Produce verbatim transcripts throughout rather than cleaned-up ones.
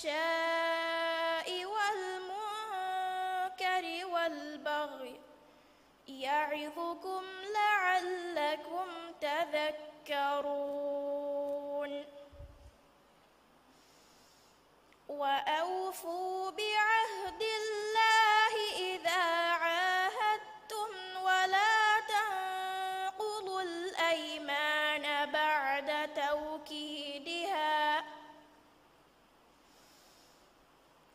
الفحشاء والمنكر والبغي يعظكم لعلكم تذكرون. وأوفوا بعهد الله إذا عاهدتم ولا تنقضوا الأيمان بعد توكيدها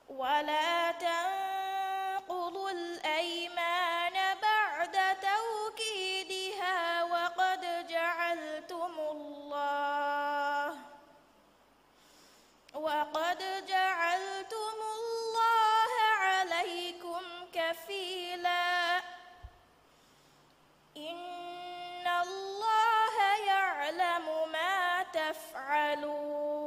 ولا تنقضوا الأيمان بعد توكيدها وقد جعلتم الله وقد جعلتم الله عليكم كفيلا إن الله يعلم ما تفعلون.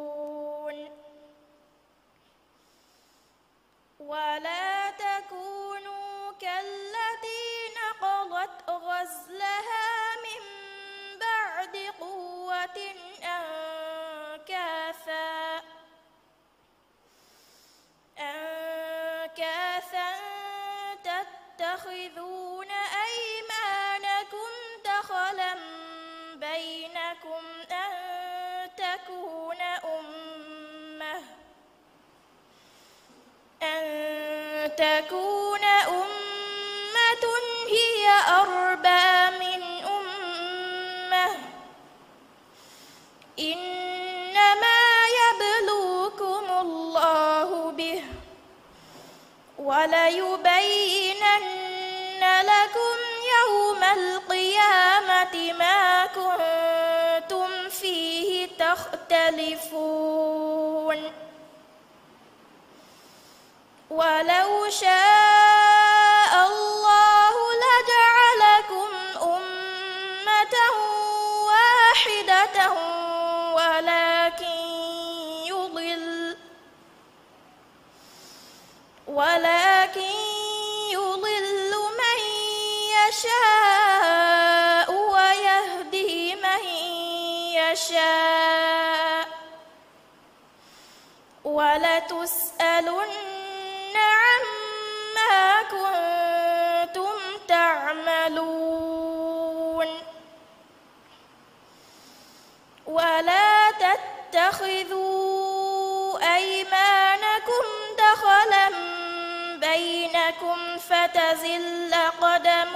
ولا تكونوا كالتي نقضت غزلها من بعد قوة أنكاثا أنكاثا تتخذون أيمانكم دخلا بينكم أن تكون أمة أن تكون أمة هي أربى من أمة إنما يبلوكم الله به وليبينن لكم يوم القيامة ما كنتم فيه تختلفون. ولو شاء الله لجعلكم أمة واحدة ولكن يضل ولكن يضل من يشاء ويهدي من يشاء ولتسألن عما كنتم تعملون. ولا تتخذوا أيمانكم دخلا بينكم فتزل قدم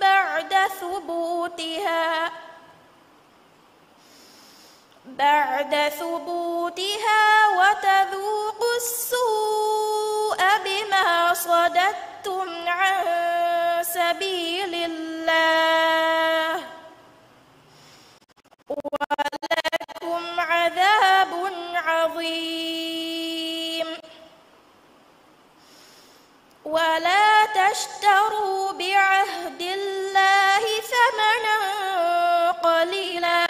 بعد ثبوتها بعد ثبوتها وتذوقوا السوء بما صددتم عن سبيل الله ولكم عذاب عظيم. ولا تشتروا بعهد الله ثمنا قليلا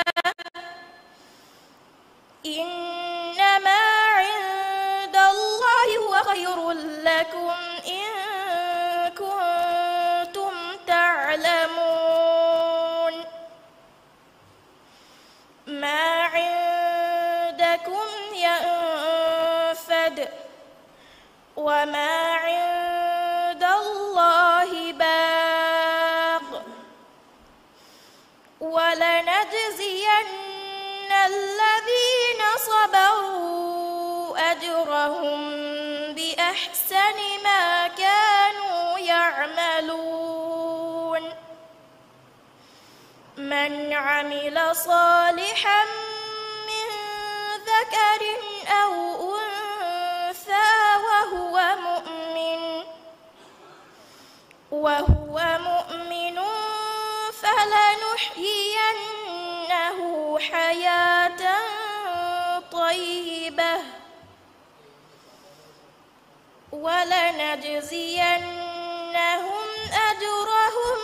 إنما عند الله هو خير لكم إن كنتم تعلمون. ما عندكم ينفد وما عند الله باق ولنجزين الذين صبروا أجرهم بأحسن ما كانوا يعملون. من عمل صالحا من ذكر أو أنثى وهو مؤمن وهو مؤمن فلنحيينه حياة طيبة ولنجزينهم أجرهم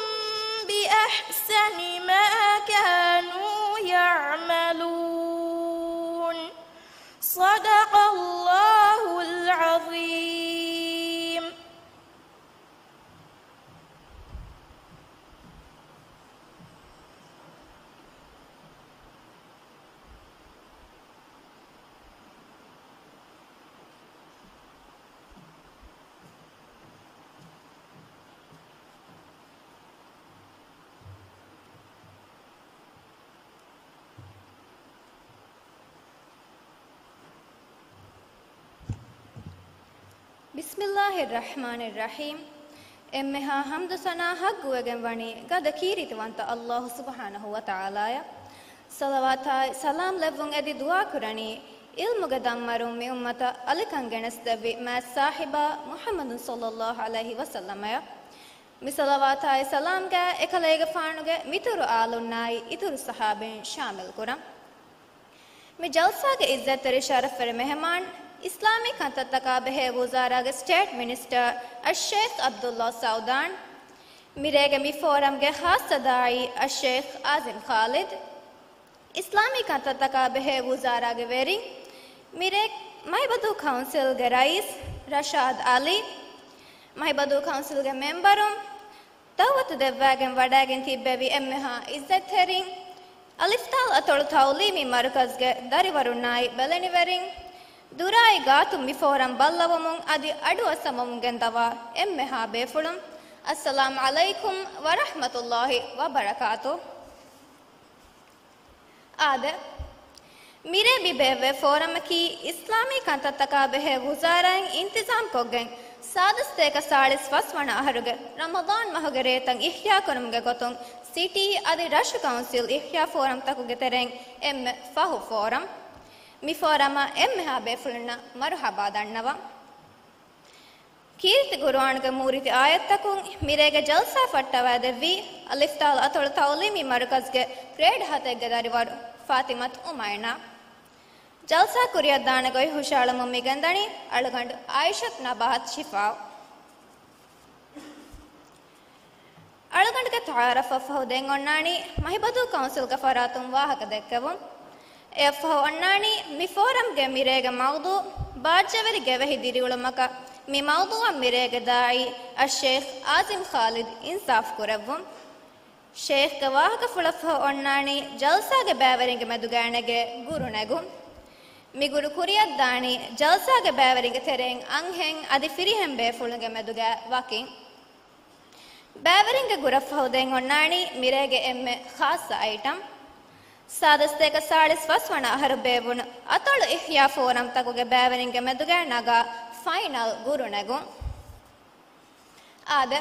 بأحسن ما كانوا يعملون. صدق الله العظيم. ބިސްމިއްލާހިއްރަޙްމާނިއްރަޙީމް. އެންމެހާ ޙަމްދު ސަނާ ޙައްޤުވެގެން ވަނީ ގަދަ ކީރިތިވަންތަ ﷲ ސުބްޙާނަހޫ ވަތަޢާލާއަށް. ޞަލަވާތާއި ސަލާމް ލެއްވުން އެދި ދުޢާ ކުރަނީ، ޢިލްމުގެ ދަންމަރުން މި އުއްމަތަށް އަލިކަން ގެނެސްދެއްވި މާތް ސާހިބާ މުޙައްމަދު ޞައްލައްލާހު ޢަލައިހި ވަސައްލަމައަށް. މި ޞަލަވާތާއި ސަލާމްގައި އެކަލޭގެފާނުގެ މިތުރު އާލުންނާއި އިތުރު ޞަޙާބީން ޝާމިލް ކުރަން. މި ޖަލްސާގެ އިއްޒަތްތެރި ޝަރަފްވެރި މެހެމާން، އިސްލާމީ ކަންތައްތަކާ ބެހޭ ވުޒާރާގެ ސްޓޭޓް މިނިސްޓަރ އައްޝޭޚް ޢަބްދުﷲ ސަޢުދާން، މިރޭގެ މި ފޯރަމްގެ ޚާއްޞަ ދާޢީ އައްޝޭޚް ޢާޒިމް ޚާލިދު، އިސްލާމީ ކަންތައްތަކާ ބެހޭ ވުޒާރާގެ ވެރިން، މިރޭ މަހިބަދޫ ކައުންސިލްގެ ރައީސް ރަޝާދް ޢަލީ، މަހިބަދޫ ކައުންސިލްގެ މެމްބަރުން، ދަޢުވަތު ދެއްވާގެން ވަޑައިގެން ތިއްބެވި އެންމެހާ އިއްޒަތްތެރިން، އަލިފްތާލް އަތޮޅު ތަޢުލީމީ މަރުކަޒްގެ ދަރިވަރުންނާއި ބެލެނިވެރިން، ދުރާއި ގާތުން މި ފޯރަމް ބައްލަވަމުން އަދި އަޑުއައްސަވަމުން ގެންދަވާ އެންމެހާ ބޭފުޅުން، އައްސަލާމް ޢަލައިކުމް ވަރަޙްމަތުﷲ ވަބަރަކާތު. އާދެ، މިރޭ މި ބޭއްވޭ ފޯރަމަކީ އިސްލާމީ ކަންތައްތަކާ ބެހޭ ވުޒާރާއިން އިންތިޒާމްކޮށްގެން، ސާދަސްތޭކަ ސާޅީސް ފަސް ވަނަ އަހަރުގެ ރަމަޟާން މަހުގެ ރޭތައް އިޙްޔާކުރުމުގެ ގޮތުން ސިޓީ އަދި ރަށު ކައުންސިލް އިޙްޔާ ފޯރަމްތަކުގެ ތެރެއިން އެންމެ ފަހު ފޯރަމް. މި ފޯރަމަށް އެންމެހާ ބޭފުޅުންނަށް މަރުޙަބާ ދަންނަވަން. ކީރިތި ޤުރުއާނުގެ މޫރިތި އާޔަތްތަކުން މިރޭގެ ޖަލްސާ ފައްޓަވައިދެއްވީ، އަލިފްތާލް އަތޮޅު ތަޢުލީމީ މަރުކަޒްގެ ގްރޭޑް ހަތެއްގެ ދަރިވަރު ފާތިމަތު އުމައިނާ. ޖަލްސާ ކުރިއަށްދާނެ ގޮތް ހުށައަޅަމުން މިގެންދަނީ އަޅުގަނޑު އާއިޝަތު ނަބާހަތް ޝިފާއު. އަޅުގަނޑުގެ ތަޢާރަފަށްފަހު ދެން އޮންނާނީ މަހިބަދޫ ކައުންސިލްގެ ފަރާތުން ވާހަކަ ދެއްކެވުން. އެއަށްފަހު އޮންނާނީ މި ފޯރަމްގެ މިރޭގެ މައުޟޫޢު ބާއްޖަވެރި ގެވެހި ދިރިއުޅުމަކަށް. މި މައުޟޫޢަށް މިރޭގެ ދާޢީ އައްޝޭޚް ޢާޒިމް ޚާލިދު އިންސާފް ކުރެއްވުން. ޝޭޚްގެ ވާހަކަފުޅަށްފަހު އޮންނާނީ ޖަލްސާގެ ބައިވެރިންގެ މެދުގައި ނެގޭ ގުރު ނެގުން. މި ގުރު ކުރިއަށްދާނީ ޖަލްސާގެ ބައިވެރިންގެ ތެރެއިން އަންހެން އަދި ފިރިހެން ބޭފުޅުންގެ މެދުގައި ވަކިން. ބައިވެރިންގެ ގުރަށްފަހު ދެން އޮންނާނީ މިރޭގެ އެންމެ ޚާއްޞަ އައިޓަމް. ސާދަސްތޭކަ ސާޅީސް ފަސް ވަނަ އަހަރު ބޭއްވުނު އަތޮޅު އިޙްޔާ ފޯރަމްތަކުގެ ބައިވެރިންގެ މެދުގައި ނަގާ ފައިނަލް ގުރު ނެގުން. އާދެ،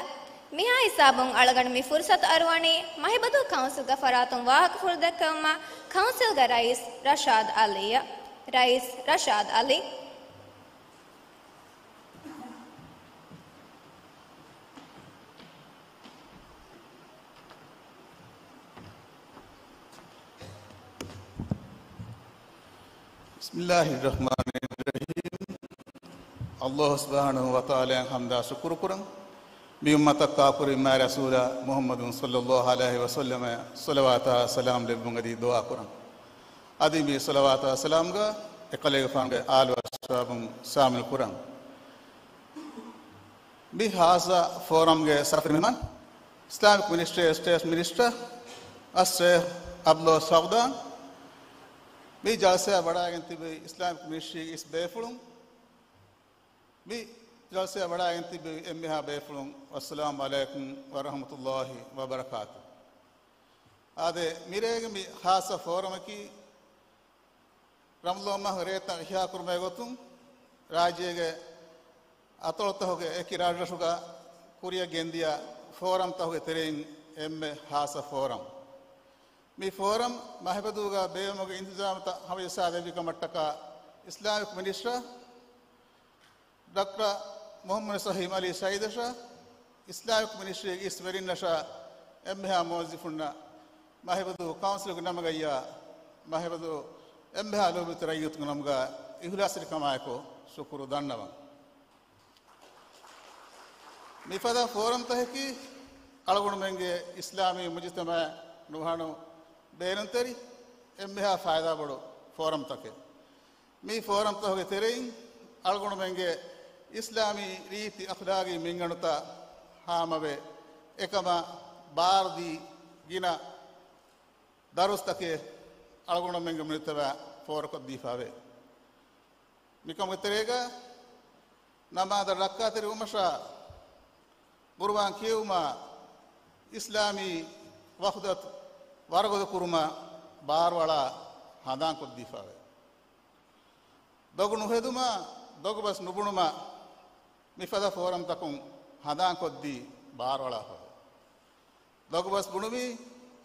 މިހާ ހިސާބުން އަޅުގަނޑު މި ފުރުސަތު އަރުވަނީ މަހިބަދޫ ކައުންސިލްގެ ފަރާތުން ވާހަކަފުޅު ދެއްކެވުމަށް ކައުންސިލްގެ ރައީސް ރަޝާދް ޢަލީއަށް. ރައީސް ރަޝާދް ޢަލީ. بسم الله الرحمن الرحيم. ﷲ ސުބްޙާނަހޫ ވަތަޢާލާއަށް ޙަމްދާ ޝުކުރު ކުރަން. މި އުއްމަތަށް ކާކުރި މާތް ރަސޫލާ މުޙައްމަދު ޞައްލައްލާހު ޢަލައިހި ވަސައްލަމަށް ޞަލަވާތާ ސަލާމް ލެއްވުން އެދި ދުޢާ ކުރަން. އަދި މި ޞަލަވާތާ ސަލާމްގަ އެކަލޭގެފާނުގެ އާލު އަޞްޙާބުން ޝާމިލް ކުރަން. މި ޚާއްޞަ ފޯރަމްގެ ޝަރަފުވެރި މެހްމާން، އިސްލާމިކް މިނިސްޓްރީ ސްޓޭޓް މިނިސްޓަރ އައްޝޭޚް ޢަބްދުﷲ ސަޢުދާން، މި ޖަލްސާއަށް ވަޑައިގެން ތިބި އިސްލާމިކް މިނިސްޓްރީގެ އިސް ބޭފުޅުން، މި ޖަލްސާއަށް ވަޑައިގެން ތިބި އެންމެހާ ބޭފުޅުން، އައްސަލާމު ޢަލައިކުމް ވަރަޙްމަތުﷲ ވަބަރަކާތު. އާދެ، މިރޭގެ މި ޚާއްޞަ ފޯރަމަކީ، ރަމަޟާން މަހު ރޭތައް އިޙްޔާކުރުމުގެ ގޮތުން، ރާއްޖޭގެ އަތޮޅުތަކުގެ އެކި ރަށްރަށުގަ ކުރިއަށް ގެންދިޔަ ފޯރަމްތަކުގެ ތެރެއިން އެންމެ ޚާއްޞަ ފޯރަމް. މި ފޯރަމް މަހިބަދޫގަ ބޭއްވުމުގެ އިންތިޒާމްތައް ހަމަޖައްސާދެއްވި ކަމަށްޓަކާ، އިސްލާމިކް މިނިސްޓަރ ޑޮކްޓަރ މުޙައްމަދު ސަހީމް ޢަލީ ސަޢީދަށާ، އިސްލާމިކް މިނިސްޓްރީގެ އިސް ވެރިންނަށާ، އެންމެހާ މުވައްޒިފުންނަށް، މަހިބަދޫ ކައުންސިލުގެ ނަމުގައްޔާ، މަހިބަދޫ އެންމެހާ ލޯބިވެތި ރައްޔިތުންގެ ނަމުގަ އިޚްލާޞްތެރިކަމާއެކު ޝުކުރު ދަންނަވަން. މިފަދަ ފޯރަމްތަކަކީ އަޅުގަނޑުމެންގެ އިސްލާމީ މުޖުތަމަޢަށް ނުހަނު ބޭނުންތެރި އެންމެހާ ފައިދާބޮޑު ފޯރަމްތަކެއް. މި ފޯރަމްތަކުގެ ތެރެއިން އަޅުގަނޑުމެންގެ އިސްލާމީ ރީތި އަޚްލާގީ މިންގަނޑުތައް ހާމަވެ، އެކަމަށް ބާރުދީ ގިނަ ދަރުސްތަކެއް އަޅުގަނޑުމެންގެ މުޖުތަމަޢަށް ފޯރުކޮށްދީފައެވެ. މިކަމުގެ ތެރޭގަ ނަމާދަށް ރައްކާތެރިވުމަށާ، ޤުރުއާން ކިޔެވުމާ، އިސްލާމީ ވަޙްދަތު ވަރުގަދަ ކުރުމަށް ބާރުއަޅާ ހަނދާންކޮށްދީފައެވެ. ދޮގު ނުހެދުމާ، ދޮގުބަސް ނުބުނުމާ، މިފަދަ ފޯރަމްތަކުން ހަނދާންކޮށްދީ ބާރުއަޅާފަވޭ. ލޮގުބަސް ބުނުމީ،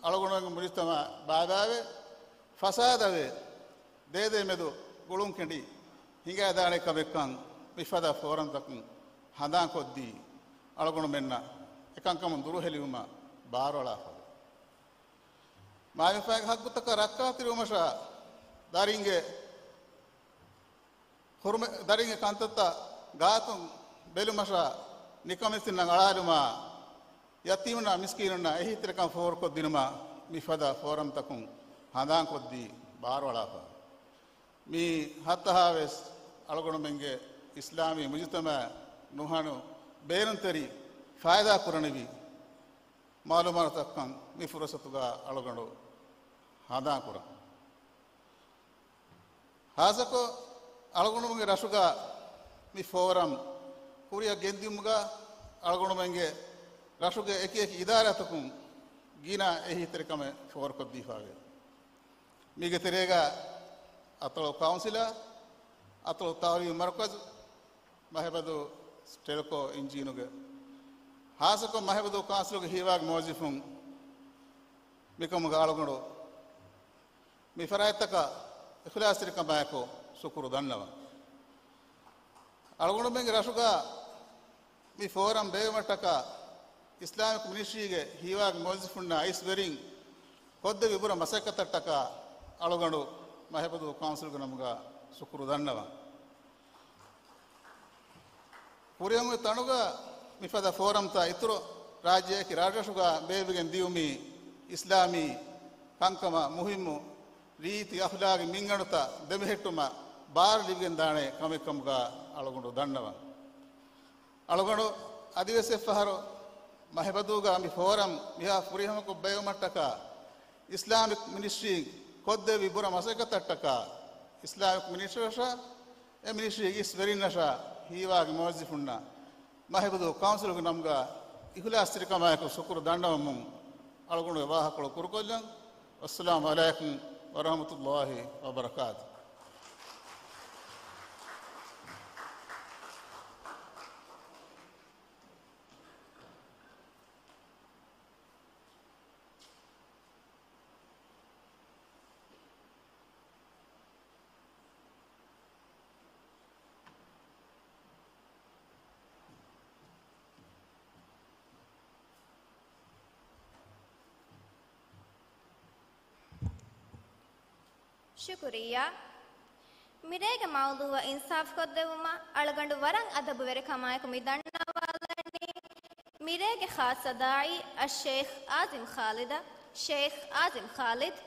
އަޅުގަނޑުމެންގެ މުޖުތަމަޢު ބާވާވެ، ފަސާދަވެ، ދޭދޭ މެދު ގުޅުން ކެނޑި ހިނގައިދާނެ ކަމެއްކަން މިފަދަ ފޯރަމްތަކުން ހަނދާންކޮށްދީ، އަޅުގަނޑުމެންނަށް އެކަންކަމުން ދުރުހެލިވުމަށް ބާރުއަޅާފަވޭ. މާތްބަފައިންގެ ހައްގުތަކަށް ރައްކާތެރިވުމަށާ، ދަރިންގެ ހުރުމަ-، ދަރިންގެ ކަންތައްތައް ގާތުން ބެލުމަށާ، ނިކަމެތިންނަށް އަޅާލުމާ، ޔަތީމުންނާ މިސްކީނުންނާ އެހީތެރިކަން ފޯރުކޮށްދިނުމަށް މިފަދަ ފޯރަމްތަކުން ހަނދާންކޮށްދީ ބާރުއަޅާފަ. މި ހައްތަހާވެސް އަޅުގަނޑުމެންގެ އިސްލާމީ މުޖުތަމަޢަށް ނުހަނު ބޭނުންތެރި ފައިދާ ކުރަނިވި މަޢުލޫމާތުތަކަށް މި ފުރުސަތުގަ އަޅުގަނޑު ހަނދާންކުރަން. ހާއްސަކޮށް، އަޅުގަނޑުމެންގެ ރަށުގަ މި ފޯރަމް ކުރިއަށް ގެންދިއުމުގަ، އަޅުގަނޑުމެންގެ ރަށުގެ އެކިއެކި އިދާރާތަކުން ގިނަ އެހީތެރިކަމެއް ފޯރުކޮށްދީފަވޭ. މީގެ ތެރޭގަ އަތޮޅު ކައުންސިލާ، އަތޮޅު ތަޢުލީމު މަރުކަޒު، މަހެބަދޫ ޓެލްކޯ އިންޖީނުގެ، ހާއްސަކޮށް މަހެބަދޫ ކައުންސިލުގެ ހީވާގި މުވައްޒަފުން، މިކަމުގަ އަޅުގަނޑު މި ފަރާތްތަކަށް އިޚްލާޞްތެރިކަމާއެކު ޝުކުރު ދަންނަވަން. އަޅުގަނޑުމެންގެ ރަށުގަ މި ފޯރަމް ބޭއްވުމަށްޓަކާ، އިސްލާމިކް މިނިސްޓްރީގެ ހީވާގި މުވައްޒަފުންނާ އިސް ވެރިން ކޮށްދެއްވި ބުރަ މަސައްކަތަށްޓަކާ، އަޅުގަނޑު މަހެބަދޫ ކައުންސިލްގެ ނަމުގަ ޝުކުރު ދަންނަވަން. ކުރިއަށް އޮތް ތަނުގަ މިފަދަ ފޯރަމްތައް އިތުރު ރާއްޖެއަކީ ރަށްރަށުގަ ބޭއްވިގެން ދިޔުމީ އިސްލާމީ ކަންކަމަށް މުހިއްމު ރީތި އަޚްލާގީ މިންގަނޑުތައް ދެމެހެއްޓުމަށް ބާރު ލިބިގެންދާނެ ކަމެއްކަމުގަ އަޅުގަނޑު ދަންނަވަން. އަޅުގަނޑު އަދިވެސް އެއްފަހަރު މަހެބަދޫގަ މި ފޯރަމް މިހާ ފުރިހަމަކޮށް ބޭއްވުމަށްޓަކާ، އިސްލާމިކް މިނިސްޓްރީން ކޮށްދެއްވި ބުރަ މަސައްކަތަށްޓަކާ، އިސްލާމިކް މިނިސްޓްރީއަށާ، އެ މިނިސްޓްރީގެ އިސް ވެރިންނަށާ، ހީވާގި މުވައްޒަފުންނަށް މަހެބަދޫ ކައުންސިލުގެ ނަމުގަ އިޚްލާޞްތެރިކަމާއެކު ޝުކުރު ދަންނަވަމުން، އަޅުގަނޑުގެ ވާހަކަކޮޅު ކުރުކޮށްލަން. ވައްސަލާމު ޢަލައިކުމް ވަރަޙްމަތުﷲި ވަބަރަކާތުހު. ޝުކުރިއްޔާ. މިރޭގެ މައުޟޫޢަށް އިންސާފުކޮށްދެއްވުމަށް އަޅުގަނޑު ވަރަށް އަދަބުވެރިކަމާއެކު މި ދަންނަވާލަނީ، މިރޭގެ ޚާއްޞަ ދާޢީ އައްޝައިޚް އާޒިމް ޚާލިދަށް. ޝައިޚް އާޒިމް ޚާލިދު.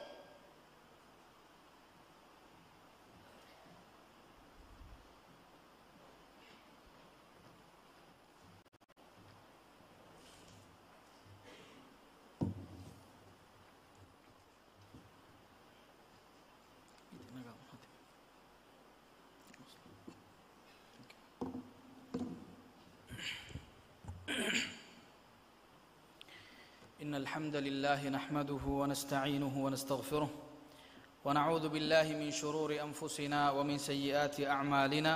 إن الحمد لله نحمده ونستعينه ونستغفره، ونعوذ بالله من شرور أنفسنا ومن سيئات أعمالنا،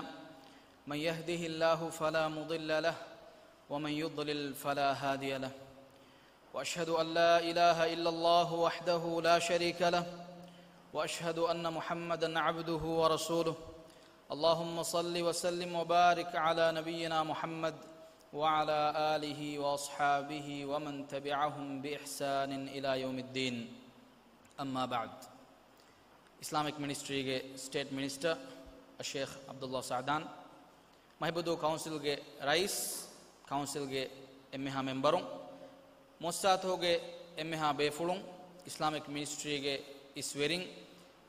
من يهده الله فلا مضل له، ومن يضلل فلا هادي له، وأشهد أن لا إله إلا الله وحده لا شريك له، وأشهد أن محمدا عبده ورسوله. اللهم صل وسلم وبارك على نبينا محمد وعلى آله وأصحابه ومن تبعهم بإحسان إلى يوم الدين. أما بعد. އިސްލާމިކް މިނިސްޓްރީގެ ސްޓޭޓް މިނިސްޓަރ އައްޝައިޚް ޢަބްދުﷲ ސަޢުދާން، މަހެބަދޫ ކައުންސިލްގެ ރައީސް، ކައުންސިލްގެ އެންމެހާ މެމްބަރުން، މުއައްސަސާތަކުގެ އެންމެހާ ބޭފުޅުން، އިސްލާމިކް މިނިސްޓްރީގެ އިސް ވެރިން،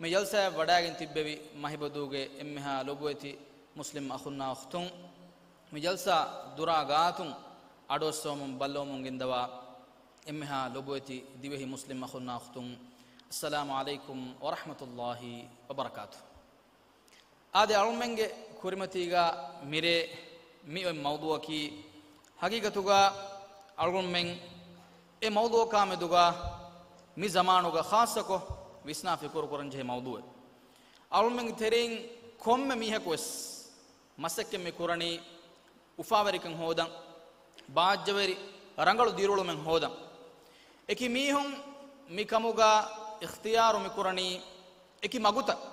މި ޖަލްސާއަށް ވަޑައިގެން ތިއްބެވި މަހެބަދޫގެ އެންމެހާ ލޮބުވެތި މުސްލިމް އަޚުންނާ އުޚްތުން، މި ޖަލްސާ ދުރާ ގާތުން އަޑުއައްސަވަމުން ބައްލަވަމުން ގެންދަވާ އެންމެހާ ލޮބުވެތި ދިވެހި މުސްލިމް އަޚުންނާ އުޚްތުން، އައްސަލާމު ޢަލައިކުމް ވަރަޙްމަތުﷲި ވަބަރަކާތުހު. އާދެ، އަޅުމެންގެ ކުރިމަތީގަ މިރޭ މި އޮތް މައުޟޫޢަކީ، ހަގީގަތުގަ އަޅުމެން އެ މައުޟޫޢަކާ މެދުގަ މި ޒަމާނުގަ ޚާއްޞަކޮށް ވިސްނާ ފިކުރު ކުރަން ޖެހޭ މައުޟޫޢެއް. އަޅުމެންގެ ތެރެއިން ކޮންމެ މީހަކު ވެސް މަސައްކަތް މި ކުރަނީ، އުފާވެރިކަން ހޯދަން، ބާއްޖަވެރި ރަނގަޅު ދިރިއުޅުމެއް ހޯދަން. އެކި މީހުން މި ކަމުގަ އިޚްތިޔާރު މި ކުރަނީ އެކި މަގުތައް.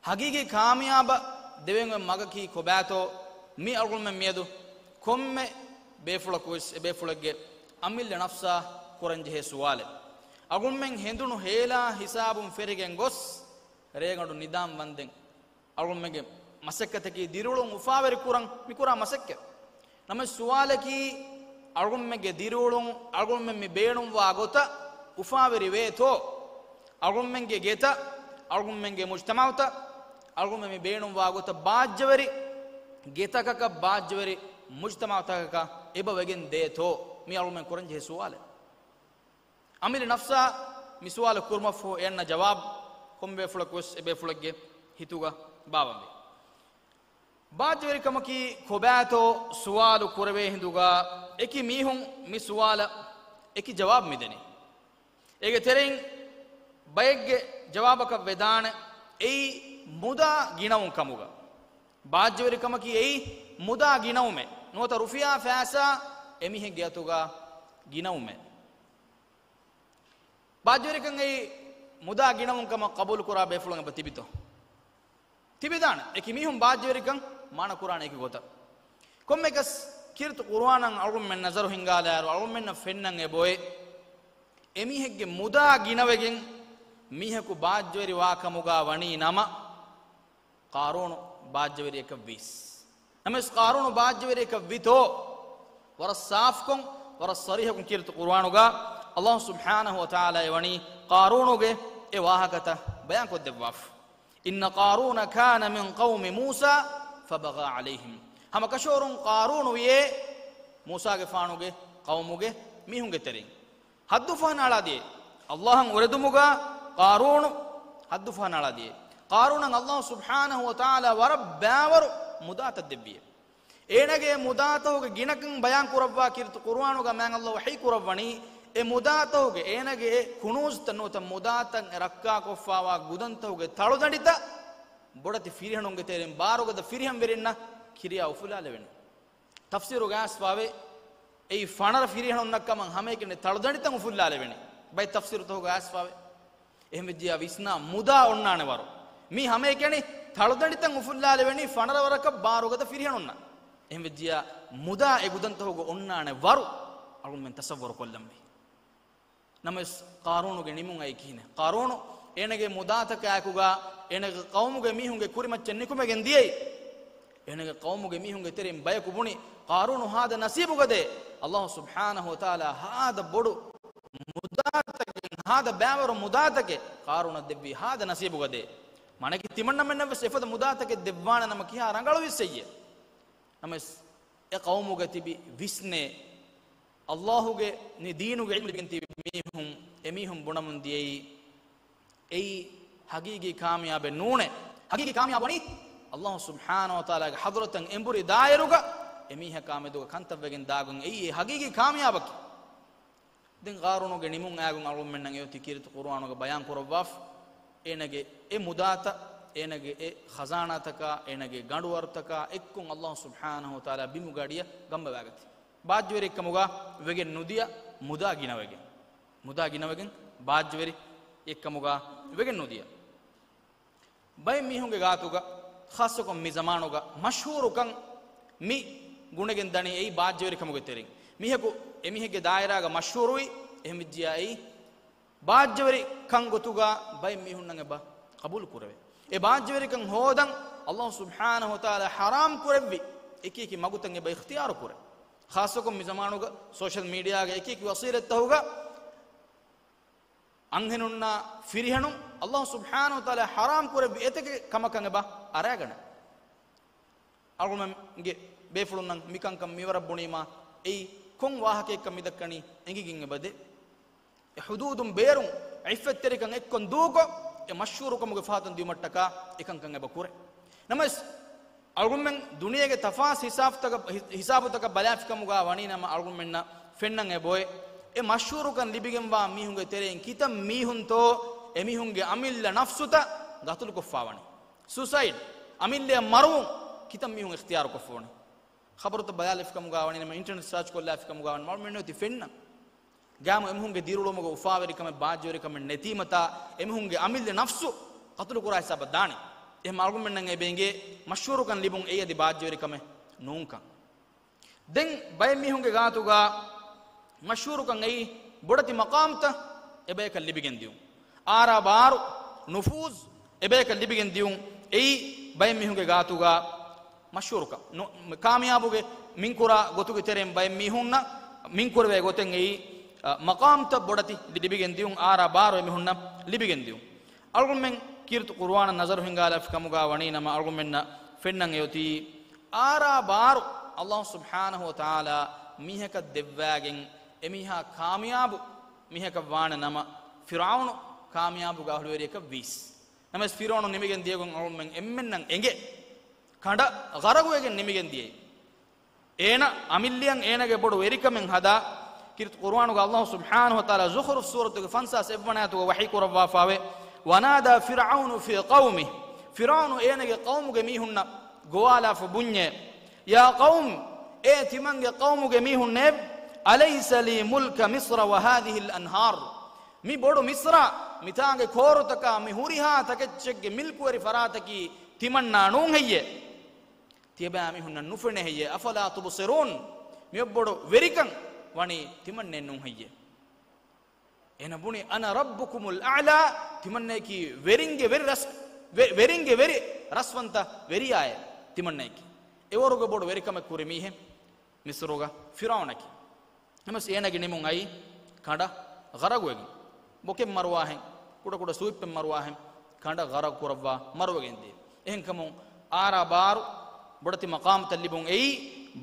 ހަގީގީ ކާމިޔާބަށް ދެވެން މަގަކީ ކޮބާތޯ؟ މި އަޅުގަނޑުމެން މިއަދު ކޮންމެ ބޭފުޅަކު ވެސް އެ ބޭފުޅެއްގެ އަމިއްލަ ނަފްސާ ކުރަންޖެހޭ ސުވާލެއް. އަޅުގަނޑުމެން ހެނދުނު ހޭލާ ހިސާބުން ފެށިގެން ގޮސް، ރޭގަނޑު ނިދާން ވަންދެން އަޅުގަނޑުމެންގެ މަސައްކަތަކީ ދިރިއުޅުން އުފާވެރި ކުރަން މިކުރާ މަސައްކަތް. ނަމަވެސް ސުވާލަކީ، އަޅުގަނޑުމެންގެ ދިރިއުޅުން އަޅުގަނޑުމެން މި ބޭނުންވާ ގޮތަށް އުފާވެރި ވޭތޯ؟ އަޅުގަނޑުމެންގެ ގެތައް، އަޅުގަނޑުމެންގެ މުޖްތަމަޢުތައް، އަޅުގަނޑުމެން މި ބޭނުންވާ ގޮތަށް ބާއްޖަވެރި ގެތަކަކަށް، ބާއްޖަވެރި މުޖްތަމަޢުތަކަކަށް އެބަ ވެގެން ދޭތޯ؟ މި އަޅުގަނޑުމެން ކުރަންޖެހޭ ސުވާލެއް. އަމިއްލަ ނަފްސާ މި ސުވާލު ކުރުމަށްފަހު އެ އަންނަ ޖަވާބު ކޮންމެ ބޭފުޅަކުވެސް އެ ބޭފުޅެއްގެ ހިތުގަ ބާވަންވޭ. ބާއްޖަވެރިކަމަކީ ކޮބާތޯ ސުވާލު ކުރެވޭ ހިނދުގަ، އެކި މީހުން މި ސުވާލަށް އެކި ޖަވާބު މިދެނީ. އޭގެ ތެރެއިން ބައެއްގެ ޖަވާބަކަށް ވެދާނެ، އެއީ މުދާ ގިނަވުން ކަމުގަ. ބާއްޖަވެރިކަމަކީ އެއީ މުދާ ގިނަވުމެއް ނުވަތަ ރުފިޔާ ފައިސާ އެމީހެއްގެ އަތުގަ ގިނަވުމެއް. ބާއްޖަވެރިކަން އެއީ މުދާ ގިނަވުން ކަމަށް ޤަބޫލު ކުރާ ބޭފުޅުން އެބަ ތިބިތޯ؟ ތިބިދާނެ. އެކި މީހުން ބާއްޖަވެރިކަން މާނަ ކުރާނެ އެކި ގޮތަށް. ކޮންމެއަކަސް ކީރިތި ޤުރުއާނަށް އަޅުގަނޑުމެން ނަޒަރު ހިންގާލާއިރު، އަޅުގަނޑުމެންނަށް ފެންނަން އެބައޮތް، އެމީހެއްގެ މުދާ ގިނަވެގެން މީހަކު ބާއްޖަވެރިވާ ކަމުގަ ވަނީ ނަމަ، ޤާރޫނު ބާއްޖަވެރިއަކަށް ވީސް. ނަމަވެސް ޤާރޫނު ބާއްޖަވެރިއަކަށް ވިތޯ؟ ވަރަށް ސާފުކޮށް، ވަރަށް ޞަރީޙަކޮށް ކީރިތި ޤުރުއާނުގަ ﷲ ސުބްޙާނަހޫ ވަތަޢާލާ އެވަނީ ޤާރޫނުގެ އެ ވާހަކަތައް ބަޔާންކޮށްދެއްވާފަ. إن قارون كان من قوم موسى فبغى عليهم. ހަމަ ކަށަވަރުން ޤާރޫނު ވިޔޭ މޫސާގެފާނުގެ ޤައުމުގެ މީހުންގެ ތެރެއިން. ހައްދުފަހަނައަޅާ ދިޔައީ. ﷲ އަށް އުރެދުމުގަ ޤާރޫނު ހައްދުފަހަނައަޅާ ދިޔައީ. ޤާރޫނަށް ﷲ ސުބްޙާނަހޫ ވަތަޢާލާ ވަރަށް ބައިވަރު މުދާތައް ދެއްވިއޭ. އޭނަގެ މުދާތަކުގެ ގިނަކަން ބަޔާން ކުރައްވާ ކީރިތި ޤުރުއާނުގަ މާތް ﷲ ވަޙީ ކުރައްވަނީ، އެ މުދާތަކުގެ، އޭނަގެ އެ ކުނޫޒުތައް ނުވަތަ މުދާތައް ރައްކާކޮށްފާވާ ގުދަންތަކުގެ ތަޅުދަނޑިތައް ބޮޑެތި ފިރިހެނުންގެ ތެރެއިން ބާރުގަދަ ފިރިހެންވެރިންނަށް ކިރިޔާ އުފުލާލެވެނީ. ތަފްސީރުގަ އައިސްފާވޭ، އެއީ ފަނަރަ ފިރިހެނުންނަށް ކަމަށް ހަމައެކަނި ތަޅުދަނޑިތައް އުފުއްލާލެވެނީ. ބައެއް ތަފްސީރުތަކުގަ އައިސްފާވޭ. އެހެންވެއްޖިއްޔާ ވިސްނާ، މުދާ އޮންނާނެ ވަރު. މީ ހަމައެކަނި ތަޅުދަނޑިތައް އުފުއްލާލެވެނީ ފަނަރަ ވަރަކަށް ބާރުގަދަ ފިރިހެނުންނަށް. އެހެންވެއްޖިއްޔާ މުދާ އެ ގުދަންތަކުގަ އޮންނާނެ ވަރު އަޅުގަނޑުމެން ތަޞައްވަރު ކޮށްލަންވީ. ނަމަވެސް، ޤާރޫނުގެ ނިމުން އައީ ކިހިނެއް؟ ޤާރޫނު އޭނަގެ މުދާތަކާއެކުގަ އޭނަގެ ޤައުމުގެ މީހުންގެ ކުރިމައްޗަށް ނިކުމެގެން ދިޔައީ. އޭނަގެ ޤައުމުގެ މީހުންގެ ތެރެއިން ބަޔަކު ބުނި، ޤާރޫނު ހާދަ ނަސީބުގަދޭ. ﷲ ސުބްޙާނަހޫ ވަތަޢާލާ ހާދަ ބޮޑު މުދާތަކެއް، ހާދަ ބައިވަރު މުދާތަކެއް ޤާރޫނަށް ދެއްވީ ހާދަ ނަސީބުގަދޭ. މާނައަކީ ތިމަންނަމެންނަށްވެސް އެފަދަ މުދާތަކެއް ދެއްވާނެ ނަމަ ކިހާ ރަނގަޅުވިއްސެއްޔޭ؟ ނަމަވެސް، އެ ޤައުމުގަ ތިބި ވިސްނޭ، ﷲ ގެ ނި-، ދީނުގެ ޢިލްމު ލިބިގެން ތިބި މީހުން، އެމީހުން ބުނަމުން ދިޔައީ، އެއީ ޙަޤީޤީ ކާމިޔާބެއް ނޫނޭ. ޙަޤީޤީ ކާމިޔާބު ވަނީ ﷲ ސުބްޙާނަހޫ ވަތަޢާލާގެ ޙަޟްރަތަށް އެނބުރި ދާއިރުގަ އެމީހަކާ މެދުގަ ކަންތައްވެގެން ދާގޮތް، އެއީ އެ ޙަޤީޤީ ކާމިޔާބަކީ. ދެން ޤާރޫނުގެ ނިމުން އާގުން އަޅުގަނޑުމެންނަށް އެއޮތީ ކީރިތި ޤުރުއާނުގަ ބަޔާން ކުރައްވާފަ، އޭނަގެ އެ މުދާތައް، އޭނަގެ އެ ޚަޒާނާތަކާ، އޭނަގެ ގަނޑުވަރުތަކާ އެއްކޮށް ﷲ ސުބްޙާނަހޫ ވަތަޢާލާ ބިމުގެ އަޑިއަށް ގަނބަވާގަތީ. ބާއްޖަވެރިއެއްކަމުގަ ވެގެން ނުދިޔަ މުދާ ގިނަވެގެން. މުދާ ގިނަވެގެން ބާއްޖަވެރިއެއްކަމުގަ ވެގެން ނުދިޔަ. ބައެއް މީހުންގެ ގާތުގަ، ޚާއްޞަކޮށް މި ޒަމާނުގަ މަޝްހޫރުކަން މި ގުނެގެން ދަނީ އެއީ ބާއްޖަވެރިކަމުގެ ތެރެއިން. މީހަކު އެމީހެއްގެ ދާއިރާގަ މަޝްހޫރުވި، އެހެންވެއްޖިއްޔާ އެއީ ބާއްޖަވެރިކަން ގޮތުގަ ބައެއް މީހުންނަށް އެބަ ޤަބޫލު ކުރެވޭ. އެ ބާއްޖަވެރިކަން ހޯދަން ﷲ ސުބްޙާނަހޫ ވަތަޢާލާ ޙަރާމް ކުރެއްވި އެކި އެކި މަގުތައް އެބަ އިޚްތިޔާރު ކުރޭ. ޚާއްޞަކޮށް މި ޒަމާނުގަ ސޯޝަލް މީޑިއާގެ އެކި އެކި ވަސީލަތްތަކުގަ އަންހެނުންނާ ފިރިހެނުން ﷲ ސުބްޙާނަހޫ ވަތަޢާލާ ޙަރާމް ކުރެއްވި އެތަކެއް ކަމަކަށް އެބަ އަރާގަނެ. އަޅުގަނޑުމެންގެ ބޭފުޅުންނަށް މިކަންކަން މިވަރަށް ބުނީމާ، އެއީ ކޮން ވާހަކައެއްކަން މިދައްކަނީ އެނގިގެން އެބަދޭ. އެ ޙުދޫދުން ބޭރުން ޢިއްފަތްތެރިކަން އެއްކޮށް ދޫކޮށް، އެ މަޝްހޫރުކަމުގެ ފަހަތުން ދިއުމަށްޓަކާ އެކަންކަން އެބަ ކުރޭ. ނަމަވެސް، އަޅުގަނޑުމެން ދުނިޔޭގެ ތަފާސް ހިސާބުތަކަށް، ހި-، ހިސާބުތަކަށް ބަލާފިކަމުގަ ވަނީ ނަމަ އަޅުގަނޑުމެންނަށް ފެންނަން އެބައޮތް، އެ މަޝްހޫރުކަން ލިބިގެންވާ މީހުންގެ ތެރެއިން ކިތަން މީހުންތޯ އެމީހުންގެ އަމިއްލަ ނަފްސުތައް ގަތުލުކޮށްފާވަނީ. ސޫސައިޑް، އަމިއްލައަށް މަރުވުން ކިތަން މީހުން އިޚްތިޔާރުކޮށްފަވަނީ. ޚަބަރުތައް ބަލާލެފިކަމުގާ ވަނީ ނަމަ، އިންޓަރނެޓް ސާޗް ކޮށްލާފިކަމުގާ ވަނީ މަޢުލޫމެއް ނެތި ފެންނަ. ގާމު އެމީހުންގެ ދިރިއުޅުމުގެ އުފާވެރިކަމެއް ބާއްޖަވެރިކަމެއް ނެތީމަތާ، އެމީހުންގެ އަމިއްލަ ނަފްސު ޤަތުލުކުރާ ހިސާބަށް ދާނެ. އެހެން އަޅުގަނޑުމެންނަށް އެބަ އެނގޭ މަޝްހޫރުކަން ލިބުން އެއީ އަދި ބާއްޖަވެރިކަމެއް ނޫންކަން. ދެން ބައެއް މީހުންގެ ގާތުގަ މަޝްހޫރުކަން އެއީ ބޮޑެތި މަޤާމްތައް އެބަޔަކަށް ލިބިގެން ދިޔުން. އާރާ ބާރު، ނުފޫޒް އެބަޔަކަށް ލިބިގެން ދިޔުން އެއީ ބައެއް މީހުންގެ ގާތުގަ މަޝްހޫރުކަން. ނު-، ކާމިޔާބުގެ މިންކުރާ ގޮތުގެ ތެރެއިން ބައެއް މީހުންނަށް މިންކުރެވޭ ގޮތެއް އެއީ، އަ، މަޤާމްތައް ބޮޑެތި ލިބިގެން ދިޔުން، އާރާ ބާރު އެމީހުންނަށް ލިބިގެން ދިޔުން. އަޅުގަނޑުމެން ކީރިތި ޤުރުއާނަށް ނަޒަރު ހިންގާލާފި ކަމުގާ ވަނީ ނަމަ، އަޅުގަނޑުމެންނަށް ފެންނަން އެއޮތީ އާރާ ބާރު ﷲ ސުބްޙާނަހޫ ވަތަޢާލާ މީހަކަށް ދެއްވާގެން އެމީހާ ކާމިޔާބު މީހަކަށް ވާނެ ނަމަ، ފިރުޢައުނު ކާމިޔާބުގެ އަހުލުވެރިޔަކަށް ވީސް. ނަމަވެސް ފިރުޢައުނު ނިމިގެން ދިޔަގޮތް އަޅުގަނޑުމެން އެންމެންނަށް އެނގޭ. ކަނޑަށް ޣަރަގުވެގެން ނިމިގެން ދިޔައީ. އޭނަ އަމިއްލައަށް އޭނަގެ ބޮޑު ވެރިކަމެއް ހަދާ، ކީރިތި ޤުރުއާނުގަ ﷲ ސުބްޙާނަހޫ ވަތަޢާލާ ޒުޚްރުފް ސޫރަތުގެ ފަންސާސް އެއްވަނަ އާޔަތުގަ ވަޙީ ކުރައްވާފައިވޭ، ونادى فرعون في قومه، ފިރުޢައުނު އޭނަގެ ޤައުމުގެ މީހުންނަށް ގޮވާލާފަ ބުންޏޭ، يا قوم، އޭ ތިމަންގެ ޤައުމުގެ މީހުންނޭ، أليس لي ملك مصر وهذه الأنهار، މި ބޮޑު މިޞްރާ، މިތާނގެ ކޯރުތަކާ، މި ހުރިހާ ތަކެއްޗެއްގެ މިލްކުވެރި ފަރާތަކީ ތިމަންނާ ނޫން ހެއްޔޭ؟ ތިޔަބައިމީހުންނަށް ނުފެނޭ ހެއްޔޭ؟ أفلا تبصرون، މިއޮއްބޮޑު ވެރިކަން ވަނީ ތިމަންނޭ ނޫން ހެއްޔޭ؟ އޭނަ ބުނި، أنا ربكم الأعلى، ތިމަންނައަކީ ވެރިންގެ ވެރި ރަސް-، ވެ-، ވެރިންގެ ވެރި ރަސްވަންތަ ވެރިޔާއޭ ތިމަންނައަކީ. އެވަރުގެ ބޮޑު ވެރިކަމެއް ކުރި މީހެއް މިޞްރުގަ ފިރުޢައުނަކީ. ނަމަވެސް އޭނަގެ ނިމުން އައީ ކަނޑަށް ޣަރަގުވެގެން. ބޮކެއް މަރުވާހެން، ކުޑަކުޑަ ސުވިއްޕެއް މަރުވާހެން، ކަނޑަށް ޣަރަގު ކުރައްވާ މަރުވެގެން ދިޔަ. އެހެންކަމުން އާރާ ބާރު ބޮޑެތި މަޤާމްތައް ލިބުން އެއީ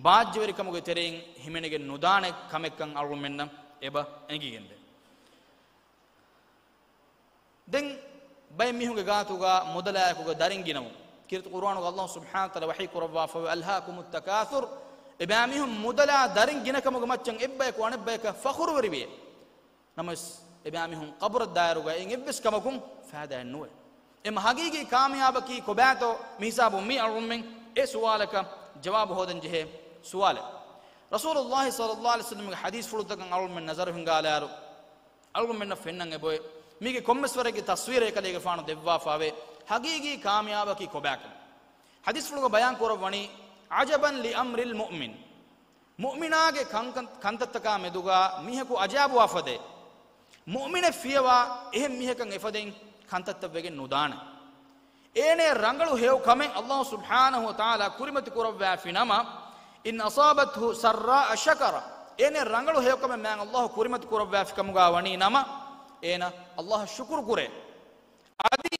ބާއްޖަވެރިކަމުގެ ތެރެއިން ހިމެނިގެން ނުދާނެ ކަމެއްކަން އަޅުގަނޑުމެންނަށް އެބަ އެނގިގެންދޭ. ދެން ބައެއް މީހުންގެ ގާތުގަ މުދަލާއެކުގަ ދަރިން ގިނަވުން. ކީރިތި ޤުރުއާނުގަ ﷲ ސުބްޙާނަހޫ ވަތަޢާލާ ވަޙީ ކުރައްވާފައިވޭ، ألهاكم التكاثر، އެބައިމީހުން މުދަލާ ދަރިން ގިނަކަމުގެ މައްޗަށް އެއްބަޔަކު އަނެއްބަޔަކަށް ފަޚުރުވެރިވޭ. ނަމަވެސް އެބައިމީހުން ޤަބުރަށް ދާއިރުގަ އެއިން އެއްވެސް ކަމަކުން ފައިދާއެއް ނުވޭ. އެމަ ހަގީގީ ކާމިޔާބަކީ ކޮބާތޯ މިހިސާބުން މީ އަޅުގަނޑުމެން އެ ސުވާލަކަށް ޖަވާބު ހޯދަން ޖެހޭ ސުވާލެއް. ރަސޫލުﷲ ޞައްލަﷲ ޢަލައިހި ވަސައްލަމްގެ ޙަދީޘްފުޅުތަކަށް އަޅުގަނޑުމެން ނަޒަރު ހިންގާލާއިރު، އަޅުގަނޑުމެންނަށް ފެންނަން އެބައޮތް، މީގެ ކޮންމެސް ވަރެއްގެ ތަސްވީރެއް އެކަލޭގެފާނު ދެއްވާފައިވޭ. ހަގީގީ ކާމިޔާބަކީ ކޮބާކަން؟ ޙަދީޘްފުޅުގަ ބަޔާން ކުރައްވަނީ، عجبا لأمر المؤمن، މުއުމިނާގެ ކަންކަން-، ކަންތައްތަކާ މެދުގަ މީހަކު އަޖައިބުވާ ފަދައިން. މުއުމިނެއް ފިޔަވާ އެހެން މީހަކަށް އެފަދައިން ކަންތައްތައް ވެގެން ނުދާނެ. އޭނަޔަށް ރަނގަޅު ހެޔޮ ކަމެއް ﷲ ސުބްޙާނަހޫ ވަތަޢާލާ ކުރިމަތި ކުރައްވާފި ނަމަ، إن أصابته سراء شكر، އޭނަޔަށް ރަނގަޅު ހެޔޮ ކަމެއް މާތް ﷲ ކުރިމަތި ކުރައްވާފި ކަމުގަ ވަނީ ނަމަ، އޭނަ ﷲ އަށް ޝުކުރު ކުރޭ. އަދި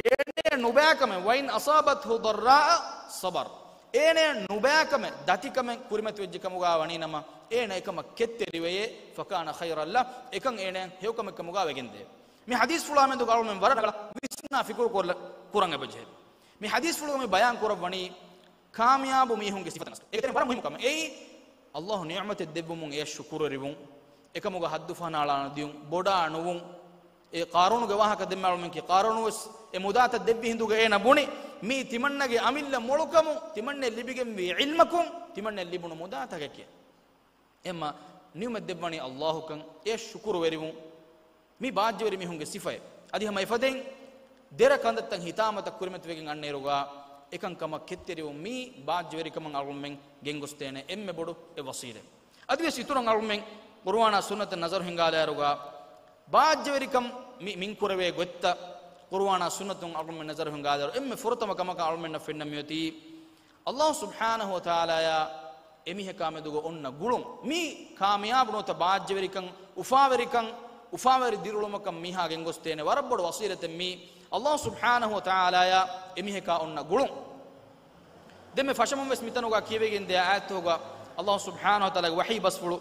އޭނަޔަށް ނުބައިކަމެއް، وإن أصابته ضراء صبر، އޭނަޔަށް ނުބައިކަމެއް، ދަތިކަމެއް ކުރިމަތިވެއްޖެ ކަމުގަ ވަނީ ނަމަ، އޭނަ އެކަމަށް ކެތްތެރިވެޔޭ، فكان خيرا له، އެކަން އޭނަޔަށް ހެޔޮ ކަމެއް ކަމުގަ ވެގެންދޭ. މި ޙަދީޘްފުޅާ މެދުގަ އަޅުމެން ވަރަށް ރަނގަޅަށް ވިސްނާ ފިކުރު ކޮށްލަ-، ކުރަން އެބަޖެހޭ. މި ޙަދީޘްފުޅުގަ މި ބަޔާން ކުރައްވަނީ، ކާމިޔާބު މީހުންގެ ސިފަތައް ނަސް. އޭގެ ތެރެއިން ވަރަށް މުހިއްމު ކަމެއް. އެއީ، ﷲ ނިޢުމަތެއް ދެއްވުމުން އެޔަށް ޝުކުރުވެރިވުން. އެކަމުގަ ހައްދު ފަހަނައަޅާ ނުދިޔުން، ބޮޑާ ނުވުން. އެ ޤާރޫނުގެ ވާހަކަ ދެންމެ އަޅުމެން ކިޔޭ، ޤާރޫނު ވެސް އެ މުދާތައް ދެއްވި ހިނދުގަ އޭނަ ބުނި، މީ ތިމަންނަގެ އަމިއްލަ މޮޅުކަމުން، ތިމަންނަ ލިބިގެންވީ ޢިލްމަކުން، ތިމަންނަ ލިބުނު މުދާތަކެކޭ. އެމަ ނިޢުމަތް ދެއްވަނީ ﷲ ކަން، އެ ޝުކުރުވެރިވުން. މީ ބާއްޖަވެރި މީހުންގެ ސިފައެއް. އަދި ހަމަ އެފަދައިން ދެރަ ކަންތައްތައް ހިތާމަތައް ކުރިމަތިވެގެން އަންނައިރުގަ އެކަންކަމަށް ކެތްތެރިވުން މީ ބާއްޖަވެރިކަމަށް އަޅުމެން ގެންގޮސްދޭނެ އެންމެ ބޮޑު އެއް ވަސީލަތް. އަދިވެސް އިތުރަށް އަޅުމެން ޤުރުއާނާ ސުންނަތަށް ނަޒަރު ހިންގާލާއިރުގަ ބާއްޖަވެރިކަން މި މިންކުރެވޭ ގޮތްތައް ޤުރުއާނާ ސުންނަތުން އަޅުމެން ނަޒަރު ހިންގާލާއިރު އެންމެ ފުރަތަމަ ކަމަކަށް އަޅުމެންނަށް ފެންނަ މިއޮތީ ﷲ ސުބްޙާނަހޫ ވަތަޢާލާޔާ އެމީހަކާ މެދުގަ އޮންނަ ގުޅުން. މީ ކާމިޔާބު ނުވަތަ ބާއްޖަވެރިކަން، އުފާވެރިކަން، އުފާވެރި ދިރިއުޅުމަކަށް މީހާ ގެންގޮސްދޭނެ ވަރަށް ބޮޑު ވަސީލަތެއް މީ ﷲ ސުބްޙާނަހޫ ވަތަޢާލާޔާ އެމީހަކާ އޮންނަ ގުޅުން. ދެންމެ ފަށަމުން ވެސް މިތަނުގަ ކިޔެވިގެން ދިޔަ އާޔަތުގަ ﷲ ސުބްޙާނަހޫ ވަތަޢާލާގެ ވަޙީ ބަސްފުޅު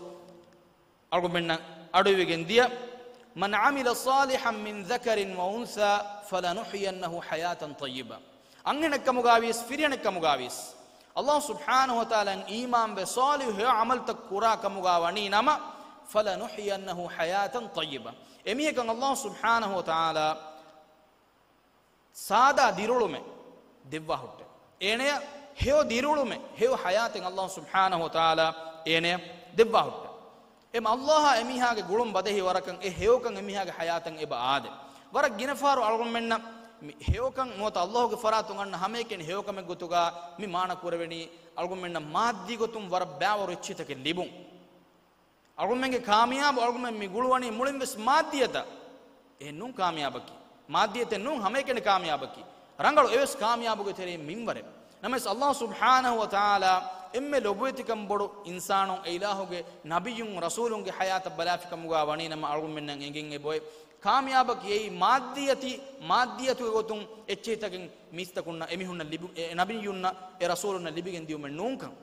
އަޅުގަނޑުމެންނަށް އަޑުއިވިގެން ދިޔަ، من عمل صالحا من ذكر وأنثى فلنحيينه حياة طيبة. އަންހެނެއްކަމުގައިވިޔަސް، ފިރިހެނެއްކަމުގައިވިޔަސް، ﷲ ސުބްޙާނަހޫ ވަތަޢާލާއަށް އީމާންވެ، ޞާލިޙު ހެޔޮ ޢަމަލުތައް ކުރާ ކަމުގަ ވަނީ ނަމަ، فلنحيينه حياة طيبة. އެމީހަކަށް ﷲ ސުބްޙާނަހޫ ވަތަޢާލާ ސާދާ ދިރިއުޅުމެއް ދެއްވާ ހުއްޓެ. އޭނަޔަށް ހެޔޮ ދިރިއުޅުމެއް، ހެޔޮ ޙަޔާތެއް ﷲ ސުބްޙާނަހޫ ވަތަޢާލާ އޭނަޔަށް ދެއްވާ ހުއްޓެ. އެމަ ﷲ އާ އެމީހާގެ ގުޅުން ބަދަހި ވަރަކަށް އެ ހެޔޮކަން އެމީހާގެ ޙަޔާތަށް އެބަ އާދެ. ވަރަށް ގިނަ ފަހަރު އަޅުގަނޑުމެންނަށް މި ހެޔޮކަން ނުވަތަ ﷲ ގެ ފަރާތުން އަންނަ ހަމައެކަނި ހެޔޮކަމެއް ގޮތުގަ މި މާނަ ކުރެވެނީ އަޅުގަނޑުމެންނަށް މާއްދީ ގޮތުން ވަރަށް ބައިވަރު އެއްޗިހިތަކެއް ލިބުން. އަޅުގަނޑުމެންގެ ކާމިޔާބު އަޅުގަނޑުމެން މި ގުޅުވަނީ މުޅިން ވެސް މާއްދިއްޔަތަށް. އެހެން ނޫން ކާމިޔާބަކީ. މާއްދިއްޔަތެއް ނޫން ހަމައެކަނި ކާމިޔާބަކީ. ރަނގަޅު އެވެސް ކާމިޔާބުގެ ތެރެއިން މިންވަރެއް. ނަމަވެސް ﷲ ސުބްޙާނަހޫ ވަތަޢާލާ އެންމެ ލޮބުވެތިކަން ބޮޑު އިންސާނުން އެ އިލާހުގެ ނަބިއްޔުން ރަސޫލުންގެ ޙަޔާތަށް ބަލާފިކަމުގަ ވަނީ ނަމަ އަޅުގަނޑުމެންނަށް އެނގެން އެބައޮތް. ކާމިޔާބަކީ އެއީ މާއްދިއްޔަތީ، މާއްދިއްޔަތުގެ ގޮތުން އެއްޗިހިތަކެއް މީސްތަކުންނަށް އެމީހުންނަށް ލިބު-، އެ ނަބިއްޔުންނަށް އެ ރަސޫލުންނަށް ލިބިގެން ދިއުމެއް ނޫންކަން.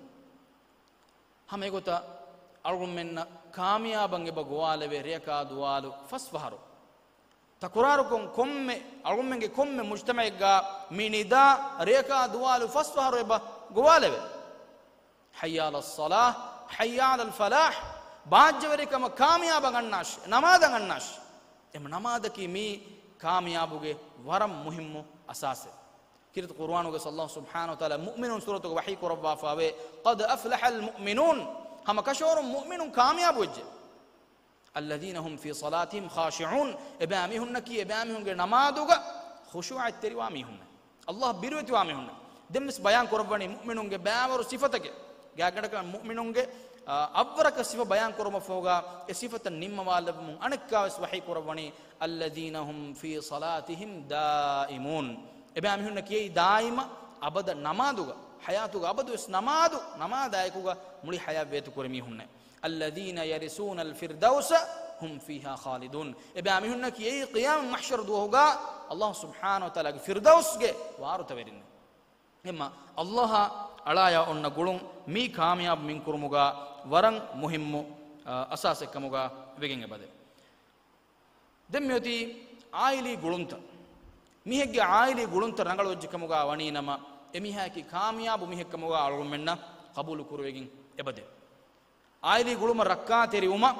ހަމަ އެގޮތަށް އަޅުގަނޑުމެންނަށް ކާމިޔާބަށް އެބަ ގޮވާލެވޭ ރެޔަކާ ދުވާލު ފަސް ފަހަރު. ތަކުރާރުކޮށް ކޮންމެ އަޅުގަނޑުމެންގެ ކޮންމެ މުޖްތަމަޢެއްގަ މި ނިދާ ރެޔަކާ ދުވާލު ފަސް ފަހަރު އެބަ ގޮވާލެވޭ. حي على الصلاة، حي على الفلاح. ބާއްޖަވެރިކަމަށް ކާމިޔާބަށް އަންނާށި، ނަމާދަށް އަންނާށި. އެމަ ނަމާދަކީ މީ ކާމިޔާބުގެ ވަރަށް މުހިއްމު އަސާސެއް. ކީރިތި ޤުރުއާނުގަ ﷲ ސުބްޙާނަހޫ ވަތަޢާލާ މުއުމިނޫން ސޫރަތުގަ ވަޙީ ކުރައްވާފައިވޭ، قد أفلح المؤمنون، ހަމަ ކަށަވަރުން މުއުމިނުން ކާމިޔާބު ވެއްޖެ. الذين هم في صلاتهم خاشعون، އެބައިމީހުންނަކީ އެބައިމީހުންގެ ނަމާދުގަ ޚުޝޫޢަތްތެރިވާ މީހުންނެއް. ﷲ ބިރުވެތިވާ މީހުންނެއް. ދެންވެސް ބަޔާން ކުރައްވަނީ މުއުމިނުންގެ ބައިވަރު ސިފަތަކެއް. ގާތްގަނޑަކަށް މުއުމިނުންގެ، އާ، އަށްވަރަކަށް ސިފަ ބަޔާން ކުރުމަށްފަހުގަ އެ ސިފަތައް ނިންމަވާލެއްވުމުން އަނެއްކާވެސް ވަޙީ ކުރައްވަނީ، الذين هم في صلاتهم دائمون. އެބައިމީހުންނަކީ ދާއިމަށް އަބަދަށް ނަމާދުގަ، ޙަޔާތުގަ އަބަދުވެސް ނަމާދު، ނަމާދާއެކުގަ މުޅި ޙަޔާތް ވޭތުކުރި މީހުންނެއް. الذين يرثون الفردوس هم فيها خالدون. އެބައިމީހުންނަކީ އެއީ ޤިޔާމަތް މަޙްޝަރު ދުވަހުގަ ﷲ ސުބްޙާނަހޫ ވަތަޢާލާގެ ފިރްދައުސްގެ ވާރުތަވެރިންނެއް. އެމަ ﷲ އާ އަޅާޔާ އޮންނަ ގުޅުން މީ ކާމިޔާބު މިންކުރުމުގަ ވަރަށް މުހިއްމު، އަ، އަސާސެއް ކަމުގަ ވެގެން އެބަދޭ. ދެން މިއޮތީ ޢާއިލީ ގުޅުންތައް. މީހެއްގެ ޢާއިލީ ގުޅުންތައް ރަނގަޅުވެއްޖެ ކަމުގަ ވަނީ ނަމަ، އެމީހާއަކީ ކާމިޔާބު މީހެއް ކަމުގަ އަޅުގަނޑުމެންނަށް ޤަބޫލު ކުރެވިގެން އެބަދޭ. ޢާއިލީ ގުޅުމަށް ރައްކާތެރިވުމަށް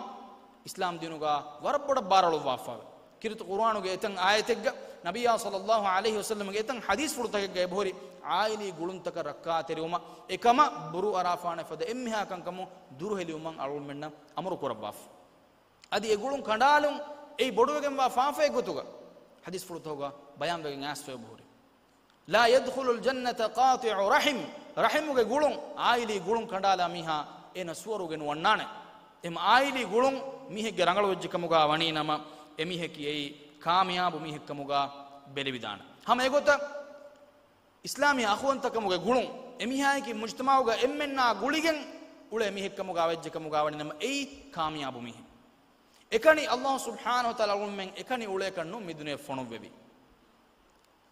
އިސްލާމް ދީނުގަ ވަރަށް ބޮޑަށް ބާރުއަޅުއްވާފައިވޭ. ކީރިތި ޤުރުއާނުގެ އެތައް އާޔަތެއްގަ، ނަބިއްޔާ ޞައްލައްލާހު ޢަލައިހި ވަސައްލަމްގެ އެތައް ޙަދީޘްފުޅުތަކެއްގަ އެބަހުރި، ޢާއިލީ ގުޅުންތަކަށް ރައްކާތެރިވުމަށް، އެކަމަށް ބުރޫއަރާފާނެ ފަދަ އެންމެހާ ކަންކަމުން ދުރުހެލިވުމަށް އަޅުގަނޑުމެންނަށް އަމުރު ކުރައްވާފަ. އަދި އެ ގުޅުން ކަނޑާލުން އެއީ ބޮޑުވެގެންވާ ފާފައެއް ގޮތުގަ ޙަދީޘްފުޅުތަކުގަ ބަޔާންވެގެން އައިސްފަ އެބަހުރި. لا يدخل الجنة قاطع رحم. ރަޙިމުގެ ގުޅުން، ޢާއިލީ ގުޅުން ކަނޑާލާ މީހާ އޭނަ ސުވަރުގެ ނުވަންނާނެ. އެމަ ޢާއިލީ ގުޅުން މީހެއްގެ ރަނގަޅުވެއްޖެ ކަމުގަ ވަނީ ނަމަ، އެމީހަކީ އެއީ ކާމިޔާބު މީހެއް ކަމުގަ ބެލެވިދާނެ. ހަމަ އެގޮތަށް އިސްލާމީ އަޚުވަންތަކަމުގެ ގުޅުން، އެމީހާއަކީ މުޖްތަމަޢުގަ އެންމެންނާ ގުޅިގެން އުޅޭ މީހެއް ކަމުގަ ވެއްޖެ ކަމުގަ ވަނީ ނަމަ، އެއީ ކާމިޔާބު މީހެއް. އެކަނި ﷲ ސުބްޙާނަހޫ ވަތަޢާލާ އަޅުގަނޑުމެން އެކަނި އުޅޭކަށް ނޫން މި ދުނިޔެ ފޮނުއްވެވި.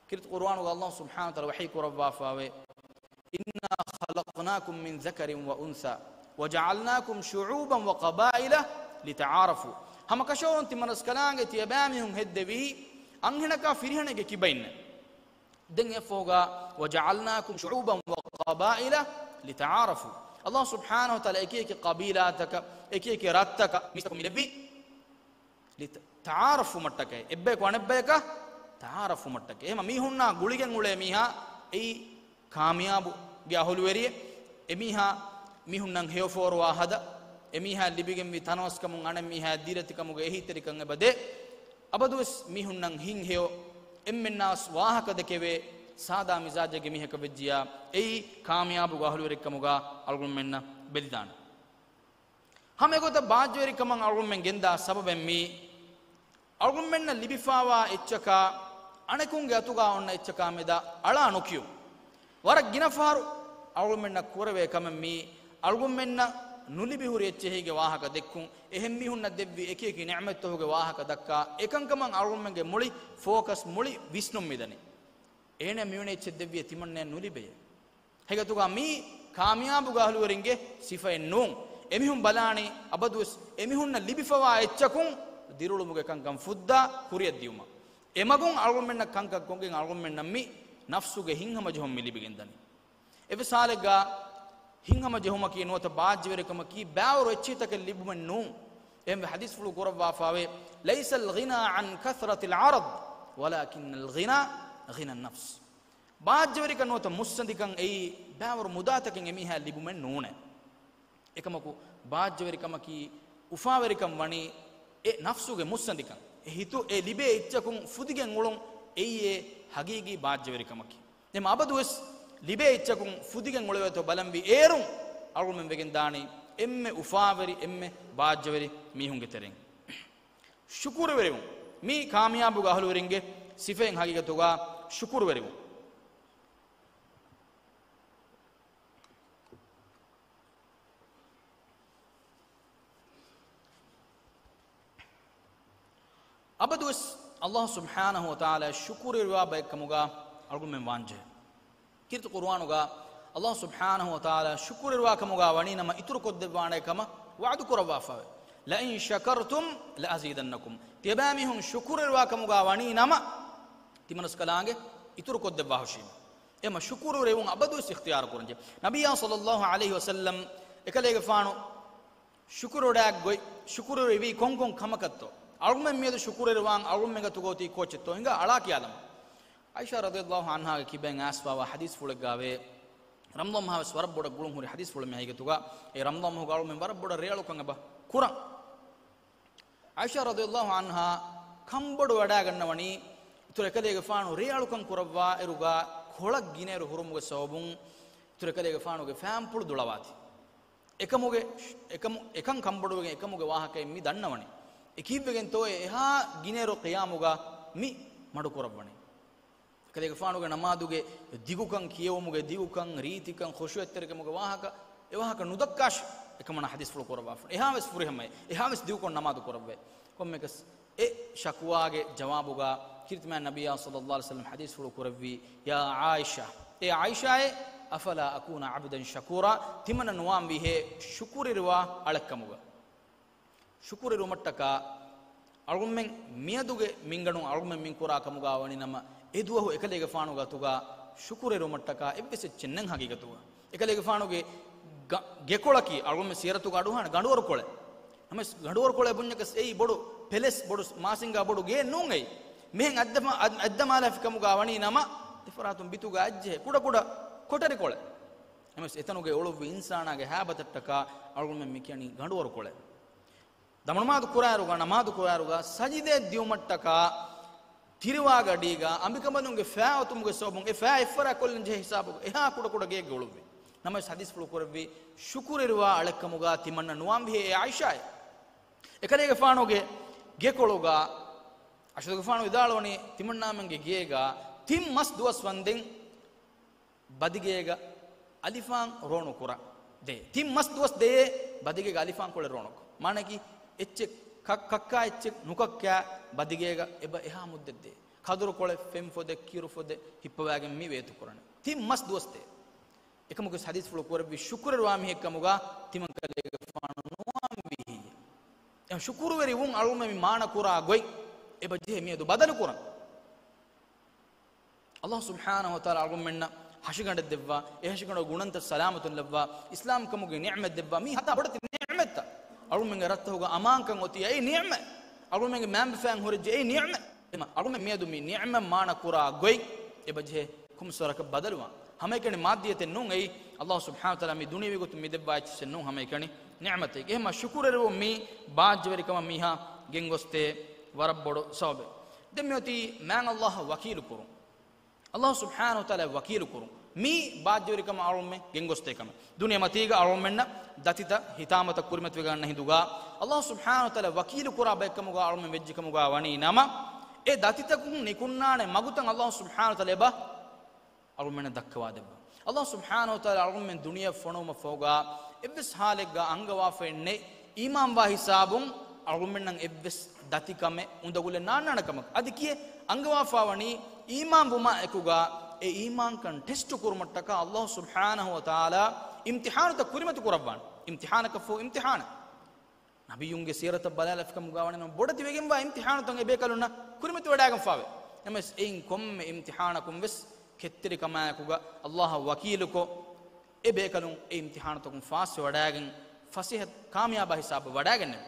ކީރިތި ޤުރުއާނުގަ ﷲ ސުބްޙާނަހޫ ވަތަޢާލާ ވަޙީ ކުރައްވާފައިވޭ، إنا خلقناكم من ذكر وأنثى وجعلناكم شعوبا وقبائل لتعارفوا. ހަމަ ކަށަވަރުން ތިމަން ރަސްކަލާނގެ ތިޔަބައިމީހުން ހެއްދެވީ އަންހެނަކާ ފިރިހެނެއްގެ ކިބައިންނެއް. ދެން އެއަށްފަހުގަ، وجعلناكم شعوبا وقبائل لتعارفوا. ﷲ ސުބްޙާނަހޫ ވަތަޢާލާ އެކި އެކި ޤަބީލާތަކަށް، އެކި އެކި ރަށްތަކަށް މީސްތަކުން މި ލެއްވީ، ލިތަ-، ތަޢާރަފުވުމަށްޓަކައި. އެއްބަޔަކު އަނެއްބަޔަކަށް ތަޢާރަފުވުމަށްޓަކައި. އެހެމަ މީހުންނާ ގުޅިގެން އުޅޭ މީހާ އެއީ ކާމިޔާބުގެ އަހުލުވެރިއެއް. އެމީހާ މީހުންނަށް ހެޔޮފޯރުވާ ހަދަ، އެމީހާ ލިބިގެންވި ތަނަވަސްކަމުން އަނެއްމީހާ ދީރަތިކަމުގެ އެހީތެރިކަން އެބަދޭ. އަބަދުވެސް މީހުންނަށް ހިތްހެޔޮ، އެންމެންނާސް ވާހަކަ ދެކެވޭ ސާދާ މިޒާޖެއްގެ މީހަކަށް ވެއްޖިޔާ، އެއީ ކާމިޔާބުގެ އަހުލުވެރިކަމުގަ އަޅުގަނޑުމެންނަށް ބެލިދާނެ. ހަމަ އެގޮތަށް ބާއްޖަވެރިކަމަށް އަޅުގަނޑުމެން ގެންދާ ސަބަބެއް މީ، އަޅުގަނޑުމެންނަށް ލިބިފާވާ އެއްޗަކާ، އަނެކުންގެ އަތުގާ އޮންނަ އެއްޗަކާ މެދަށް އަޅާ ނުކިޔުން. ވަރަށް ގިނަ ފަހަރު އަޅުގަނޑުމެންނަށް ކުރެވޭ ކަމެއް މީ، އަޅުގަނޑުމެންނަށް ނުލިބި ހުރި އެއްޗެހީގެ ވާހަކަ ދެއްކުން، އެހެން މީހުންނަށް ދެއްވި އެކި އެކި ނިޢުމަތްތަކުގެ ވާހަކަ ދައްކާ، އެކަންކަމަށް އަޅުގަނޑުމެންގެ މުޅި ފޯކަސް، މުޅި ވިސްނުން މިދަނީ. އޭނަ މިވެނި އެއްޗެއް ދެއްވިއޭ ތިމަންނަޔަށް ނުލިބެޔޭ. ހެގަތުގަ މީ ކާމިޔާބުގެ އަހުލުވެރިންގެ ސިފައެއް ނޫން. އެމީހުން ބަލާނީ އަބަދުވެސް އެމީހުންނަށް ލިބިފަވާ އެއްޗަކުން ދިރިއުޅުމުގެ ކަންކަން ފުއްދާ ކުރިއަށް ދިޔުމަށް. އެމަގުން އަޅުގަނޑުމެންނަށް ކަންކަން ކޮށްގެން އަޅުގަނޑުމެންނަށް މި ނަފްސުގެ ހިތްހަމަޖެހުން މި ލިބިގެންދަނީ. އެއްވެސް ހާލެއްގަ ހިތްހަމަޖެހުމަކީ ނުވަތަ ބާއްޖަވެރިކަމަކީ ބައިވަރު އެއްޗިހިތަކެއް ލިބުމެއް ނޫން. އެހެންވެ ޙަދީޘްފުޅު ކުރައްވާފައިވޭ، ليس الغنى عن كثرة العرض ولكن الغنى غنى النفس. ބާއްޖަވެރިކަން ނުވަތަ މުއްސަނދިކަން އެއީ ބައިވަރު މުދާތަކެއް އެމީހާ ލިބުމެއް ނޫނޭ. އެކަމަކު، ބާއްޖަވެރިކަމަކީ، އުފާވެރިކަން ވަނީ އެ ނަފްސުގެ މުއްސަނދިކަން. އެ ހިތު އެ ލިބޭ އެއްޗަކުން ފުދިގެން އުޅުން އެއީ އެ ހަގީގީ ބާއްޖަވެރިކަމަކީ. އެމަ އަބަދުވެސް ލިބޭ އެއްޗަކުން ފުދިގެން އުޅެވޭތޯ ބަލަންވީ އޭރުން އަޅުގަނޑުމެން ވެގެން ދާނީ އެންމެ އުފާވެރި، އެންމެ ބާއްޖަވެރި މީހުންގެ ތެރެއިން. ޝުކުރުވެރިވުން. މީ ކާމިޔާބުގެ އަހުލުވެރިންގެ ސިފައިން ހަގީގަތުގަ ޝުކުރުވެރިވުން. އަބަދުވެސް ﷲ ސުބްޙާނަހޫ ވަތަޢާލާ ޝުކުރުވެރިވާ ބައެއްކަމުގަ އަޅުގަނޑުމެން ވާންޖެހޭ. ކީރިތި ޤުރުއާނުގަ ﷲ ސުބްޙާނަހޫ ވަތަޢާލާ ޝުކުރުވެރިވާ ކަމުގަ ވަނީ ނަމަ އިތުރުކޮށްދެއްވާނޭ ކަމަށް ވަޢުދު ކުރައްވާފަވޭ. لئن شكرتم لأزيدنكم. ތިޔަބައިމީހުން ޝުކުރުވެރިވާ ކަމުގަ ވަނީ ނަމަ ތިމަނަސްކަލާނގެ އިތުރުކޮށްދެއްވާހުށީމެ. އެމަ ޝުކުރުވެރިވުން އަބަދުވެސް އިޚްތިޔާރު ކުރަންޖެ. ނަބިއްޔާ ޞައްލައްލާހު ޢަލައިހި ވަސައްލަމް އެކަލޭގެފާނު ޝުކުރުވެރިވި ކޮންކޮން ކަމަކަށްތޯ؟ އަޅުގަނޑުމެން މިއަދު ޝުކުރުވެރިވާން އަޅުގަނޑުމެންގެ އަތުގަ އޮތީ ކޯޗެއްތޯ ހިނގާ އަޅާ ކިޔާލަމާ. ޢާއިޝާ ރަޟިޔައްލާހު ޢަންހާގެ ކިބައިން އައިސްފަވާ ޙަދީޘްފުޅެއްގައި ވޭ، ރަމަޟާން މަހާވެސް ވަރަށް ބޮޑަށް ގުޅުން ހުރި ޙަދީޘްފުޅެއް މި ހަގީގަތުގަ. އެ ރަމަޟާން މަހުގަ އަޅުގަނޑުމެން ވަރަށް ބޮޑަށް ރޭއަޅުކަން އެބަ ކުރަން. ޢާއިޝާ ރަޟިޔައްލާހު ޢަންހާ ކަންބޮޑުވެވަޑައިގަންނަވަނީ، އިތުރު އެކަލޭގެފާނު ރޭއަޅުކަން ކުރައްވާއިރުގަ ކޮޅަށް ގިނައިރު ހުރުމުގެ ސަބަބުން އިތުރު އެކަލޭގެފާނުގެ ފާންޕުޅު ދުޅަވާތީ. އެކަމުގެ، އެކަމު، އެކަން ކަންބޮޑުވެގެން އެކަމުގެ ވާހަކައެއް މި ދަންނަވަނީ. އެ ކީއްވެގެންތޯއޭ އެހާ ގިނައިރު ޤިޔާމުގަ މި މަޑުކުރައްވަނީ؟ އެކަލޭގެފާނުގެ ނަމާދުގެ ދިގުކަން، ކިޔެވުމުގެ ދިގުކަން، ރީތިކަން، ޚުޝޫޢަތްތެރިކަމުގެ ވާހަކަ، އެ ވާހަކަ ނުދައްކާށި އެކަމަނާ ޙަދީޘްފުޅު ކުރައްވާފަ. އެހާވެސް ފުރިހަމައެއް، އެހާވެސް ދިގުކޮށް ނަމާދު ކުރައްވައި. ކޮންމެއަކަސް އެ ޝަކުވާގެ ޖަވާބުގަ ކީރިތި މާތް ނަބިއްޔާ ޞައްލައްލާހު ޢަލައިހި ވަސައްލަމް ޙަދީޘްފުޅު ކުރެއްވީ، يا عائشة، އޭ ޢާއިޝާއޭ، أفلا أكون عبدا شكورا، ތިމަންނަ ނުވާންވީހޭ ޝުކުރުވެރިވާ އަޅެއްކަމުގަ؟ ޝުކުރުވެރިވުމަށްޓަކާ އަޅުގަނޑުމެން މިއަދުގެ މިންގަނޑުން އަޅުގަނޑުމެން މިން ކުރާ ކަމުގަ ވަނީ ނަމަ، އެ ދުވަހު އެކަލޭގެފާނުގެ އަތުގަ ޝުކުރުވެރިވުމަށްޓަކާ އެއްވެސް އެއްޗެއް ނެތް ހަގީގަތުގަ. އެކަލޭގެފާނުގެ ގަ-، ގެކޮޅަކީ އަޅުގަނޑުމެން ސީރަތުގަ އަޑުއަހާނެ ގަނޑުވަރުކޮޅެއް. ނަމަވެސް ގަނޑުވަރުކޮޅޭ ބުންޏަކަސް އެއީ ބޮޑު ޕެލެސް، ބޮޑު މާސިންގާ ބޮޑު ގެއެއް ނޫން އެއީ. މިހެން އަތްދަމާ-، އަތް-، އަތްދަމާލާފި ކަމުގަ ވަނީ ނަމަ، އެފަރާތުން ބިތުގަ އަތްޖެހޭ ކުޑަކުޑަ ކޮޓަރިކޮޅެއް. ނަމަވެސް އެތަނުގަ އުޅުއްވި އިންސާނާގެ ހައިބަތަށްޓަކާ އަޅުގަނޑުމެން މި ކިޔަނީ ގަނޑުވަރުކޮޅޭ. ދަމުނަމާދު ކުރާއިރުގަ، ނަމާދު ކުރާއިރުގަ ސަޖިދައެއް ދިއުމަށްޓަކާ ތިރިވާގަޑީގަ އަނބިކަނބަލުންގެ ފައި އޮތުމުގެ ސަބަބުން އެ ފައި އެއްފަރާ ކޮށްލަން ޖެހޭ ހިސާބުގަ އެހާ ކުޑަކުޑަ ގެއެއްގަ އުޅުއްވި. ނަމަވެސް ޙަދީޘްފުޅު ކުރެއްވީ ޝުކުރުވެރިވާ އަޅެއްކަމުގަ ތިމަންނަ ނުވާންވީހޭ އޭ ޢާއިޝާއޭ. އެކަލޭގެފާނުގެ ގެކޮޅުގަ އަށަދުގެފާނު ވިދާޅުވަނީ ތިމަންނާމެންގެ ގޭގަ ތިން މަސް ދުވަސް ވަންދެން ބަދިގޭގަ އަލިފާން ރޯނުކުރާ ދޭ. ތިން މަސް ދުވަސް ދޭ ބަދިގޭގަ އަލިފާން ކޮޅެއް ރޯނުކުރާ. މާނައަކީ އެއްޗެއް ކަ-، ކައްކާ އެއްޗެއް ނުކައްކާ ބަދިގޭގަ އެބަ އެހާ މުއްދަތް ދޭ. ކަދުރު ކޮޅެއް ފެން ފޮދެއް ކިރު ފޮދެއް ހިއްޕަވާގެން މި ވޭތުކުރަނީ. ތިން މަސް ދުވަސް ދޭ. އެކަމަކު ޙަދީޘްފުޅު ކުރެއްވި ޝުކުރުވެރިވާ މީހެއްކަމުގަ ތިމަން ކަލޭގެފާނު ނުވާންވީހެއްޔެވެ؟ ޝުކުރުވެރިވުން އަޅުގަނޑުމެން މި މާނަ ކުރާ ގޮތް އެބަ ޖެހޭ މިއަދު ބަދަލު ކުރަން. ﷲ ސުބްޙާނަހޫ ވަތަޢާލާ އަޅުގަނޑުމެންނަށް ހަށިގަނޑެއް ދެއްވާ، އެ ހަށިގަނޑު ގުނަންތައް ސަލާމަތުން ލައްވާ، އިސްލާމްކަމުގެ ނިޢުމަތް ދެއްވާ، މީ ހަތާ ބޮޑެތި ނިޢުމަތްތައް. އަޅުގަނޑުމެންގެ ރަށްތަކުގަ އަމާންކަން އޮތީ އެއީ ނިޢުމަތް. އަޅުގަނޑުމެންގެ މައިންބަފައިން ހުރެއްޖެ އެއީ ނިޢުމަތް. އެމަ އަޅުގަނޑުމެން މިއަދު މި ނިޢުމަތް މާނަ ކުރާ ގޮތް އެބަ ޖެހޭ ކޮންމެސް ވަރަކަށް ބަދަލުވާން. ހަމައެކަނި މާއްދިއްޔަތެއް ނޫން އެއީ. ﷲ ސުބްޙާނަހޫ ވަތަޢާލާ މި ދުނިޔެވީ ގޮތުން މި ދެއްވާ އެއްޗެއް ނޫން، ހަމައެކަނި ނިޢުމަތެއް. އެހެންމަ ޝުކުރުވެރިވުން މީ ބާއްޖަވެރިކަމަށް މީހާ ގެންގޮސްދޭ ވަރަށް ބޮޑު ސަބަބެއް. ދެން މިއޮތީ މާތް ﷲ އަށް ވަކީލު ކުރުން. ﷲ ސުބްޙާނަހޫ ވަތަޢާލާ ވަކީލު ކުރުން. މީ ބާއްޖަވެރިކަމަށް އަޅުގަނޑުމެން ގެންގޮސްދޭ ކަމެއް. ދުނިޔެމަތީގަ އަޅުގަނޑުމެންނަށް ދަތިތައް ހިތާމަތައް ކުރިމަތިވެގަންނަ ހިނދުގަ، ﷲ ސުބްޙާނަހޫ ވަތަޢާލާ ވަކީލު ކުރާ ބައެއްކަމުގަ އަޅުގަނޑުމެން ވެއްޖެކަމުގަ ވަނީ ނަމަ، އެ ދަތިތަކުން ނިކުންނާނެ މަގުތައް ﷲ ސުބްޙާނަހޫ ވަތަޢާލާ އެބަ އަޅުގަނޑުމެންނަށް ދައްކަވާ ދެއްވާ. ﷲ ސުބްޙާނަހޫ ވަތަޢާލާ އަޅުގަނޑުމެން ދުނިޔެއަށް ފޮނުވުމަށްފަހުގަ އެއްވެސް ހާލެއްގަ އަންގަވާފައެއް ނެތް، އީމާންވާ ހިސާބުން އަޅުގަނޑުމެންނަށް އެއްވެސް ދަތިކަމެއް އުނދަގުލެއް ނާންނާނެ ކަމަކަށް. އަދި ކިއެއް އަންގަވާފަވަނީ އީމާން ވުމާ އެކުގަ އެ އީމާންކަން ޓެސްޓު ކުރުމަށްޓަކާ ﷲ ސުބްޙާނަހޫ ވަތަޢާލާ އިމްތިޙާނުތައް ކުރިމަތި ކުރައްވާނެ. އިމްތިޙާނަކަށްފަހު އިމްތިޙާނެއް. ނަބިއްޔުންގެ ސީރަތަށް ބަލާލަފިކަމުގަ ވަނީ ނަމަ ބޮޑެތިވެގެންވާ އިމްތިޙާނުތައް އެބޭކަލުންނަށް ކުރިމަތިވެވަޑައިގެންފާވޭ. ނަމަވެސް އެއިން ކޮންމެ އިމްތިޙާނަކުން ވެސް ކެތްތެރިކަމާއެކުގަ ﷲ އަށް ވަކީލުކޮށް، އެ ބޭކަލުން އެ އިމްތިޙާނުތަކުން ފާސްވެވަޑައިގެން ފަސޭހަ ކާމިޔާބާ ހިސާބަށް ވަޑައިގެންނެވި.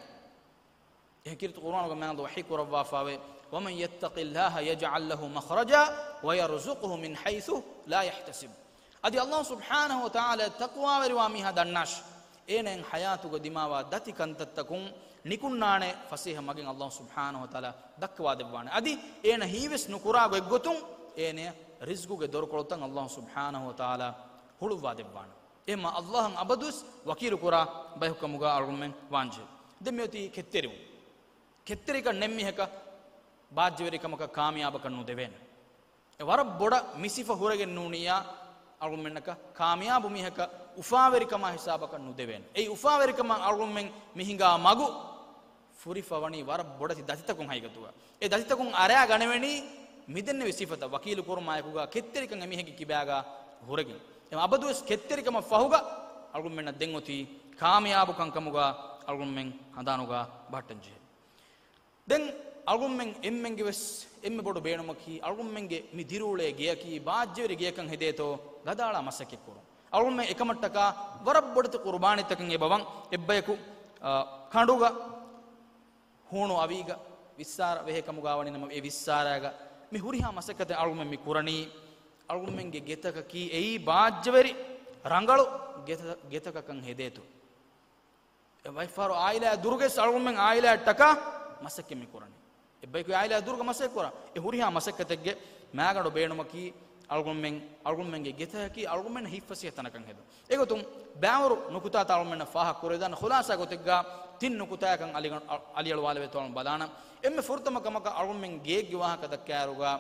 އެހެން ކީރިތި ޤުރުއާނުގަ މާތް ވަޙީ ކުރައްވާފައިވޭ، وَمَن يَتَّقِ اللَّهَ يَجْعَل لَّهُ مَخْرَجًا وَيَرْزُقْهُ مِنْ حَيْثُ لَا يَحْتَسِبُ. އަދި ﷲ ސުބްޙާނަހޫ ވަތަޢާލާ ތަޤްވާވެރިވާ މީހާ ދަންނާށި، އޭނައަށް ޙަޔާތުގަ ދިމާވާ ދަތި ކަންތައްތަކުން ނިކުންނާނެ ފަސޭހަ މަގެއް ﷲ ސުބްޙާނަހޫ ވަތަޢާލާ ދައްކަވާދެއްވާނެ. އަދި އޭނަ ހީވެސް ނުކުރާ ގޮތްގޮތުން އޭނަޔަށް ރިޒްޤުގެ ދޮރުކޮޅުތައް ﷲ ސުބްޙާނަހޫ ވަތަޢާލާ ހުޅުއްވާދެއްވާނެ. އެހެންމާ ﷲ އަށް އަބަދުވެސް ވަކީލުކުރާ ބަޔަކު ކަމުގަ އަޅުގަނޑުމެން ވާންޖެހޭ. ދެން މިއޮތީ ކެތްތެރިވުން. ކެތްތެރިކަން ނެތް މީހަކަށް ބާއްޖަވެރިކަމަކަށް ކާމިޔާބަކަށް ނުދެވޭނެ. އެ ވަރަށް ބޮޑަށް މި ސިފަ ހުރެގެން ނޫނިއްޔާ އަޅުގަނޑުމެންނަކަށް ކާމިޔާބު މީހަކަށް އުފާވެރިކަމާ ހިސާބަކަށް ނުދެވޭނެ. އެ އުފާވެރިކަމަށް އަޅުގަނޑުމެން މި ހިނގާ މަގު ފުރިފަވަނީ ވަރަށް ބޮޑެތި ދަތިތަކުން ހަގީގަތުގަ. އެ ދަތިތަކުން އަރާ ގަނެވެނީ މިދެންނެވި ސިފަތައް ވަކީލު ކުރުމާއެކުގަ ކެތްތެރިކަން އެމީހެއްގެ ކިބާގަ ހުރެގެން. އެ އަބަދުވެސް ކެތްތެރިކަމަށް ފަހުގަ އަޅުގަނޑުމެންނަށް ދެން އޮތީ ކާމިޔާބުކަން ކަމުގަ އަޅުގަނޑުމެން ހަނދާނުގަ ބަހައްޓަން ޖެހޭ. ދެން އަޅުގަނޑުމެން އެންމެންގެ ވެސް އެންމެ ބޮޑު ބޭނުމަކީ އަޅުގަނޑުމެންގެ މި ދިރިއުޅޭ ގެޔަކީ ބާއްޖަވެރި ގެޔަކަށް ހެދޭތޯ ގަދައަޅާ މަސައްކަތްކުރުން. އަޅުގަނޑުމެން އެކަމަށްޓަކާ ވަރަށް ބޮޑެތި ޤުރުބާނީތަކަށް އެބަވަން. އެއްބަޔަކު، އާ، ކަނޑުގަ ހޫނު އަވީގަ ވިއްސާރަ ވެހޭ ކަމުގަ ވަނީ ނަމަ، އެ ވިއްސާރައިގަ މި ހުރިހާ މަސައްކަތެއް އަޅުގަނޑުމެން މި ކުރަނީ، އަޅުގަނޑުމެންގެ ގެތަކަކީ އެއީ ބާއްޖަވެރި ރަނގަޅު ގެތަ-، ގެތަކަކަށް ހެދޭތޯ. އެ ވައިފާރު އާއިލާއާ ދުރުގެސް އަޅުގަނޑުމެން އާއިލާއަށްޓަކާ މަސައްކަތް މި ކުރަނީ. އެއްބަޔަކު އާއިލާއާ ދުރުގަ މަސައްކަތް ކުރާ. އެ ހުރިހާ މަސައްކަތެއްގެ މާގަނޑު ބޭނުމަކީ އަޅުގަނޑުމެން، އަޅުގަނޑުމެންގެ ގެތަކަކީ އަޅުގަނޑުމެން ހިތްފަސޭހަ ތަނަކަށް ހެދުން. އެގޮތުން ބައިވަރު ނުކުތާތައް އަޅުގަނޑުމެންނަށް ފާހަގަ ކުރެވިދާނެ. ޚުލާސާ ގޮތެއްގަ ތިން ނުކުތާއަކަށް އަލި-، އަލިއަޅުވާލެވޭތޯ ބަލާނަން. އެންމެ ފުރަތަމަ ކަމަކަށް އަޅުގަނޑުމެން ގެއެއްގެ ވާހަކަ ދައްކާއިރުގަ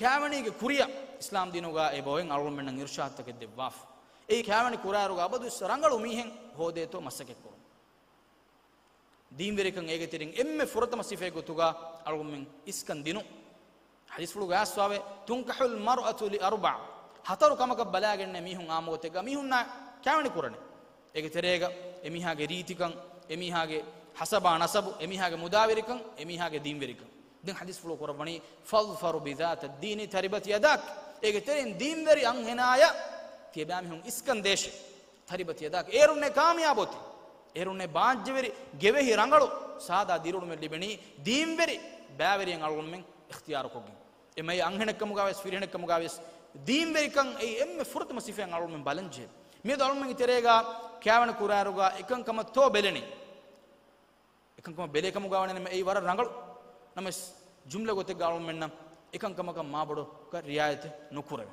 ކާވެނީގެ ކުރިއަށް އިސްލާމް ދީނުގަ އެބައޮތް އަޅުގަނޑުމެންނަށް އިރުޝާދުތަކެއް ދެއްވާފަ. އެއީ ކާވެނި ކުރާއިރުގަ އަބަދުވެސް ރަނގަޅު މީހެއް ހޯދޭތޯ މަސައްކަތްކުރުން. ދީންވެރިކަން އޭގެ ތެރެއިން އެންމެ ފުރަތަމަ ސިފައެއް ގޮތުގަ އަޅުގަނޑުމެން އިސްކަން ދިނުން. ޙަދީޘްފުޅުގަ އައިސްފަވޭ، تنكح المرأة لأربع. ހަތަރު ކަމަކަށް ބަލާގެންނޭ މީހުން އާއްމުގޮތެއްގަ މީހުންނާ ކާވެނި ކުރަނީ. އޭގެ ތެރޭގަ އެމީހާގެ ރީތިކަން، އެމީހާގެ ހަސަބާ ނަސަބު، އެމީހާގެ މުދާވެރިކަން، އެމީހާގެ ދީންވެރިކަން. ދެން ޙަދީޘްފުޅު ކުރައްވަނީ، فاظفر بذات الدين تربت يداك. އޭގެ ތެރެއިން ދީންވެރި އަންހެނާޔަށް ތިޔަބައިމީހުން އިސްކަން ދޭށޭ. تربت يداك. އޭރުންނޭ ކާމިޔާބު އޮތީ. އޭރުންނޭ ބާއްޖަވެރި ގެވެހި ރަނގަޅު ސާދާ ދިރިއުޅުމެއް ލިބެނީ ދީންވެރި ބައިވެރިއެއް އަޅުގަނޑުމެން އިޚްތިޔާރުކޮށްގެން. އެ މައި އަންހެނެއްކަމުގަވެސް ފިރިހެނެއްކަމުގަވެސް ދީންވެރިކަން އެއީ އެންމެ ފުރަތަމަ ސިފައެއް އަޅުގަނޑުމެން ބަލަންޖެހޭ. މިއަދު އަޅުގަނޑުމެންގެ ތެރޭގަ ކާވެނި ކުރާއިރުގަ އެކަންކަމަށްތޯ ބެލެނީ؟ އެކަންކަމަށް ބެލޭ ކަމުގަ ވަނީ ނަމަ އެއީ ވަރަށް ރަނގަޅު. ނަމަވެސް ޖުމްލަ ގޮތެއްގަ އަޅުގަނޑުމެންނަށް އެކަންކަމަކަށް މާބޮޑަކަށް ރިއާޔަތެއް ނުކުރެވޭ.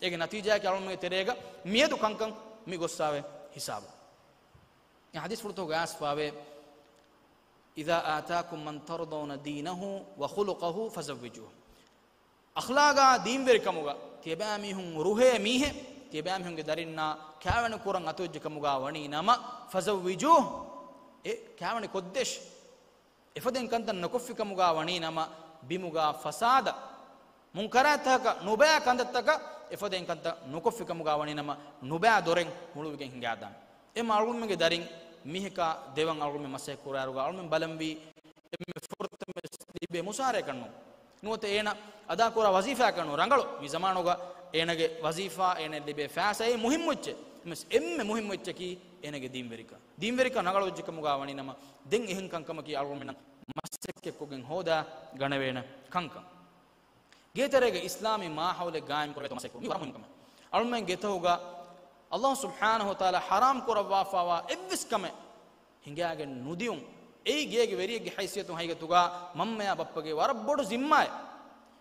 އޭގެ ނަތީޖާއަކީ އަޅުގަނޑުމެންގެ ތެރޭގަ މިއަދު ކަންކަން މި ގޮއްސާވޭ ހިސާބު. އެ ޙަދީޘްފުޅުތަކުގަ އައިސްފަވޭ، إذا آتاكم من ترضون دينه وخلقه فزوجوه. އަޚްލާގާ ދީންވެރިކަމުގަ ތިޔަބައިމީހުން ރުހޭ މީހެއް، ތިޔަބައިމީހުންގެ ދަރިންނާ ކާވެނި ކުރަން އަތުވެއްޖެ ކަމުގަ ވަނީ ނަމަ، فزوجوه، އެ ކާވެނި ކޮށްދޭށޭ. އެފަދައިން ކަންތައް ނުކޮށްފި ކަމުގަ ވަނީ ނަމަ، ބިމުގަ ފަސާދަ، މުންކަރާތްތަކަކަށް، ނުބައި ކަންތައްތަކަށް އެފަދައިން ކަންތައް ނުކޮށްފި ކަމުގަ ވަނީ ނަމަ، ނުބައި ދޮރެއް ހުޅުވިގެން ހިނގާދާނެ. އެމަ އަޅުގަނޑުމެންގެ ދަރިން މީހަކާ ދެވަން އަޅުގަނޑުމެން މަސައްކަތް ކުރާއިރުގަ އަޅުގަނޑުމެން ބަލަންވީ އެންމެ ފުރަތަމަ ލިބޭ މުސާރައަކަށްނު. ނުވަތަ އޭނަ އަދާކުރާ ވަޒީފާއަކަށްނު. ރަނގަޅު މި ޒަމާނުގަ އޭނަގެ ވަޒީފާ، އޭނަ ލިބޭ ފައިސާ އެއީ މުހިއްމު އެއްޗެއް. އެންމެ މުހިއްމު އެއްޗަކީ އޭނަގެ ދީންވެރިކަން. ދީންވެރިކަން ރަނގަޅުވެއްޖެ ކަމުގަ ވަނީ ނަމަ، ދެން އެހެން ކަންކަމަކީ އަޅުގަނޑުމެންނަށް މަސައްކަތްކޮށްގެން ހޯދާ ގަނެވޭނެ ކަންކަން. ގޭތެރޭގަ އިސްލާމީ މާހައުލެއް ގާއިމް ކުރެވޭތޯ މަސައްކަތް ކުރުން މީ ވަރަށް މުހިންމު ކަމެއް. އަޅުމެން ގެތަހުގަ ﷲ ސުބްޙާނަހޫ ވަތަޢާލާ ޙަރާމް ކުރައްވާފައިވާ އެއްވެސް ކަމެއް ހިނގާގެން ނުދިޔުން. އެއީ ގޭގެ ވެރިއެއްގެ ހައިސިއްޔަތުން ހަގީގަތުގަ މަންމަޔާ ބައްޕަގެ ވަރަށް ބޮޑު ޒިންމާއެއް.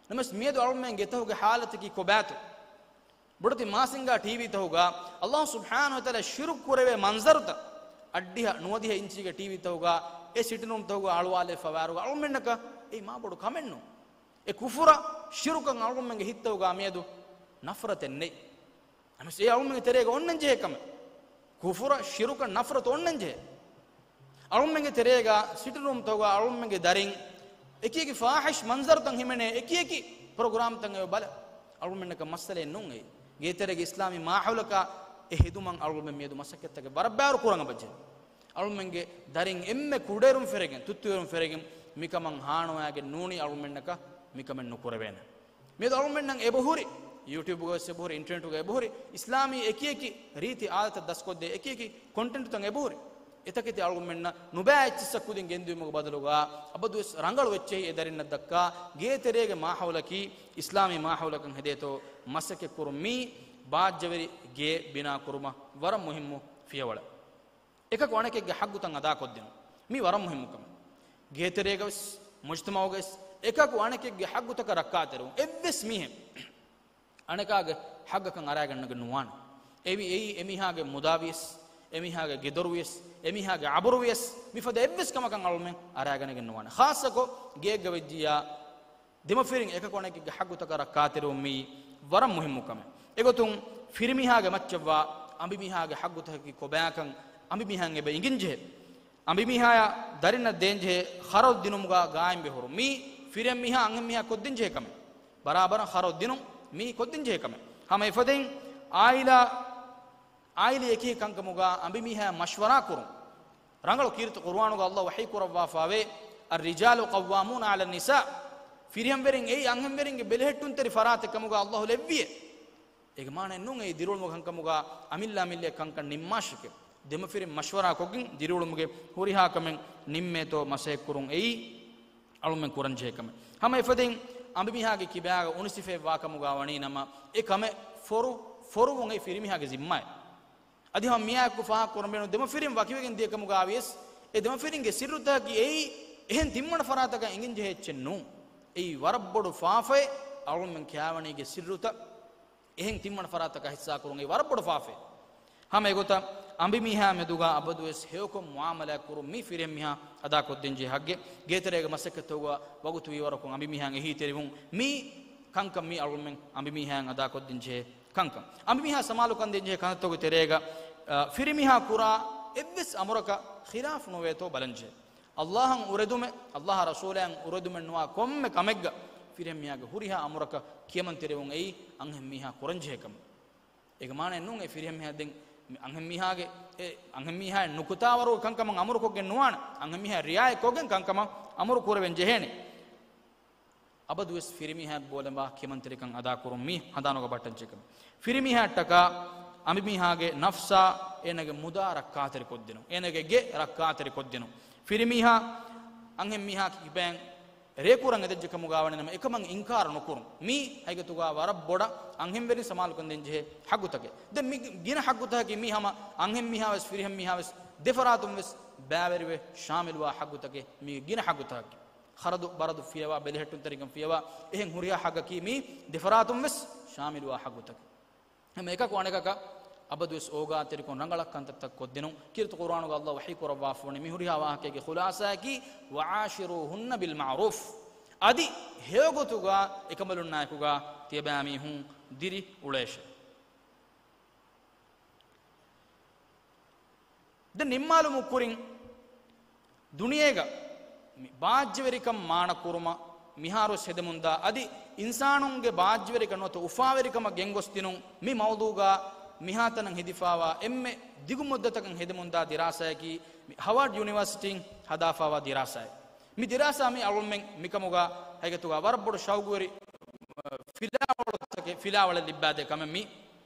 ނަމަވެސް މިއަދު އަޅުމެން ގެތަހުގެ ޙާލަތަކީ ކޮބާތޯ؟ ބޮޑެތި މާސިންގާ ޓީވީތަހުގަ ﷲ ސުބްޙާނަހޫ ވަތަޢާލާ ޝިރުކު ކުރެވޭ މަންޒަރުތައް އަށްޑިހަ ނުވަދިހަ އިންޗީގެ ޓީވީތަހުގަ އެ ސިޓިންރޫމްތަހުގަ އަޅުވާލެވިފައިވާއިރުގަ އަޅުމެންނަކަށް އެއީ މާ ބޮޑު ކަމެއްނޫން. އެ ކުފުރަށް ޝިރުކަށް އަޅުގަނޑުމެންގެ ހިތްތަކުގަ މިއަދު ނަފްރަތެއް ނެތް. ނަމަވެސް އެ އަޅުމެންގެ ތެރޭގަ އޮންނަން ޖެހޭ ކަމެއް. ކުފުރަށް ޝިރުކަށް ނަފްރަތު އޮންނަން ޖެހޭ. އަޅުމެންގެ ތެރޭގަ ސިޓިންރޫމްތަކުގަ އަޅުމެންގެ ދަރިން އެކިއެކި ފާޙިޝް މަންޒަރުތައް ހިމެނޭ، އެކިއެކި ޕްރޮގްރާމްތައް އެބަ ބަލާ. އަޅުމެންނަކަށް މައްސަލައެއް ނޫން އެއީ. ގޭތެރޭގެ އިސްލާމީ މާހައުލަކާ އެ ހެދުމަށް އަޅުމެން މިއަދު މަސައްކަތްތަކެއް ވަރަށް ބައިވަރު ކުރަން އެބަޖެހޭ. އަޅުމެންގެ ދަރިން އެންމެ ކުޑައިރުން ފެރިގެން، ތުއްތުއިރުން ފެރިގެން މިކަމަށް ހާނުވާގެން ނޫނީ އަޅުމެންނަކަށް މިކަމެއް ނުކުރެވޭނެ. މިއަދު އަޅުމެންނަށް އެބަހުރި، ޔޫޓިއުބުގަވެސް އެބަހުރި، އިންޓަރނެޓުގަ އެބަހުރި، އިސްލާމީ އެކިއެކި ރީތި އާދަތައް ދަސްކޮށްދޭ އެކިއެކި ކޮންޓެންޓުތައް އެބަހުރި. އެތަކެތި އަޅުގަނޑުމެންނަށް ނުބައި އެއްޗިއްސަށް ކުދިން ގެންދިއުމުގެ ބަދަލުގަ އަބަދުވެސް ރަނގަޅު އެއްޗެހި އެ ދަރިންނަށް ދައްކާ، ގޭތެރޭގެ މާހައުލަކީ އިސްލާމީ މާހައުލަކަށް ހެދޭތޯ މަސައްކަތް ކުރުން. މީ ބާއްޖަވެރި ގޭ ބިނާ ކުރުމަށް ވަރަށް މުހިއްމު ފިޔަވަޅެއް. އެކަކު އަނެކެއްގެ ހައްގުތައް އަދާކޮށްދިނުން. މީ ވަރަށް މުހިއްމު ކަމެއް. ގޭތެރޭގަވެސް، މުޖްތަމަޢުގަވެސް އެކަކު އަނެކެއްގެ ހައްގުތަކަށް ރައްކާތެރިވުން. އެއްވެސް މީހެއް އަނެކާގެ ހައްގަކަށް އަރާގަންނަގެން ނުވާނެ. އެވި އެއީ އެމީހާގެ މުދާވިޔަސް، އެމީހާގެ ގެދޮރުވިޔަސް، އެމީހާގެ އަބުރުވިޔަސް، މިފަދަ އެއްވެސް ކަމަކަށް އަޅުމެން އަރާގަނެގެން ނުވާނެ. ޚާއްޞަކޮށް ގެއެއްގަ ވެއްޖިއްޔާ، ދެމަފިރިން އެކަކު އަނެކެއްގެ ހައްގުތަކަށް ރައްކާތެރިވުން މީ ވަރަށް މުހިއްމު ކަމެއް. އެގޮތުން ފިރިމީހާގެ މައްޗަށްވާ އަނބިމީހާގެ ހައްގުތަކަކީ ކޮބާކަން އަނބިމީހާއަށް އެބަ އިނގިންޖެހޭ. އަނބިމީހާޔަށް ދަރިންނަށް ދޭންޖެހޭ ޚަރަދު ދިނުމުގަ ގާއިމްވެ ހުރުން. މީ ފިރިހެންމީހާ އަންހެންމީހާ ކޮށްދޭންޖެހޭ ކަމެއް. ބަރާބަރަށް ޚަރަދު ދިނުން މީ ކޮށްދޭންޖެހޭ ކަމެއް. ހަމަ އެފަދައިން އާއިލާ، އާއިލީ އެކި ކަންކަމުގަ އަނބިމީހާ މަޝްވަރާ ކުރުން. ރަނގަޅު ކީރިތި ޤުރުއާނުގަ ﷲ ވަޙީ ކުރައްވާފައިވޭ، "الرجال قوامون على النساء." ފިރިހެންވެރިން އެއީ އަންހެންވެރިންގެ ބެލެހެއްޓުންތެރި ފަރާތެއް ކަމުގަ ﷲ ލެއްވިއޭ. އޭގެ މާނައެއް ނޫން އެއީ ދިރިއުޅުމުގެ ކަންކަމުގަ އަމިއްލަ އަމިއްލަ ކަންކަން ނިންމާށެކޭ. ދެމަފިރިން މަޝްވަރާ ކޮށްގެން ދިރިއުޅުމުގެ ހުރިހާ ކަމެއް ނިންމޭތޯ މަސައްކަތް ކުރުން އެއީ އަޅުމެން ކުރަންޖެހޭ ކަމެއް. ހަމަ އެފަދައިން އަނބިމީހާގެ ކިބާގަ އުނިސިފެއް ވާކަމުގަ ވަނީ ނަމަ، އެ ކަމެއް ފޮރު، ފޮރުވުން އެއީ ފިރިމީހާގެ ޒިންމާއެއް. އަދި ހަމަ މިއާއެކު ފާހަގަކުރަން ބޭނުން ދެމަފިރިން ވަކިވެގެން ދިޔަކަމުގަ ވިޔަސް، އެ ދެމަފިރިންގެ ސިއްރުތަކަކީ އެއީ އެހެން ތިންވަނަ ފަރާތަކަށް އެނގިންޖެހޭ އެއްޗެއް ނޫން. އެއީ ވަރަށް ބޮޑު ފާފައެއް. އަޅުމެން ކާވަނީގެ ސިއްރުތައް އެހެން ތިންވަނަ ފަރާތަކަށް ހިއްސާކުރުން އެއީ ވަރަށް ބޮޑު ފާފައެއް. ހަމަ އެގޮތަށް އަނބިމީހާ މެދުގަ އަބަދުވެސް ހެޔޮކޮށް މުއާމަލާތް ކުރުން މީ ފިރިހެންމީހާ އަދާކޮށްދޭންޖެހޭ ހައްގެއް. ގޭތެރޭގެ މަސައްކަތްތަކުގަ ވަގުތު ވީވަރަކުން އަނބިމީހާއަށް އެހީތެރިވުން މީ ކަންކަން މީ އަޅުމެން އަނބިމީހާއަށް އަދާކޮށްދޭންޖެހޭ ކަންކަން. އަނބިމީހާ ސަމާލުކަން ދޭންޖެހޭ ކަންތައްތަކުގެ ތެރޭގަ، އަ، ފިރިމީހާ ކުރާ އެއްވެސް އަމުރަކަށް ޚިލާފު ނުވޭތޯ ބަލަންޖެހޭ. ﷲ އަށް އުރެދުމެއް، ﷲ އާ ރަސޫލާއަށް އުރެދުމެއް ނުވާ ކޮންމެ ކަމެއްގަ ފިރިހެންމީހާގެ ހުރިހާ އަމުރަކަށް ކިޔަމަންތެރިވުން އެއީ އަންހެންމީހާ ކުރަންޖެހޭ ކަމެއް. އޭގެ މާނައެއް ނޫން އެ ފިރިހެންމީހާ ދެން މި އަންހެންމީހާގެ، އެ އަންހެންމީހާއެއް ނުކުތާވަރުގެ ކަންކަމަށް އަމުރުކޮށްގެން ނުވާނެ. އަންހެންމީހާ ރިއާޔަތްކޮށްގެން ކަންކަމަށް އަމުރު ކުރެވެން ޖެހޭނެ. އަބަދުވެސް ފިރިމީހާ ބޯލަނބާ ކިޔަމަންތެރިކަން އަދާކުރުން މީ ހަނދާނުގަ ބައްޓަން ޖެހޭ ކަމެއް. ފިރިމީހާއަށްޓަކާ އަނބިމީހާގެ ނަފްސާ އޭނަގެ މުދާ ރައްކާތެރިކޮށްދިނުން، އޭނަގެ ގެ ރައްކާތެރިކޮށްދިނުން. ފިރިމީހާ އަންހެންމީހާ ކިބައިން ރޭކުރަން އެދެއްޖެ ކަމުގަ ވަނީ ނަމަ އެކަމަށް އިންކާރު ނުކުރުން. މީ ހަގީގަތުގަ ވަރަށް ބޮޑަށް އަންހެންވެރިން ސަމާލުކަން ދޭންޖެހޭ ހައްގުތަކެއް. ދެން މި ގިނަ ހައްގުތަކަކީ މީ ހަމަ އަންހެންމީހާވެސް ފިރިހެންމީހާވެސް ދެފަރާތުންވެސް ބައިވެރިވެ ޝާމިލުވާ ހައްގުތަކެއް. މީ ގިނަ ހައްގުތަކަކީ. ޚަރަދު ބަރަދު ފިޔަވާ، ބެލެހެއްޓުންތެރިކަން ފިޔަވާ، އެހެން ހުރިހާ ހައްގަކީ މީ ދެފަރާތުންވެސް ޝާމިލުވާ ހައްގުތަކެއް. ހަމަ އެކަކު އަނެކަކަށް އަބަދުވެސް އޯގާތެރިކޮށް ރަނގަޅަށް ކަންތައްތައް ކޮށްދިނުން. ކީރިތި ޤުރުއާނުގަ ﷲ ވަޙީ ކުރައްވާފަވަނީ މި ހުރިހާ ވާހަކައިގެ ޚުލާޞާއަކީ، "وعاشروهن بالمعروف." އަދި ހެޔޮގޮތުގަ އެކަނބަލުންނާއެކުގަ ތިޔަބައިމީހުން ދިރި އުޅޭށޭ. ދެން ނިންމާލުމުގެ ކުރިން ދުނިޔޭގަ މި ބާއްޖަވެރިކަން މާނަ ކުރުމަށް މިހާރުވެސް ހެދެމުންދާ އަދި އިންސާނުންގެ ބާއްޖަވެރިކަން ނުވަތަ އުފާވެރިކަމަށް ގެންގޮސްދިނުން މި މައުޟޫގަ މިހާތަނަށް ހެދިފައިވާ އެންމެ ދިގު މުއްދަތަކަށް ހެދެމުންދާ ދިރާސާއަކީ މި ހަވާޑް ޔުނިވަރސިޓީން ހަދާފައިވާ ދިރާސާއެއް. މި ދިރާސާ މީ އަޅުގަނޑުމެން މިކަމުގަ ހަގީގަތުގަ ވަރަށް ބޮޑު ޝައުގުވެރި ފިލާވަޅުތަކެއް، ފިލާވަޅެއް ލިއްބާދޭ ކަމެއް މީ.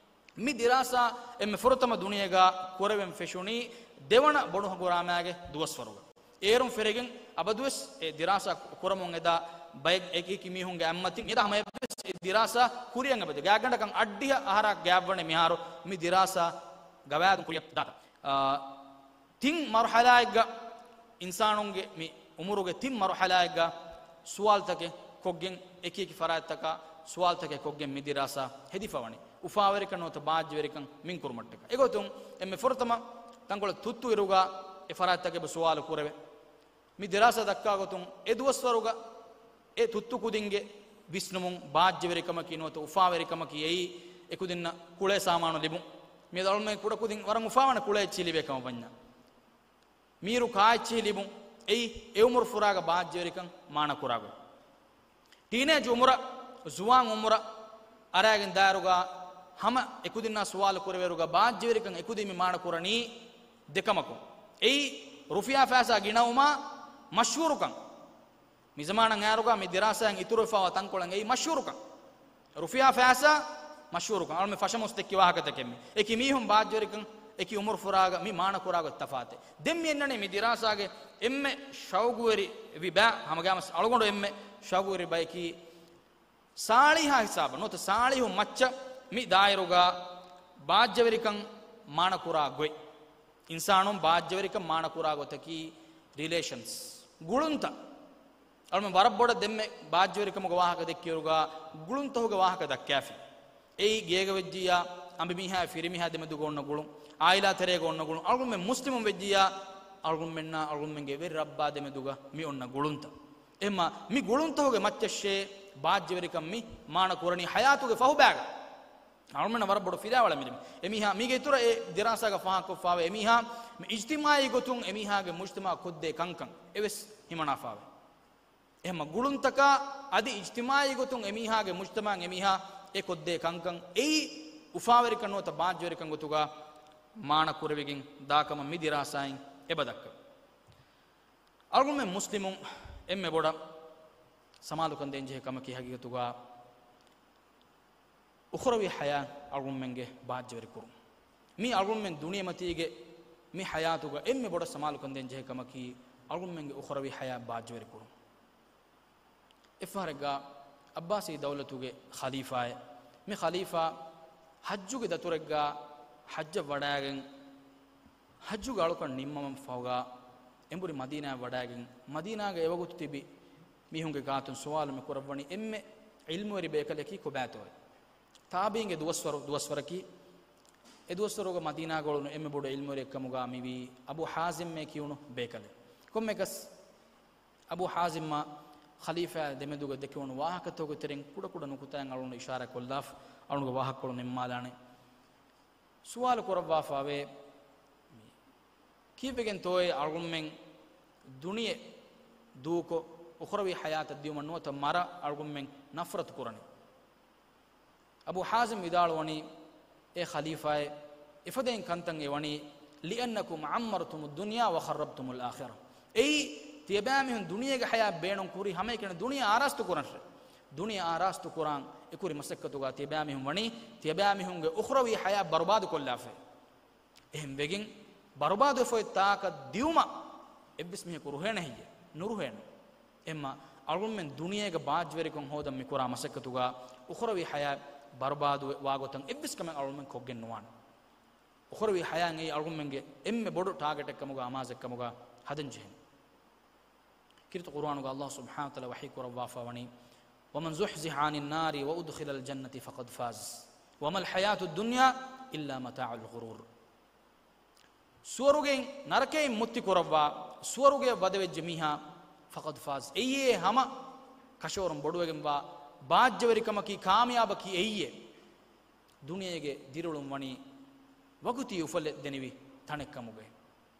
މި ދިރާސާ އެންމެ ފުރަތަމަ ދުނިޔޭގަ ކުރެވެން ފެށުނީ ދެވަނަ ބޮޑު ހަނގުރާމައިގެ ދުވަސްވަރުގަ. އޭރުން ފެށިގެން އަބަދުވެސް އެ ދިރާސާ ކުރަމުން އެދާ ބައެއް އެކި އެކި މީހުންގެ އަތްމަތިން އެދާ ހަމަ އެއްވެސް އެ ދިރާސާ ކުރިއަށް އެބަދޭ. ގާތްގަނޑަކަށް އަށްޑިހަ އަހަރާ ގާތްވަނީ މިހާރު މި ދިރާސާ ގަވާއިދުން ކުރިއަށް ދާތަން. އާ، ތިން މަރުޙަލާއެއްގަ އިންސާނުންގެ މި އުމުރުގެ ތިން މަރުޙަލާއެއްގަ ސުވާލުތަކެއް ކޮށްގެން، އެކި އެކި ފަރާތްތަކަށް ސުވާލުތަކެއް ކޮށްގެން މި ދިރާސާ ހެދިފަވަނީ. އުފާވެރިކަން ނުވަތަ ބާއްޖަވެރިކަން މިންކުރުމަށްޓަކާ. އެގޮތުން އެންމެ ފުރަތަމަ ތަންކޮޅެއް ތުއްތު އިރުގަ އެ ފަރާތްތަކަށް އެބަ ސުވާލު ކުރެވޭ. މި ދިރާސާ ދައްކާ ގޮތުން އެ ދުވަސްވަރުގަ އެ ތުއްތު ކުދިންގެ ވިސްނުމުން ބާއްޖަވެރިކަމަކީ ނުވަތަ އުފާވެރިކަމަކީ އެއީ އެކުދިންނަށް ކުޅޭ ސާމާނު ލިބުން. މިއަދު އަޅުމެން ކުޑަކުދިން ވަރަށް އުފާވާނެ ކުޅޭ އެއްޗިހި ލިބޭ ކަމަށް ވަންޏާ. މީރު ކާއެއްޗިހި ލިބުން. އެއީ އެ އުމުރު ފުރާގަ ބާއްޖަވެރިކަން މާނަ ކުރާގޮތް. ޓީނޭޖް އުމުރަށް، ޒުވާން އުމުރަށް އަރާގެން ދާއިރުގަ ހަމަ އެކުދިންނާ ސުވާލު ކުރެވޭއިރުގަ ބާއްޖަވެރިކަން އެކުދިން މި މާނަ ކުރަނީ ދެކަމަކުން. އެއީ ރުފިޔާ ފައިސާ ގިނަވުމާ މަޝްހޫރުކަން. މި ޒަމާނަށް އައިރުގަ މި ދިރާސާއިން އިތުރުވެފައިވާ ތަންކޮޅެއް އެއީ މަޝްހޫރުކަން. ރުފިޔާ ފައިސާ މަޝްހޫރުކަން. އަޅުމެން ފަށަމުސް ދެއްކި ވާހަކަތަކެއް މީ. އެކި މީހުން ބާއްޖަވެރިކަން އެކި އުމުރު ފުރާގަ މި މާނަ ކުރާ ގޮތް ތަފާތެއް. ދެން މި އެންނަނީ މި ދިރާސާގެ އެންމެ ޝައުގުވެރި ވި ބައި، ހަމަގައިމުވެސް އަޅުގަނޑު އެންމެ ޝައުގުވެރި ބަޔަކީ، ސާޅީހާ ހިސާބަށް ނުވަތަ ސާޅީހުން މައްޗަށް މި ދާއިރުގަ ބާއްޖަވެރިކަން މާނަ ކުރާ ގޮތް. އިންސާނުން ބާއްޖަވެރިކަން މާނަ ކުރާ ގޮތަކީ ރިލޭޝަންސް، ގުޅުންތައް. އަޅުމެން ވަރަށް ބޮޑަށް ދެންމެ ބާއްޖަވެރިކަމުގެ ވާހަކަ ދެއްކިއިރުގަ ގުޅުންތަކުގެ ވާހަކަ ދައްކާފި. އެއީ ގޭގަ ވެއްޖިއްޔާ އަނބިމީހާ ފިރިމީހާ ދެމެދުގަ އޮންނަ ގުޅުން، އާއިލާ ތެރޭގަ އޮންނަ ގުޅުން، އަޅުގަނޑުމެން މުސްލިމުން ވެއްޖިއްޔާ އަޅުގަނޑުމެންނާ އަޅުގަނޑުމެންގެ ވެރި ރައްބާ ދެމެދުގަ މި އޮންނަ ގުޅުންތައް. އެހެންމަ މި ގުޅުންތަކުގެ މައްޗަށޭ ބާއްޖަވެރިކަން މި މާނަ ކުރަނީ ހަޔާތުގެ ފަހުބައިގަ. އަޅުމެންނަށް ވަރަށް ބޮޑު ފިލާވަޅެއް މި. އެމީހާ މީގެ އިތުރަށް އެ ދިރާސާގަ ފާހަގަކޮށްފާވޭ އެމީހާ މި އިޖްތިމާއީ ގޮތުން އެމީހާގެ މުޖްތަމަޢަށް ކޮށްދޭ ކަންކަން އެވެސް ހިމަނާފާވޭ. އެހެންމަ ގުޅުންތަކާ އަދި އިޖްތިމާއީ ގޮތުން އެމީހާގެ މުޖްތަމަޢަށް އެމީހާ އެ ކޮށްދޭ ކަންކަން އެއީ އުފާވެރިކަން ނުވަތަ ބާއްޖަވެރިކަން ގޮތުގަ މާނަ ކުރެވިގެން ދާކަމަށް މި ދިރާސާއިން އެބަ ދައްކަވޭ. އަޅުގަނޑުމެން މުސްލިމުން އެންމެ ބޮޑަށް ސަމާލުކަން ދޭންޖެހޭ ކަމަކީ ހަގީގަތުގަ އުޚްރަވީ ޙަޔާތް އަޅުގަނޑުމެންގެ ބާއްޖަވެރިކުރުން. މީ އަޅުގަނޑުމެން ދުނިޔެމަތީގެ މި ޙަޔާތުގަ އެންމެ ބޮޑަށް ސަމާލުކަން ދޭންޖެހޭ ކަމަކީ އަޅުގަނޑުމެންގެ އުޚްރަވީ ޙަޔާތް ބާއްޖަވެރިކުރުން. އެއްފަހަރެއްގަ އައްބާސީ ދައުލަތުގެ ޚަލީފާއެއް، މި ޚަލީފާ ޙައްޖުގެ ދަތުރެއްގަ ޙައްޖަށް ވަޑައިގެން، ޙައްޖުގެ އަޅުކަން ނިންމަމަން ފަހުގަ އެނބުރި މަދީނާއަށް ވަޑައިގެން، މަދީނާގަ އެވަގުތު ތިބި މީހުންގެ ގާތުން ސުވާލު މި ކުރައްވަނީ އެންމެ ޢިލްމުވެރި ބޭކަލަކީ ކޮބާތޯއޭ؟ ތާބީންގެ ދުވަސްވަރު، ދުވަސްވަރަކީ، އެ ދުވަސްވަރުގަ މަދީނާގަ އުޅުނު އެންމެ ބޮޑު ޢިލްމުވެރިއެއްކަމުގަ މިވީ އަބޫ ޙާޒިމްއޭ ކިޔުނު ބޭކަލެއް. ކޮންމެއަކަސް އަބޫ ޙާޒިމްއާ ޚަލީފާ ދެމެދުގަ ދެކެވުނު ވާހަކަތަކުގެ ތެރެއިން ކުޑަކުޑަ ނުކުތާއިން އަޅުގަނޑު އިޝާރާތް ކޮށްލާފަ، އަޅުގަނޑުގެ ވާހަކަކޮޅު ނިންމާލާނެ. ސުވާލު ކުރައްވާފާވޭ، ކީއްވެގެންތޯއޭ އަޅުގަނޑުމެން ދުނިޔެ ދޫކޮށް، އުޚްރަވީ ޙަޔާތަށް ދިޔުމަށް ނުވަތަ މަރަށް އަޅުގަނޑުމެން ނަފްރަތު ކުރަނީ؟ އަބޫ ޙާޒިމް ވިދާޅުވަނީ، އޭ ޚަލީފާއޭ، އެފަދައިން ކަންތައް އެ ވަނީ، لِأَنَّكُمْ عَمَّرْتُمُ الدُّنْيَا وَخَرَّبْتُمُ الْآخِرَةَ. އެއީ، ތިޔަބައިމީހުން ދުނިޔޭގެ ޙަޔާތް ބޭނުން ކުރީ ހަމައެކަނި ދުނިޔެ އާރާސްތު ކުރަންށޭ. ދުނިޔެ އާރާސްތު ކުރާން އެކުރި މަސައްކަތުގަ ތިޔަބައިމީހުން ވަނީ، ތިޔަބައިމީހުންގެ އުޚްރަވީ ޙަޔާތް ބަރުބާދު ކޮށްލާފައި. އެހެން ވެގެން ބަރުބާދުވެފަ އޮތް ތާކަށް ދިއުމަށް އެއްވެސް މީހަކު ރުހޭނެ ހެއްޔޭ؟ ނުރުހޭނެ. އެހެންމަ އަޅުގަނޑުމެން ދުނިޔޭގެ ބާއްޖަވެރިކަން ހޯދަން މިކުރާ މަސައްކަތުގަ އުޚްރަވީ ޙަޔާތް ބަރުބާދު ވާގޮތަށް އެއްވެސް ކަމެއް އަޅުގަނޑުމެން ކޮށްގެން ނުވާނެ. އުޚްރަވީ ޙަޔާތް އެއީ އަޅުގަނޑުމެންގެ އެންމެ ބޮޑު ޓާގެޓެއްކަމުގަ އަމާޒެއްކަމުގަ ހަދަން ޖެހޭނެ. ކީރިތި ޤުރުއާނުގަ ﷲ ސުބްޙާނަހޫ ވަތަޢާލާ ވަޙީ ކުރައްވާފަ ވަނީ، وَمَنْ زُحْزِحَ عَنِ النَّارِ وَأُدْخِلَ الْجَنَّةَ فَقَدْ فَازَ وَمَا الْحَيَاةُ الدُّنْيَا إِلَّا مَتَاعُ الْغُرُورِ. ސުވަރުގެއިން ނަރަކައިން މުއްތި ކުރައްވާ، ސުވަރުގެއަށް ވަދެވެއްޖެ މީހާ، ފަޤަދް ފާޒް، އެއީ ހަމަ ކަށަވަރުން ބޮޑުވެގެންވާ ބާއްޖަވެރިކަމަކީ، ކާމިޔާބަކީ އެއީ. ދުނިޔޭގެ ދިރިއުޅުން ވަނީ ވަގުތީ އުފަލެއް ދެނިވި ތަނެއްކަމުގައި.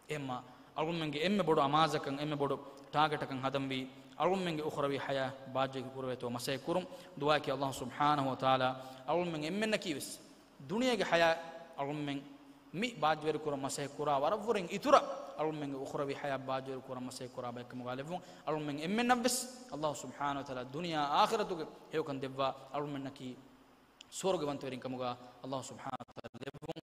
އެހެންމަ އަޅުގަނޑުމެންގެ އެންމެ ބޮޑު އަމާޒަކަށް، އެންމެ ބޮޑު ޓާގެޓަކަށް ހަދަންވީ، އަޅުގަނޑުމެންގެ އުޚްރަވީ ޙަޔާތް ބާއްޖަވެރި ކުރެވޭތޯ މަސައްކަތް ކުރުން. ދުޢާއަކީ ﷲ ސުބްޙާނަހޫ ވަތަޢާލާ އަޅުގަނޑުމެން އެންމެންނަކީވެސް ދުނިޔޭގެ ޙަޔާތް އަޅުގަނޑުމެން މި ބާއްޖަވެރި ކުރަން މަސައްކަތް ކުރާ ވަރަށްވުރެން އިތުރަށް އަޅުގަނޑުމެންގެ އުޚްރަވީ ޙަޔާތް ބާއްޖަވެރި ކުރަން މަސައްކަތް ކުރާ ބައެއްކަމުގަ ލެއްވުން. އަޅުގަނޑުމެން އެންމެންނަށްވެސް ﷲ ސުބްޙާނަހޫ ވަތަޢާލާ ދުނިޔެ އާޚިރަތުގެ ހެޔޮކަން ދެއްވާ އަޅުގަނޑުމެންނަކީ ސުވަރުގެ ވަންތަވެރިން ކަމުގަ ﷲ ސުބްޙާނަހޫ ވަތަޢާލާ ލެއްވުން.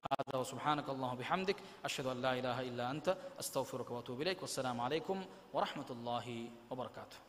هذا وسبحانك اللهم وبحمدك، أشهد أن لا إله إلا أنت، أستغفرك وأتوب إليك. والسلام عليكم ورحمة الله وبركاته.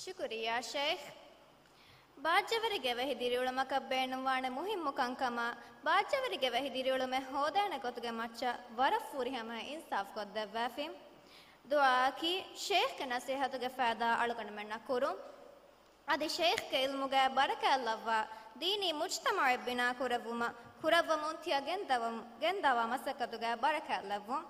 ޝުކުރިއްޔާ ޝޭޚް. ބާއްޖަވެރި ގެވެހި ދިރިއުޅުމަކަށް ބޭނުންވާނެ މުހިއްމު ކަންކަމާ، ބާއްޖަވެރި ގެވެހި ދިރިއުޅުމެއް ހޯދޭނެ ގޮތުގެ މައްޗަށް ވަރަށް ފުރިހަމަ އިންސާފް ކޮށްދެއްވާފި. ދުޢާއަކީ ޝޭޚްގެ ނަޞޭޙަތުގެ ފައިދާ އަޅުގަނޑުމެންނަށް ކުރުން. އަދި ޝޭޚްގެ ޢިލްމުގައި ބަރަކާތް ލައްވާ، ދީނީ މުޖްތަމަޢެއް ބިނާ ކުރެއްވުމަށް ކުރައްވަމުން ތިޔަ ގެންދަވަމު-، ގެންދަވާ މަސައްކަތުގައި ބަރަކާތް ލެއްވުން.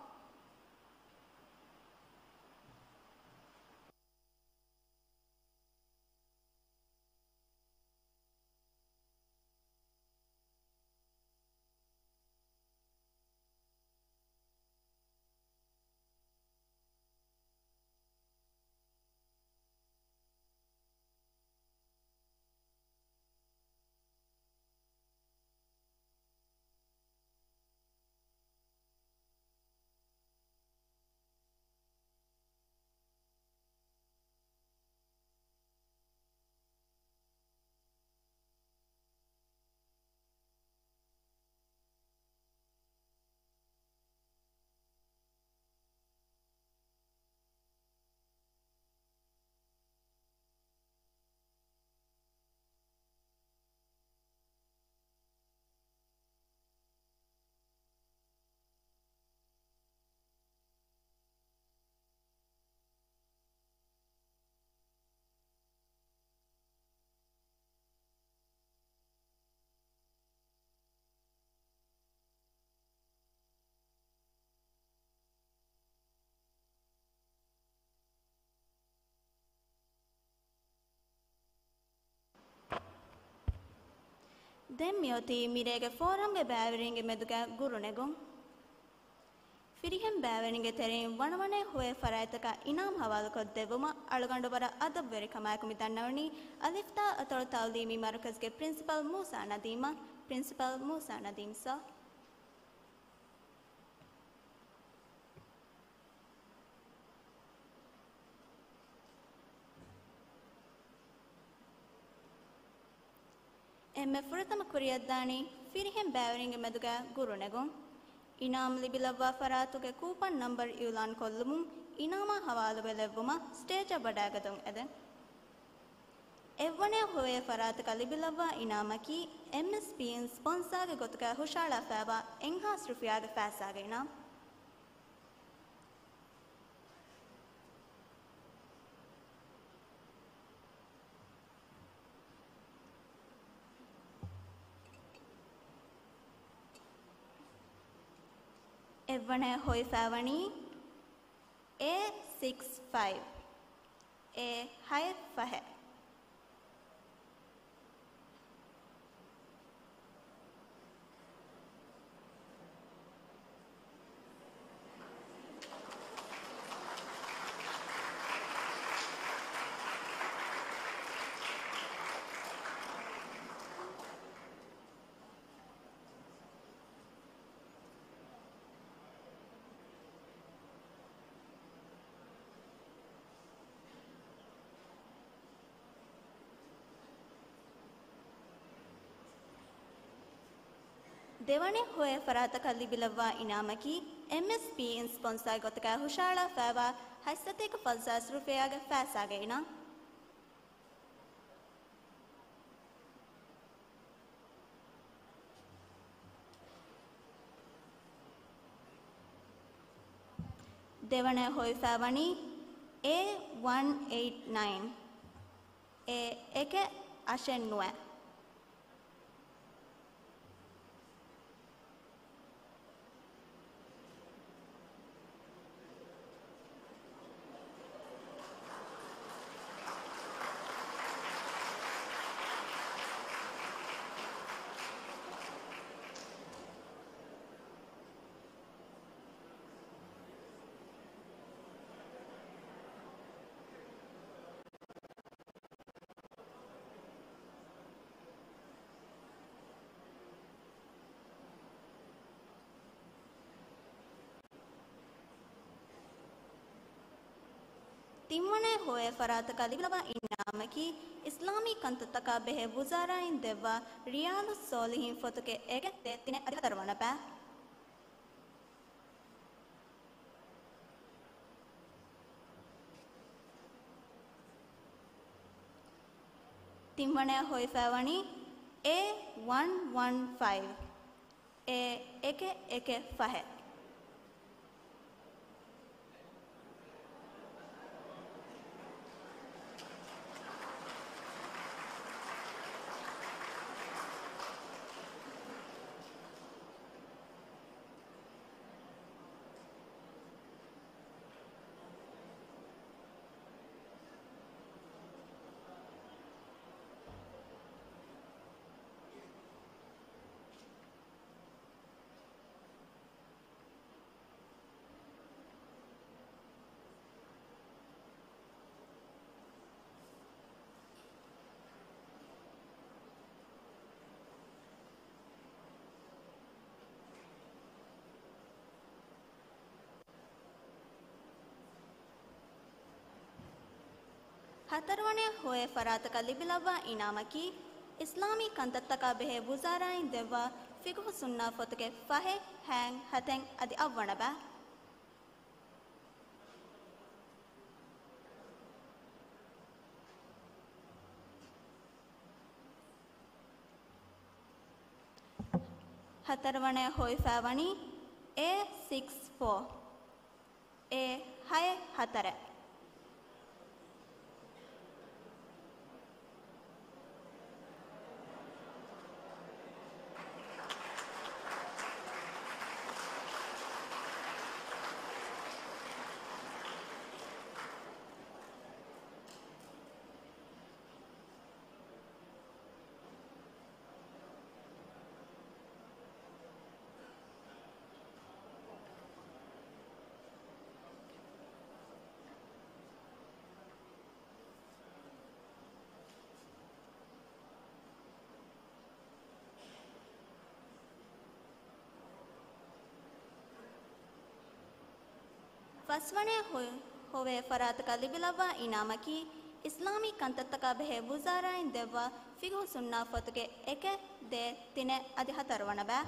ދެން މިއޮތީ މިރޭގެ ފޯރަމްގެ ބައިވެރިންގެ މެދުގަ ގުރު ނެގުން. ފިރިހެން ބައިވެރިންގެ ތެރެއިން ވަނަވަނައެއް ހޮވޭ ފަރާތްތަކަށް އިނާމް ހަވާލުކޮށްދެއްވުމަށް އަޅުގަނޑު ވަރަށް އަދަބުވެރިކަމާއެކު މި ދަންނަވަނީ އަލިފްތާ އަތޮޅު ތައުލީމީ މަރުކަޒްގެ ޕްރިންސިޕަލް މޫސާ ނަދީމްއަށް. ޕްރިންސިޕަލް މޫސާ ނަދީމް ސާ. އެންމެ ފުރަތަމަ ކުރިއަށްދާނީ ފިރިހެން ބައިވެރިންގެ މެދުގަ ގުރު ނެގުން. އިނާމް ލިބިލައްވާ ފަރާތުގެ ކޫޕަން ނަންބަރު އިއުލާން ކޮށްލުމުން އިނާމާ ހަވާލުވެލެއްވުމަށް ސްޓޭޖަށް ވަޑައިގަތުން އެދެން. އެއްވަނައަށް ހޮވޭ ފަރާތަކަށް ލިބިލައްވާ އިނާމަކީ އެމްއެސްޕީއިން ސްޕޮންސާގެ ގޮތުގަ ހުށަހަޅާފައިވާ އެއްހާސް ރުފިޔާގެ ފައިސާގެ އިނާމް. އެއްވަނައަށް ހޮވިފައިވަނީ އޭ ސިކްސް ފައިވް، އޭ ހައެއް ފަހެއް. ދެވަނަ ހޮވޭ ފަރާތަކަށް ލިބިލައްވާ އިނާމަކީ، އެމްއެސްޕީއިން ސްޕޮންސާގެ ގޮތުގަ ހުށަހަޅާފައިވާ ހަތްސަތޭކަ ފަންސާސް ރުފިޔާގެ ފައިސާގެ އިނާމް. ދެވަނަ ހޮވިފައިވަނީ އޭ ވަން އެއިޓް ނައިން. އޭ އެކެއް އަށެއް ނުވަ. ތިންވަނަ ހޮވޭ ފަރާތަކަށް ލިބިލައްވާ އިނާމަކީ، އިސްލާމީ ކަންތައްތަކާ ބެހޭ ވުޒާރާއިން ދެއްވާ ރިޔާޟުއްޞާލިޙީން ފޮތުގެ އެކެއް ދޭއް ތިނެއް އަދި ހަތަރުވަނަ ބައި. ތިންވަނަ ހޮވިފައިވަނީ އޭ ވަން ވަން ފައިވް، އޭ އެކެއް އެކެއް ފަހެއް. ހަތަރުވަނަ ހޮވޭ ފަރާތަކަށް ލިބިލައްވާ އިނާމަކީ، އިސްލާމީ ކަންތައްތަކާ ބެހޭ ވުޒާރާއިން ދެއްވާ ފިޤުހު ސުންނާ ފޮތުގެ ފަހެއް، ހައެއް، ހަތެއް އަދި އަށްވަނަ ބައި. ހަތަރުވަނަ ހޮވިފައިވަނީ އޭ ސިކްސް ފޯ، އޭ ހައެއް ހަތަރެއް. ފަސްވަނަ ހޮ-، ހޮވޭ ފަރާތަކަށް ލިބިލައްވާ އިނާމަކީ، އިސްލާމީ ކަންތައްތަކާ ބެހޭ ވުޒާރާއިން ދެއްވާ ފިގުހު ސުންނާ ފޮތުގެ އެކެއް، ދޭއް، ތިނެއް އަދި ހަތަރުވަނަ ބާ.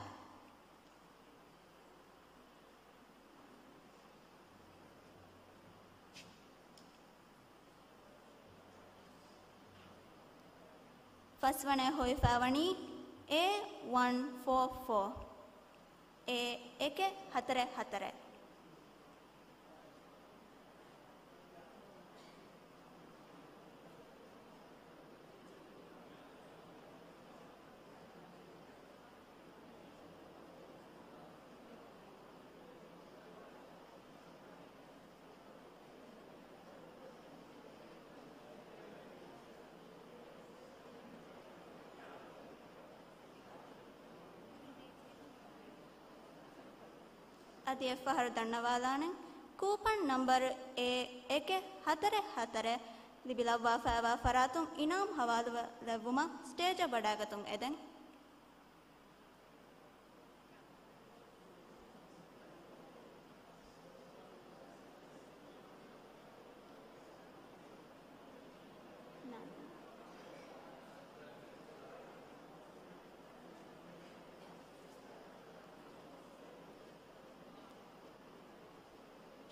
ފަސްވަނަ ހޮވިފައިވަނީ އޭ ވަން ފޯ ފޯ. އޭ އެކެއް ހަތަރެއް ހަތަރެއް. އަދި އެއްފަހަރު ދަންނަވާލާނެ، ކޫޕަން ނަންބަރު އޭ އެކެއް ހަތަރެއް ހަތަރެއް ލިބިލައްވާފައިވާ ފަރާތުން އިނާމް ހަވާލުވެލެއްވުމަށް ސްޓޭޖަށް ވަޑައިގަތުން އެދެން.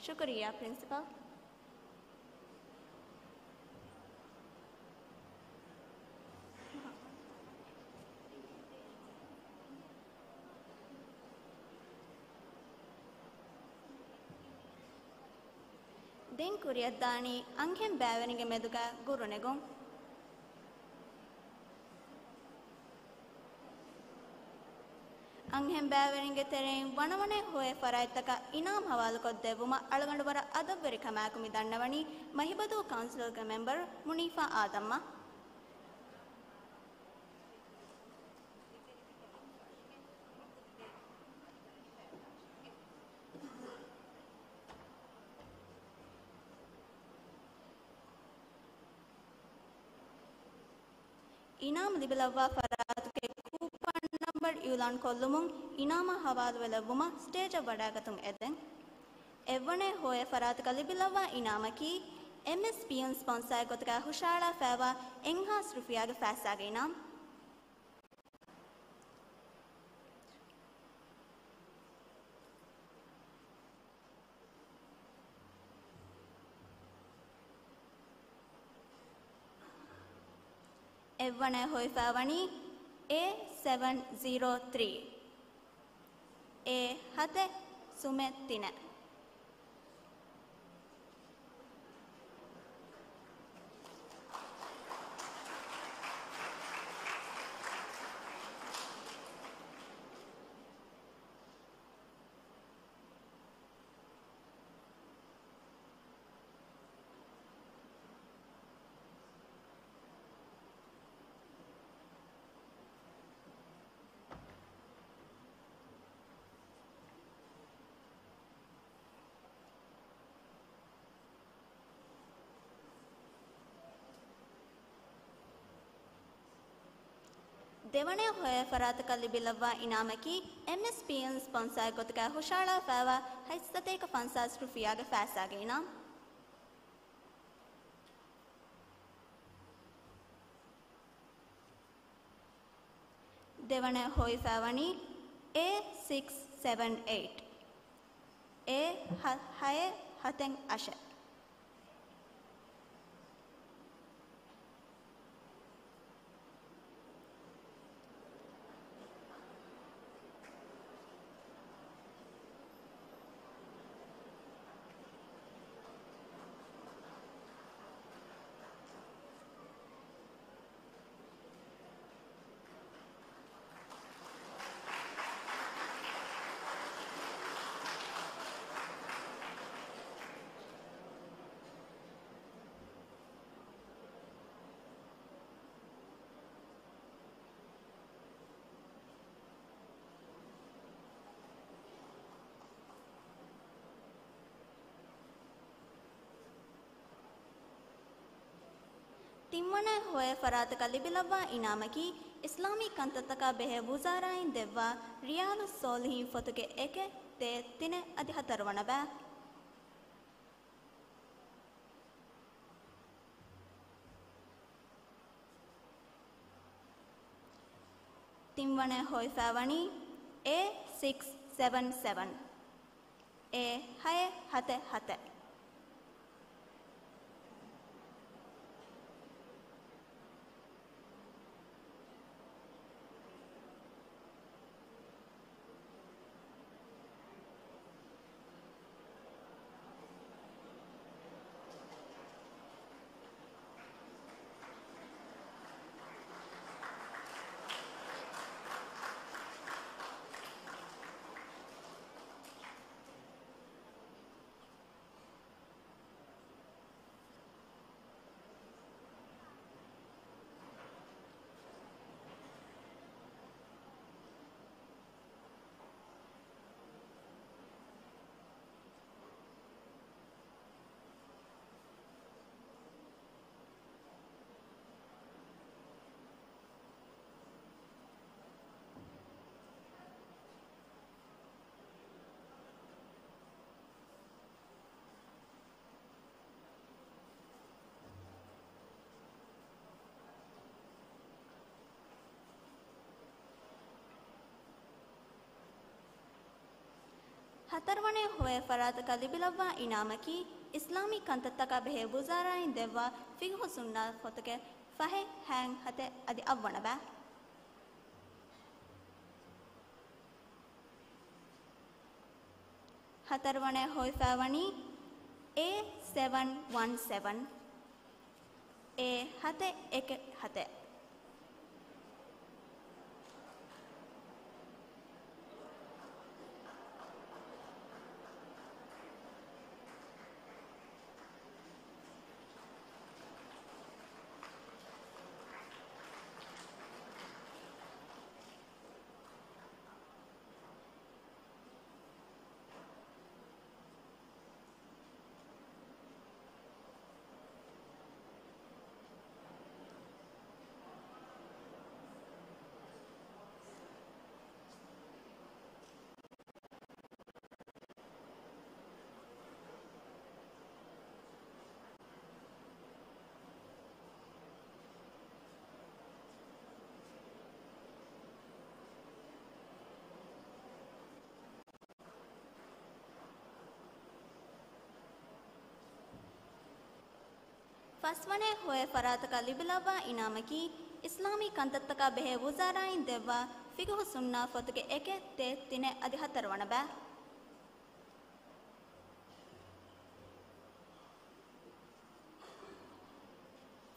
ޝުކުރިއްޔާ، ޕްރިންސިޕަލް. ދެން ކުރިއަށްދާނީ އަންހެން ބައިވެރިންގެ މެދުގަ ގުރުނެގުން. އަންހެން ބައިވެރިންގެ ތެރެއިން ވަނަވަނަ ހޮވޭ ފަރާތްތަކަށް އިނާމް ހަވާލުކޮށް ދެއްވުމަށް އަޅުގަނޑު ވަރަށް އަދަބުވެރިކަމާއެކު މި ދަންނަވަނީ މަހިބަދޫ ކައުންސިލްގެ މެމްބަރު މުނީފާ އާދަމްއަށް. އިނާމް ލިބިލައްވާ ފަރާތުގެ ކޫޕަން ނަންބަރު އިއުލާން ކޮށްލުމުން އިނާމާ ހަވާލުވެލެއްވުމަށް ސްޓޭޖަށް ވަޑައިގަތުން އެދެން. އެއްވަނަ ހޮވޭ ފަރާތަކަށް ލިބިލައްވާ އިނާމަކީ، އެމްއެސްޕީއުން ސްޕޮންސާއެއް ގޮތުގައި ހުށަހަޅާފައިވާ އެއްހާސް ރުފިޔާގެ ފައިސާގެ އިނާމް. އެއްވަނަ ހޮވިފައިވަނީ އޭ ސެވަން ޒީރޯ ތްރީ. އޭ ހަތެއް ސުމެއް ތިނެއް. ދެވަނަ ހޮވޭ ފަރާތަކަށް ލިބިލައްވާ އިނާމަކީ، އެމްއެސްޕީއުން ސްޕޮންސާއެއް ގޮތުގައި ހުށަހަޅާފައިވާ ހަތްސަތޭކަ ފަންސާސް ރުފިޔާގެ ފައިސާގެ އިނާމް. ދެވަނަ ހޮވިފައިވަނީ އޭ ސިކްސް ސެވަން އެއިޓް. އޭ ހަ-، ހައެއް ހަތެއް އަށެއް. ތިންވަނަ ހޮވޭ ފަރާތަކަށް ލިބިލައްވާ އިނާމަކީ، އިސްލާމީ ކަންތައްތަކާ ބެހޭ ވުޒާރާއިން ދެއްވާ ރިޔާލު ސޯލިހީން ފޮތުގެ އެކެއް، ދޭއް، ތިނެއް އަދި ހަތަރުވަނަ ބާ. ތިންވަނަ ހޮވިފައިވަނީ އޭ ސިކްސް ސެވަން ސެވަން، އޭ ހައެއް ހަތެއް ހަތެއް. ހަތަރުވަނަ ހޮވޭ ފަރާތަކަށް ލިބިލައްވާ އިނާމަކީ، އިސްލާމީ ކަންތައްތަކާ ބެހޭ ވުޒާރާއިން ދެއްވާ ފިގުހު ސުންނާ ފޮތުގެ ފަހެއް ހައެއް ހަތެއް އަދި އަށްވަނަ ބައި. ހަތަރުވަނަ ހޮވިފައިވަނީ އޭ ސެވަން ވަން ސެވަން، އޭ ހަތެއް އެކެއް ހަތެއް. ފަސްވަނަ ހޮވޭ ފަރާތަކަށް ލިބިލައްވާ އިނާމަކީ، އިސްލާމީ ކަންތައްތަކާ ބެހޭ ވުޒާރާއިން ދެއްވާ ފިގުހު ސުންނާ ފޮތުގެ އެކެއް، ދޭއް، ތިނެއް އަދި ހަތަރުވަނަ ބައި.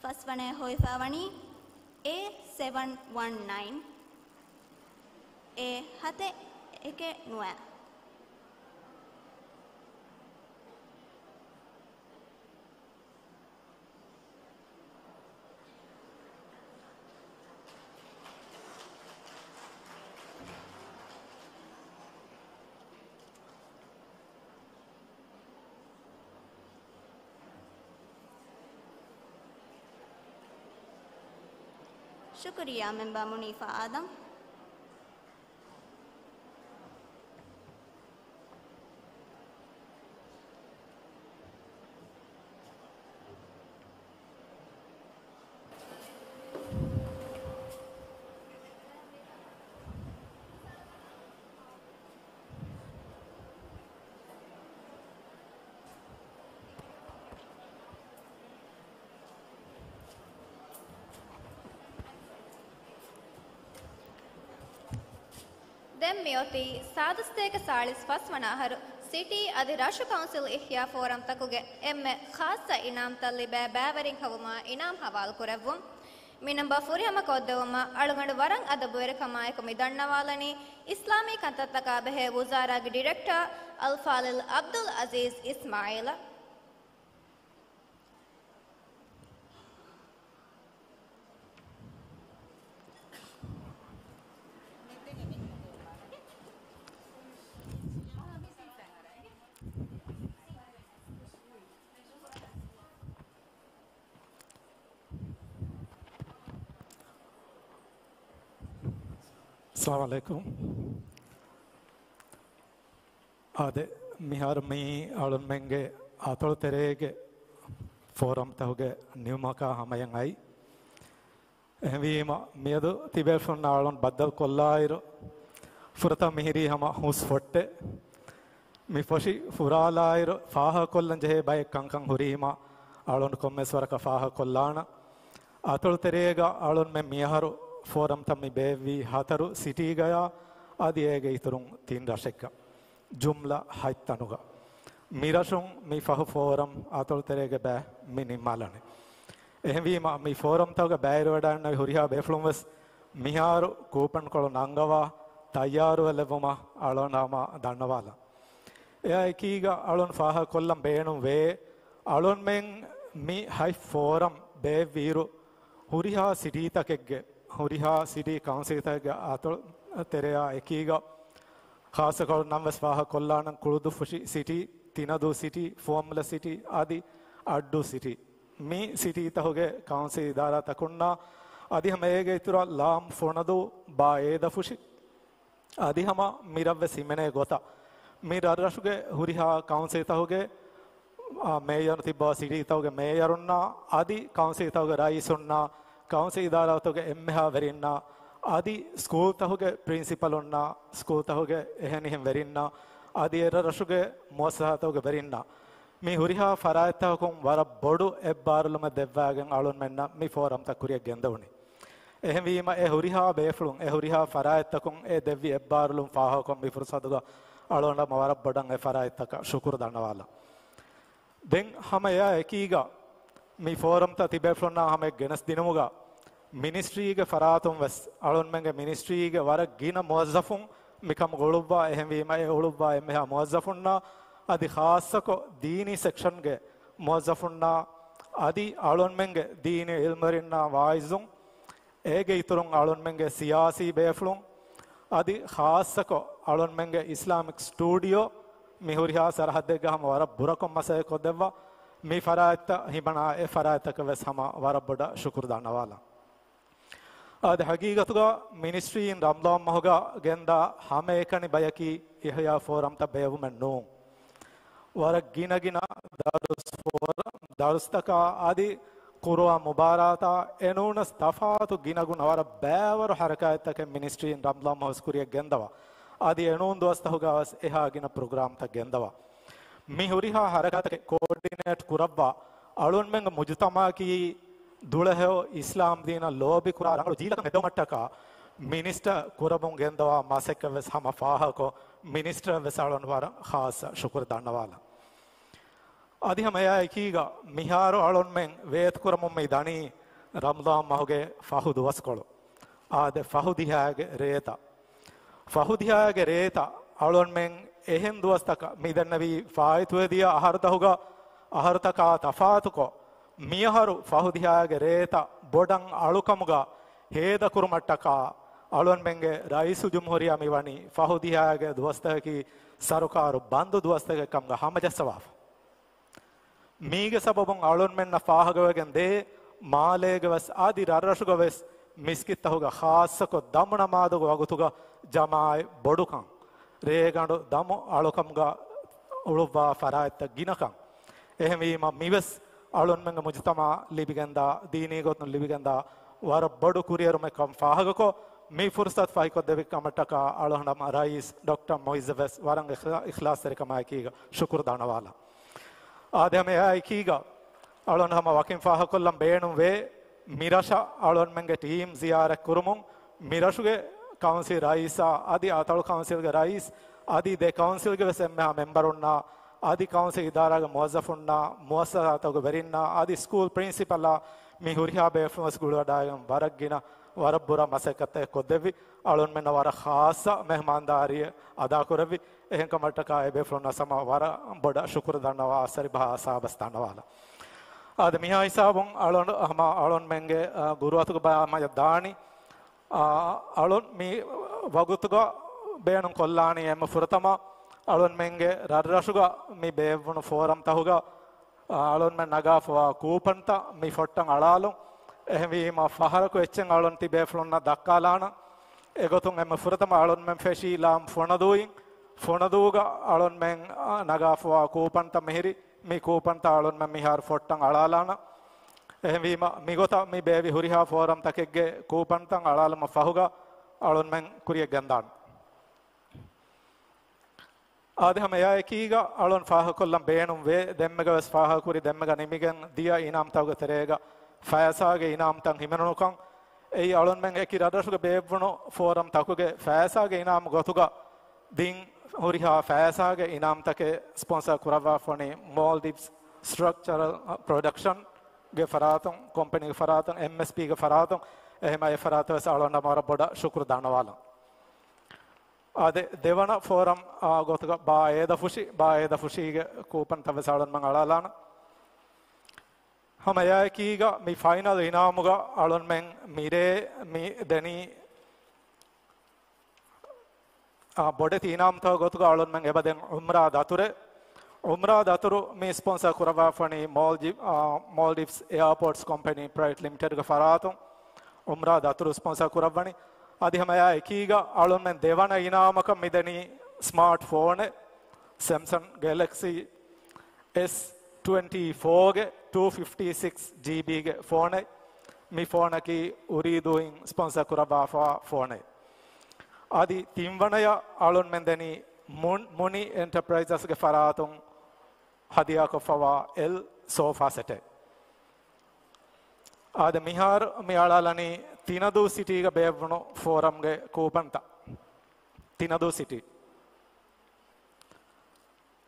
ފަސްވަނަ ހޮވިފައިވަނީ އޭ ސެވަން ވަން ނައިން، އޭ ހަތެއް އެކެއް ނުވަ. ޝުކުރިއްޔާ މެމްބަރ މުނީފާ އާދަމް. ދެން މިއޮތީ ސާދަސްތޭކަ ސާޅީސް ފަސް ވަނަ އަހަރު ސިޓީ އަދި ރަށު ކައުންސިލް އިޙްޔާ ފޯރަމްތަކުގެ އެންމެ ޚާއްޞަ އިނާމްތައް ލިބޭ ބައިވެރިން ހޮވުމަށް އިނާމް ހަވާލުކުރެއްވުން. މިނަން ބަ ފުރިހަމަ ކޮށްދެވުމަށް އަޅުގަނޑު ވަރަށް އަދަބުވެރިކަމާއެކު މި ދަންނަވާލަނީ، އިސްލާމީ ކަންތައްތަކާ ބެހޭ ވުޒާރާގެ ޑިރެކްޓަރ އަލްފާޟިލް ޢަބްދުލް ޢަޒީޒް އިސްމާޢީލަށް. އައްސަލާމު ޢަލައިކުމް. އާދެ، މިހާރު މި އަޅުންމެންގެ އަތޮޅު ތެރޭގެ ފޯރަމްތަކުގެ ނިމުމަކާ ހަމަޔަށް އައި، އެހެންވީމަ، މިއަދު ތިބޭފުޅުންނާ އަޅުން ބައްދަލުކޮށްލާއިރު، ފުރަތަމަ މިހިރީ ހަމަ ހުސް ފޮއްޓެއް. މި ފޮށި ފުރާލާއިރު، ފާހަގަކޮށްލަން ޖެހޭ ބައެއް ކަންކަން ހުރީމަ، އަޅުން ކޮންމެސް ވަރަކަށް ފާހަގަކޮށްލާނަން. އަތޮޅު ތެރޭގަ އަޅުންމެން މިއަހަރު ފޯރަމްތައް މި ބޭއްވީ ހަތަރު ސިޓީގަޔާ، އަދި އޭގެ އިތުރުން ތިން ރަށެއްގަ. ޖުމްލަ ހަތް ތަނުގަ. މި ރަށުން މި ފަހު ފޯރަމް އަތޮޅު ތެރޭގެ ބައި މި ނިންމާލަނީ. އެހެންވީމަ، މި ފޯރަމްތަކުގަ ބައިވެރިވެޑައިންނެވި ހުރިހާ ބޭފުޅުން ވެސް މިހާރު ކޫޕަންކޮޅު ނަންގަވާ ތައްޔާރުވެލެއްވުމަށް އަޅުން ހަމަ ދަންނަވާލަން. އެއާ އެކީގަ އަޅުން ފާހަގަކޮށްލަން ބޭނުންވޭ، އަޅުންމެން މި ހަތް ފޯރަމް ބޭއްވިއިރު، ހުރިހާ ސިޓީތަކެއްގެ، ހުރިހާ ސިޓީ ކައުންސިލްތަކެއްގެ އަތޮޅު ތެރެއާ އެކީގަ، ޚާއްޞަކޮށް ނަން ވެސް ފާހަގަކޮށްލާނަން، ކުޅުދުއްފުށި ސިޓީ، ތިނަދޫ ސިޓީ، ފުވައްމުލަ ސިޓީ، އަދި އައްޑޫ ސިޓީ. މި ސިޓީތަކުގެ ކައުންސިލް އިދާރާތަކުންނާ، އަދި ހަމަ އޭގެ އިތުރަށް ލާމް ފުނަދޫ ބާ އޭދަފުށި، އަދި ހަމަ މިރަށްވެސް ހިމެނޭ ގޮތަށް، މި ރަށްރަށުގެ ހުރިހާ ކައުންސިލްތަކުގެ، އާ، މޭޔަރު ތިއްބަވާ ސިޓީތަކުގެ މޭޔަރުންނާ، އަދި ކައުންސިލްތަކުގެ ރައީސުންނާ، ކައުންސިލް އިދާރާތަކުގެ އެންމެހާ ވެރިންނާ، އަދި ސްކޫލްތަކުގެ ޕްރިންސިޕަލުންނާ، ސްކޫލްތަކުގެ އެހެނިހެން ވެރިންނާ، އަދި އެރަށްރަށުގެ މުއައްސަސާތަކުގެ ވެރިންނާ، މި ހުރިހާ ފަރާތްތަކުން ވަރަށް ބޮޑު އެއްބާރުލުމެއް ދެއްވާގެން އަޅުންމެންނަށް މި ފޯރަމްތައް ކުރިއަށް ގެންދަވުނީ. އެހެންވީމަ، އެ ހުރިހާ ބޭފުޅުން، އެ ހުރިހާ ފަރާތްތަކުން އެ ދެއްވި އެއްބާރުލުން ފާހަގަކޮށް، މި ފުރުސަތުގަ އަޅުގަނޑަށް ވަރަށް ބޮޑަށް އެ ފަރާތްތަކަށް ޝުކުރު ދަންނަވާލަން. ދެން ހަމަ އެއާ އެކީގަ، މި ފޯރަމްތައް ތިބޭފުޅުންނާ ހަމަ ގެނެސްދިނުމުގަ، މިނިސްޓްރީގެ ފަރާތުން ވެސް އަޅުންމެންގެ މިނިސްޓްރީގެ ވަރަށް ގިނަ މުވައްޒަފުން މިކަމުގަ އުޅުއްވާ. އެހެންވީމަ، އެ އުޅުއްވާ އެންމެހާ މުވައްޒަފުންނާ، އަދި ޚާއްޞަކޮށް ދީނީ ސެކްޝަންގެ މުވައްޒަފުންނާ، އަދި އަޅުންމެންގެ ދީނީ އިލްމުވެރިންނާ ވާއިޒުން، އޭގެ އިތުރުން އަޅުންމެންގެ ސިޔާސީ ބޭފުޅުން، އަދި ޚާއްޞަކޮށް އަޅުންމެންގެ އިސްލާމިކް ސްޓޫޑިއޯ، މި ހުރިހާ ސަރަހައްދެއްގަ ހަމަ ވަރަށް ބުރަކޮށް މަސައްކަތް ކޮށްދެއްވާ، މި ފަރާތްތައް ހިމަނާ އެ ފަރާތްތަކަށް ވެސް ހަމަ ވަރަށް ބޮޑަށް ޝުކުރު ދަންނަވާލަން. އާދެ، ހަގީގަތުގަ މިނިސްޓްރީއިން ރަމަޟާން މަހުގަ ގެންދާ ހަމައެކަނި ބަޔަކީ އިޙްޔާ ފޯރަމްތައް ބޭއްވުމެއް ނޫން. ވަރަށް ގިނަގިނަ ދަރުސް ފޯރަ-، ދަރުސްތަކާ އަދި ޤުރުއާން މުބާރާތާ އެނޫނަސް ތަފާތު ގިނަގުނަ ވަރަށް ބައިވަރު ޙަރަކާތްތަކެއް މިނިސްޓްރީއިން ރަމަޟާން މަހުސް ކުރިއަށް ގެންދަވާ. އަދި އެނޫން ދުވަސްތަކުގަ ވެސް އެހާ ގިނަ ޕްރޮގްރާމްތައް ގެންދަވާ. މި ހުރިހާ ޙަރަކާތްތަކެއް ކޯޑިނޭޓް ކުރައްވާ އަޅުންމެންގެ މުޖުތަމަޢަކީ ދުޅަހެޔޮ އިސްލާމް ދީނަށް ލޯބިކުރާ ރަނގަޅު ޖީލަކަށް އެބައުމަށްޓަކާ މިނިސްޓަރ ކުރަމުން ގެންދަވާ މަސައްކަތް ވެސް ހަމަ ފާހަގަކޮށް، މިނިސްޓަރަށް ވެސް އަޅުން ވަރަށް ޚާއްޞަ ޝުކުރު ދަންނަވާލަން. އަދި ހަމަ އެއާ އެކީގަ މިހާރު އަޅުންމެން ވޭތުކުރަމުން މި ދަނީ ރަމަޟާން މަހުގެ ފަހު ދުވަސްކޮޅު. އާދެ، ފަހު ދިހާގެ ރޭތައް. ފަހު ދިހާގެ ރޭތައް އަޅުންމެން އެހެން ދުވަސްތަކަށް މި ދެންނެވީ ފާއިތުވެދިޔަ އަހަރުތަހުގަ، އަހަރުތަކާ ތަފާތުކޮށް، މިއަހަރު ފަހު ދިހާގެ ރޭތައް ބޮޑަށް އަޅުކަމުގަ ހޭދަކުރުމަށްޓަކާ އަޅުންމެންގެ ރައީސުލްޖުމްހޫރިއްޔާ މިވަނީ ފަހު ދިހާގެ ދުވަސްތަކަކީ ސަރުކާރު ބަންދު ދުވަސްތަކެއް ކަމުގަ ހަމަޖައްސަވާފަ. މީގެ ސަބަބުން އަޅުންމެންނަށް ފާހަގަވެގެން ދޭ، މާލޭގެ ވެސް އަދި ރަށްރަށުގަ ވެސް މިސްކިތްތަހުގަ ޚާއްޞަކޮށް ދަމު ނަމާދުގެ ވަގުތުގަ ޖަމާޢަތް ބޮޑުކަން، ރޭގަނޑު ދަމު އަޅުކަމުގަ އުޅުއްވާ ފަރާތްތައް ގިނަކަން. އެހެންވީމަ، މިވެސް އަޅުންމެންގެ މުޖުތަމަޢަށް ލިބިގެންދާ، ދީނީ ގޮތުން ލިބިގެންދާ ވަރަށް ބޮޑު ކުރިއެރުމެއް ކަމަށް ފާހަގަކޮށް، މި ފުރުސަތު ފަހިކޮށްދެއްވި ކަމަށްޓަކާ އަޅުގަނޑު ރައީސް ޑޮކްޓަރ މުޢިއްޒަށް ވެސް ވަރަށް އިޚްލާ-، އިޚްލާޞްތެރިކަމާއެކީގަ ޝުކުރު ދަންނަވާލަން. އާދެ، ހަމަ އެއާއެކީގަ އަޅުން ހަމަ ވަކިން ފާހަގަކޮށްލަން ބޭނުންވޭ، މިރަށަށް އަޅުންމެންގެ ޓީމް ޒިޔާރަތް ކުރުމުން، މިރަށުގެ ކައުންސިލް ރައީސާ އަދި އަތޮޅު ކައުންސިލްގެ ރައީސް އަދި ދެ ކައުންސިލްގެ ވެސް އެންމެހާ މެމްބަރުންނާ އަދި ކައުންސިލް އިދާރާގެ މުވައްޒަފުންނާ މުއައްސަސާތަކުގެ ވެރިންނާ އަދި ސްކޫލް ޕްރިންސިޕަލާ މި ހުރިހާ ބޭފުޅުން ވެސް ގުޅުވަޑައިގެން ވަރަށް ގިނަ ވަރަށް ބުރަ މަސައްކަތެއް ކޮށްދެއްވި. އަޅުންމެންނަށް ވަރަށް ޚާއްޞަ މެހްމާންދާރީއެއް އަދާކުރެއްވި. އެހެންކަމަށްޓަކާ އެބޭފުޅުންނަށް ހަމަ ވަރަށް ބޮޑަށް ޝުކުރު ދަންނަވާ އަސަރިބަހާ ސާބަސް ދަންނަވާލަން. އާދެ، މިހާ ހިސާބުން އަޅުން ހަމަ އަޅުންމެންގެ، އަ، ގުރުއަތުގެ ބަޔާ މަޔަށް ދާނީ. އާ، އަޅުން މި ވަގުތުގަ ބޭނުން ކޮށްލާނީ އެންމެ ފުރަތަމަ އަޅުންމެންގެ ރަށްރަށުގަ މި ބޭއްވުނު ފޯރަމްތަހުގަ، އާ، އަޅުންމެން ނަގާފަވާ ކޫޕަންތައް މި ފޮއްޓަށް އަޅާލުން. އެހެންވީމަ ފަހަރަކު އެއްޗެއް އަޅުން ތިބޭފުޅުންނަށް ދައްކާލާނަން. އެގޮތުން އެންމެ ފުރަތަމަ އަޅުންމެން ފެށީ ލާމް ފުނަދޫއިން. ފުނަދޫގަ އަޅުންމެން، އާ، ނަގާފަވާ ކޫޕަންތައް މިހިރި. މި ކޫޕަންތައް އަޅުންމެން މިހާރު ފޮއްޓަށް އަޅާލާނަން. އެހެންވީމަ، މިގޮތަށް މި ބޭއްވި ހުރިހާ ފޯރަމްތަކެއްގެ ކޫޕަންތައް އަޅާލުމަށް ފަހުގަ އަޅުންމެން ކުރިޔަށް ގެންދާނެ. އާދެ، ހަމަ އެއާއެކީގަ އަޅުން ފާހަގަކޮށްލަން ބޭނުންވޭ، ދެންމެގަވެސް ފާހަގަކުރި ދެންމެގަ ނިމިގެން ދިޔަ އިނާމްތަކުގެ ތެރޭގަ ފައިސާގެ އިނާމްތައް ހިމެނުނުކަން. އެއީ އަޅުންމެން އެކި ރަށްރަށުގެ ބޭއްވުނު ފޯރަމްތަކުގެ ފައިސާގެ އިނާމް ގޮތުގަ ދިން ހުރިހާ ފައިސާގެ އިނާމްތަކެއް ސްޕޮންސަރ ކުރައްވާފަވަނީ މޯލްޑިވްސް ސްޓްރަކްޗަރަލް ޕްރޮޑަކްޝަންގެ ފަރާތުން، ކޮމްޕެނީގެ ފަރާތުން، އެމްއެސްޕީގެ ފަރާތުން. އެހެމަ އެ ފަރާތަށް ވެސް އަޅުންނަށް ވަރަށް ބޮޑަށް ޝުކުރު ދަންނަވާލަން. އާދެ، ދެވަނަ ފޯރަމް، އާ، ގޮތުގަ ބާ އޭދަ ފުށި، ބާ އޭދަ ފުށީގެ ކޫޕަންތައް ވެސް އަޅުންމެން އަޅާލާނަން. ހަމަ އެއާއެކީގަ މި ފައިނަލް އިނާމުގަ އަޅުންމެން މިރޭ މި ދެނީ، އާ، ބޮޑެތި އިނާމްތަކުގެ ގޮތުގަ އަޅުންމެން އެބަދޭން އުމްރާ ދަތުރެއް. އުމްރާ ދަތުރު މި ސްޕޮންސަރ ކުރައްވާފަވަނީ މޯލްޑިވް، އާ، މޯލްޑިވްސް އެއާޕޯޓްސް ކޮމްޕެނީ ޕްރައިވެޓް ލިމިޓެޑްގެ ފަރާތުން. އުމްރާ ދަތުރު ސްޕޮންސަރ ކުރައްވަނީ. އަދި ހަމަ އެއާ އެކީގަ އަޅުންމެން ދެވަނަ އިނާމަކަށް މިދެނީ ސްމާޓް ފޯނެއް، ސެމްސަން ގެލެކްސީ އެސް ޓްވެންޓީ ފޯގެ ޓޫ ފިފްޓީ ސިކްސް ޖީބީގެ ފޯނެއް. މި ފޯނަކީ އުރީދޫއިން ސްޕޮންސަރ ކުރައްވާފަވާ ފޯނެއް. އަދި ތިންވަނަޔަށް އަޅުންމެން ދެނީ މުން-، މުނި އެންޓަޕްރައިޒަސްގެ ފަރާތުން ހަދިޔާކޮށްފަވާ އެލް ސޯފާ ސެޓެއް. އާދެ، މިހާރު މި އަޅާލަނީ ތިނަދޫ ސިޓީގަ ބޭއްވުނު ފޯރަމްގެ ކޫޕަންތައް. ތިނަދޫ ސިޓީ.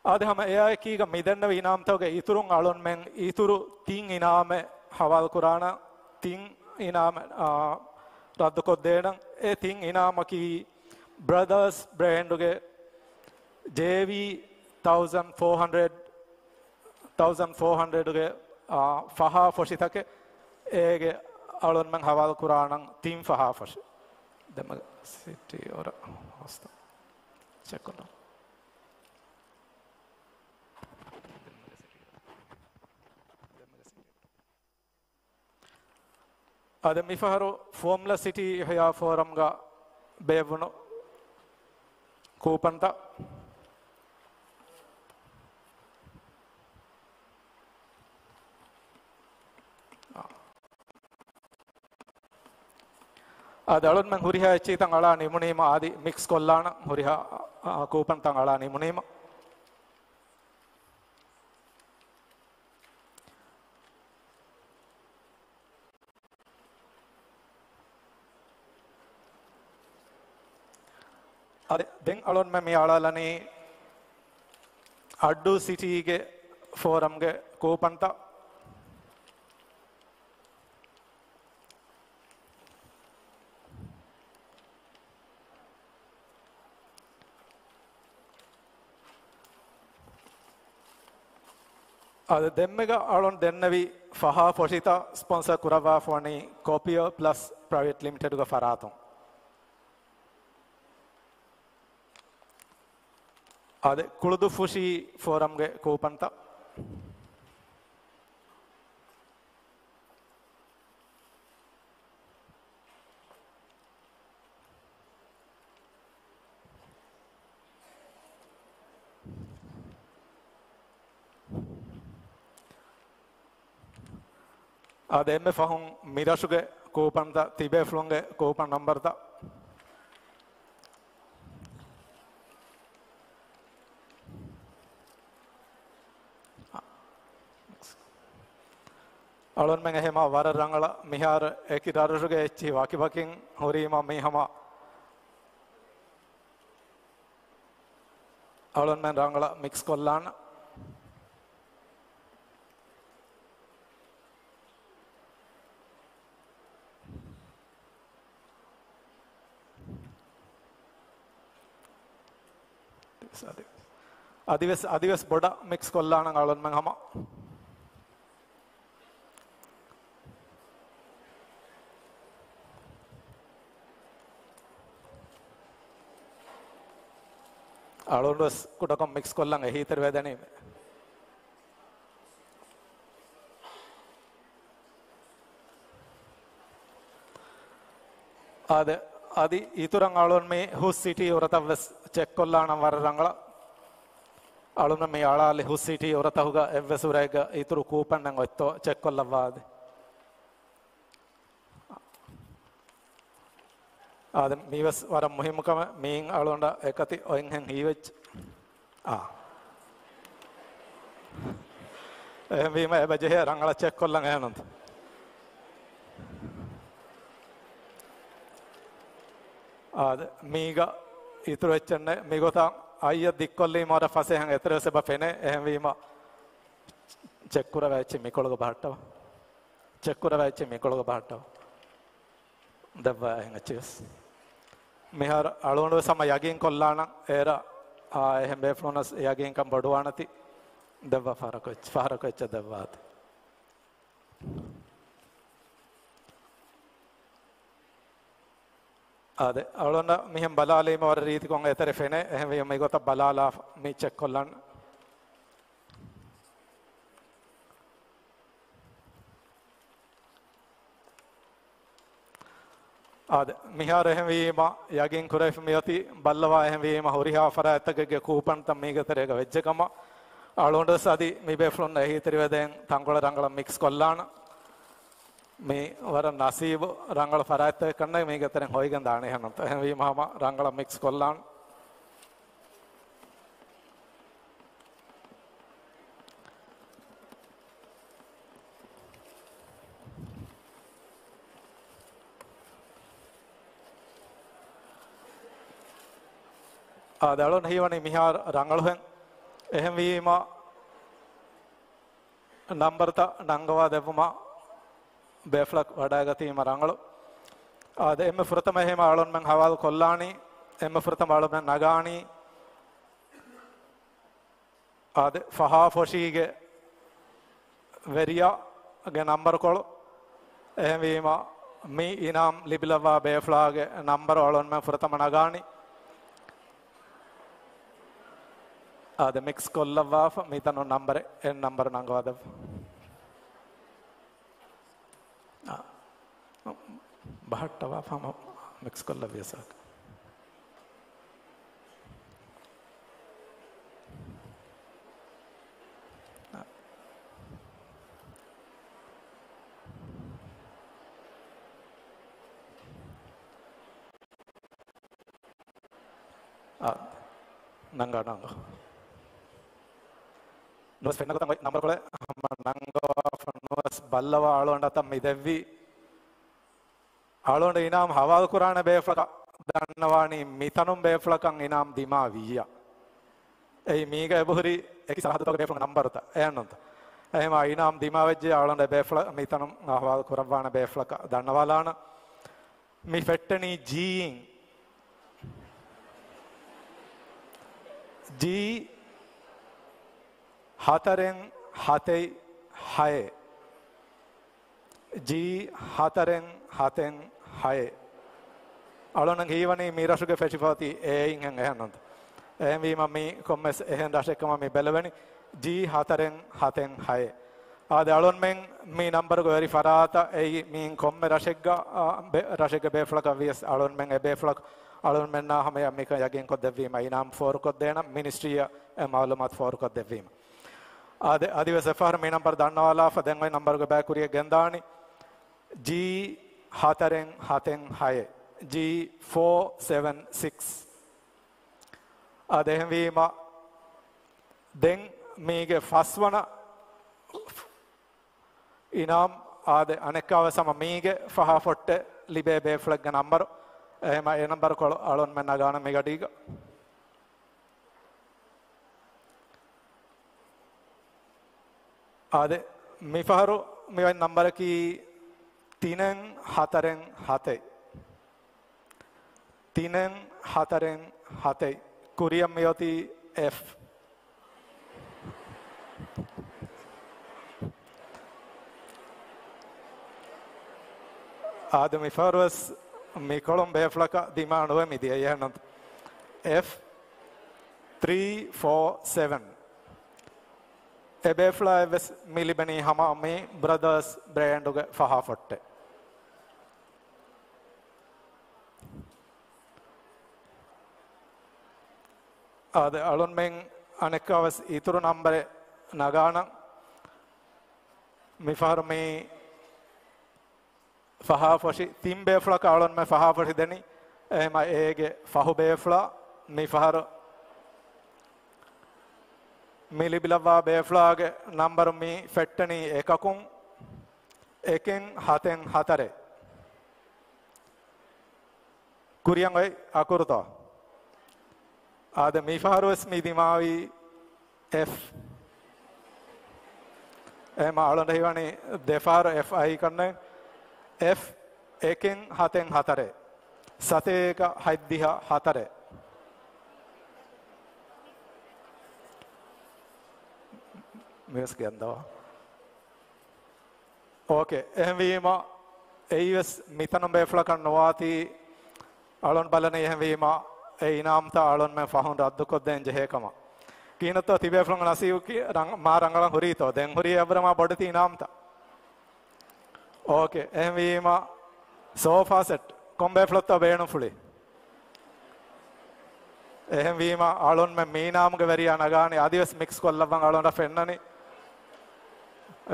އާދެ، ހަމަ އެއާއެކީގަ މިދެންނެވި އިނާމްތަކުގެ އިތުރުން އަޅުންމެން އިތުރު ތިން އިނާމެއް ހަވާލުކުރާނަން. ތިން އިނާމެއް، އާ، ރައްދުކޮށްދޭނަން. އެ ތިން އިނާމަކީ ބްރަދާސް ބްރޭންޑުގެ ޖޭވީ ތައުޒަންޑް ފޯހަންޑްރެޑް، ތައުޒަންޑް ފޯހަންޑްރެޑުގެ، އާ، ފަހާ ފޮށިތަކެއް. އޭގެ އަޅުންމެން ހަވާލުކުރާނަން ތިން ފަހާ ފޮށި. ދެމެގަ ސިޓީ އޮރަ ހޮސްތަ ޗެކް ކޮށްލަން. އަދި މިފަހަރު ފޯމްލަ ސިޓީ އިޙްޔާ ފޯރަމްގަ ބޭއްވުނު ކޫޕަންތައް. އަދި އަޅުންމެން ހުރިހާ އެއްޗިތައް އަޅާ ނިމުނީމަ، އަދި މިކްސް ކޮށްލާނަން ހުރިހާ، އާ، ކޫޕަންތައް އަޅާ ނިމުނީމަ. އަދި ދެން އަޅުންމެން މި އަޅާލަނީ އައްޑޫ ސިޓީގެ ފޯރަމްގެ ކޫޕަންތައް. އަދި ދެންމެގަ އަޅުން ދެންނެވި ފަހާ ފޮށިތައް ސްޕޮންސަރ ކުރައްވާފަވަނީ ކޮޕިއަ ޕްލަސް ޕްރައިވެޓް ލިމިޓެޑުގެ ފަރާތުން. އާދެ، ކުޅުދުއްފުށީ ފޯރަމްގެ ކޫޕަންތައް. އާދެ، އެންމެ ފަހުން މިރަށުގެ ކޫޕަންތައް، ތިބޭފުޅުންގެ ކޫޕަން ނަންބަރުތައް. އަޅުންމެން އެހެމަ ވަރަށް ރަނގަޅަށް މިހާރު އެކި ރަށްރަށުގެ އެއްޗިހި ވަކިވަކިން ހުރީމަ މީ ހަމަ އަޅުންމެން ރަނގަޅަށް މިކްސް ކޮށްލާނަން. އަދިވެސް، އަދިވެސް، އަދިވެސް ބޮޑަށް މިކްސް ކޮށްލާނަން އަޅުންމެން ހަމަ. އަޅުންވެސް ކުޑަކޮށް މިކްސް ކޮށްލަން އެހީތެރިވެދެނީމެ. އާދެ، އަދި އިތުރަށް އަޅުން މި ހުސް ސިޓީ އުރަތައް ވެސް ޗެކް ކޮށްލާނަން ވަރަށް ރަނގަޅަށް. އަޅުން މި އަޅާލި ހުސް ސިޓީ އުރަތަހުގަ އެއްވެސް އުރައެއްގަ އިތުރު ކޫޕަންއެއް އޮތްތޯ ޗެކް ކޮށްލައްވާ އަދި. އާދެ، މީވެސް ވަރަށް މުހިއްމު ކަމެއް. މީން އަޅުގަނޑަށް އެކަތި އޮތްހެން ހީވެއްޖެ. އާ. އެހެންވީމަ އެބަ ޖެހޭ ރަނގަޅަށް ޗެކް ކޮށްލަން އެހެންނުންތަ؟ އާދެ، މީގަ އިތުރު އެއްޗެއް ނެތް. މިގޮތަށް އައްޔަށް ދިއްކޮށްލީމަ ވަރަށް ފަސޭހައިން އެތެރެވެސް އެބަ ފެނޭ. އެހެންވީމަ ޗެކް ކުރަވާ އެއްޗެއް މިކޮޅުގަ ބަހައްޓަވާ. ޗެކް ކުރަވާ އެއްޗެއް މިކޮޅުގަ ބަހައްޓަވާ. ދެއްވާ އެހެން އެއްޗިވެސް. މިހާރު އަޅުގަނޑުވެސް ހަމަ ޔަގީން ކޮށްލާނަން އޭރަށް، އާ، އެހެން ބޭފުޅުންނަސް ޔަގީންކަން ބޮޑުވާނެތީ. ދެއްވާ ފަހަރަކު އެއްޗެއް، ފަހަރަކު އެއްޗެއް ދެއްވާތި. އާދެ، އަޅުގަނޑަށް މިހެން ބަލާލީމަ ވަރަށް ރީތިކޮށް އެތެރެ ފެނޭ. އެހެންވީމަ މިގޮތަށް ބަލާލާ މި ޗެކް ކޮށްލަން. އާދެ، މިހާރު އެހެންވީމަ ޔަގީން ކުރެވިފަ މިއޮތީ. ބައްލަވާ އެހެންވީމަ ހުރިހާ ފަރާތްތަކެއްގެ ކޫޕަންތައް މީގެ ތެރޭގަ ވެއްޖެ ކަމަށް. އަޅުގަނޑުވެސް އަދި މި ބޭފުޅުން އެހީތެރިވެދޭން ތަންކޮޅެއް ރަނގަޅަށް މިކްސް ކޮށްލާނަން. މީ ވަރަށް ނަސީބު ރަނގަޅު ފަރާތްތަކެއް ކަންނޭނގެ މީގެ ތެރެއިން ހޮވިގެން ދާނީ އެހެންނުންތަ؟ އެހެންވީމަ ހަމަ ރަނގަޅަށް މިކްސް ކޮށްލާނަން. އާދެ، އަޅުން ހީވަނީ މިހާރު ރަނގަޅުހެން. އެހެންވީމަ ނަންބަރުތައް ނަންގަވާ ދެއްވުމަށް ބޭފުޅަކު ވަޑައިގަތީމަ ރަނގަޅު. އާދެ، އެންމެ ފުރަތަމަ އެހީމަ އަޅުންމެން ހަވާލު ކޮށްލާނީ، އެންމެ ފުރަތަމަ އަޅުންމެން ނަގާނީ. އާދެ، ފަހާ ފޮށީގެ ވެރިޔާގެ ނަންބަރުކޮޅު. އެހެންވީމަ މި އިނާމް ލިބިލައްވާ ބޭފުޅާގެ ނަންބަރު އަޅުންމެން ފުރަތަމަ ނަގާނީ. އާދެ، މިކްސް ކޮށްލައްވާފަ މިތަނުން ނަންބަރެއް، އެއް ނަންބަރު ނަންގަވާ ދެއްވާ. އާ، ބަހައްޓަވާފަ ހަމަ މިކްސް ކޮށްލައްވިޔަސް އާކަ. އާ، ނަންގާ، ނަންގާ. ނުވެސް ފެންނަ ގޮތަށް އޮތް ނަންބަރުކޮޅެއް ހަމަ ނަންގަވާފަ ނުވެސް ބައްލަވާ އަޅުގަނޑަށް މި ދެއްވީ. އަޅުގަނޑު އިނާމް ހަވާލު ކުރާނެ ބޭފުޅަކަށް ދަންނަވާނީ މިތަނުން ބޭފުޅަކަށް އިނާމް ދިމާވިއްޔާ. އެއީ މީގަ އެބަހުރި އެކި ސަރަހައްދުތަކުގެ ބޭފުޅުންގެ ނަންބަރުތައް އެހެންނުންތަ؟ އެހެމާ އިނާމް ދިމާވެއްޖެ އަޅުގަނޑު ބޭފުޅަށް މިތަނުން ހަވާލު ކުރައްވާނެ ބޭފުޅަކަށް ދަންނަވާލާނަން. މި ފެއްޓެނީ ޖީއިން. ޖީ ހަތަރެއް ހަތެއް ހައެއް. ޖީ ހަތަރެއް ހަތެއް ހައެއް. އަޅުން ހީވަނީ މި ރަށުގެ ފެށިފަ އޮތީ އޭއިންހެން އެހެންނުންތަ؟ އެހެންވީމަ މީ ކޮންމެސް އެހެން ރަށެއް ކަމަށް މި ބެލެވެނީ. ޖީ ހަތަރެއް ހަތެއް ހައެއް. އާދެ، އަޅުންމެން މި ނަންބަރުގެ ވެރި ފަރާތަށް އެއީ މީން ކޮންމެ ރަށެއްގަ، އާ، ބެ-، ރަށެއްގެ ބޭފުޅަކަށް ވިޔަސް އަޅުންމެން އެ ބޭފުޅަކު އަޅުންމެންނާ ހަމަޔަށް މިކަން ޔަގީންކޮށްދެއްވީމަ، އިނާމް ފޯރުކޮށްދޭނަން މިނިސްޓްރީއަށް އެ މައުލޫމާތު ފޯރުކޮށްދެއްވީމަ. އާދެ، އަދިވެސް އެފަހަރު މި ނަންބަރު ދަންނަވާލާފަ ދެން އޮތް ނަންބަރުގެ ބައި ކުރިއަށް ގެންދާނީ ޖީ ހަތަރެއް ހަތެއް ހައެއް، ޖީ ފޯ ސެވެން ސިކްސް. އާދެ، އެހެންވީމަ ދެން މީގެ ފަސްވަނަ އިނާމް އާދެ، އަނެއްކާވެސް ހަމަ މީގެ ފަހާ ފޮށްޓެއް ލިބޭ ބޭފުޅެއްގެ ނަންބަރު. އެހެމަ އެ ނަންބަރު ކޮޅު އަޅުންމެން ނަގާނަން މިގަޑީގަ. އާދެ، މިފަހަރު މި އޮތް ނަންބަރަކީ ތިނެއް ހަތަރެއް ހަތެއް. ތިނެއް ހަތަރެއް ހަތެއް. ކުރިއަށް މިއޮތީ އެފް. އާދެ، މިފަހަރުވެސް މިކޮޅުން ބޭފުޅަކަށް ދިމާ ނުވެ މިދިޔަ އެހެންނަން. އެފް ތްރީ ފޯ ސެވެން. އެ ބޭފުޅާއެއްވެސް މި ލިބެނީ ހަމަ މި ބްރަދާސް ބްރޭންޑުގެ ފަހާ ފޮށްޓެއް. އާދެ، އަޅުންމެން އަނެއްކާވެސް އިތުރު ނަންބަރެއް ނަގާނަން. މިފަހަރު މި ފަހާ ފޮށި ތިން ބޭފުޅަކަށް އަޅުންމެން ފަހާ ފޮށި ދެނީ އެހެމަ އޭގެ ފަހު ބޭފުޅާ މިފަހަރު މި ލިބިލައްވާ ބޭފުޅާގެ ނަންބަރު މި ފެއްޓެނީ އެކަކުން، އެކެއް ހަތެއް ހަތަރެއް. ކުރިއަށް އޮތް އަކުރުތޯ؟ އާދެ، މިފަހަރުވެސް މި ދިމާވީ އެފް. އެހެމަ އަޅުގަނޑަށް ހީވަނީ ދެފަހަރު އެފް އައިކަންނެއް. އެފް އެކެއް ހަތެއް ހަތަރެއް. ސަތޭކަ ހަތްދިހަ ހަތަރެއް. މިވެސް ގެންދަވާ. އޯކޭ. އެހެންވީމަ އެއީވެސް މިތަނުން ބޭފުޅަކަށް ނުވާތީ، އަޅުން ބަލަނީ އެހެންވީމަ އެ އިނާމްތައް އަޅުންމެން ފަހުން ރައްދުކޮށްދޭން ޖެހޭ ކަމަށް. ކިހިނެއްތޯ ތިބޭފުޅުން ނަސީބު ކި-، ރަނގ-، މާ ރަނގަޅަށް ހުރީތޯ؟ ދެން ހުރީ އެއަށްވުރެ މާ ބޮޑެތި އިނާމްތައް. އޯކޭ. އެހެންވީމަ ސޯފާ ސެޓް ކޮން ބޭފުޅަށްތޯ ބޭނުންފުޅި؟ އެހެންވީމަ އަޅުންމެން މީނާމުގެ ވެރިޔާ ނަގާނީ އަދިވެސް މިކްސް ކޮށްލައްވަން އަޅުންނަށް ފެންނަނީ.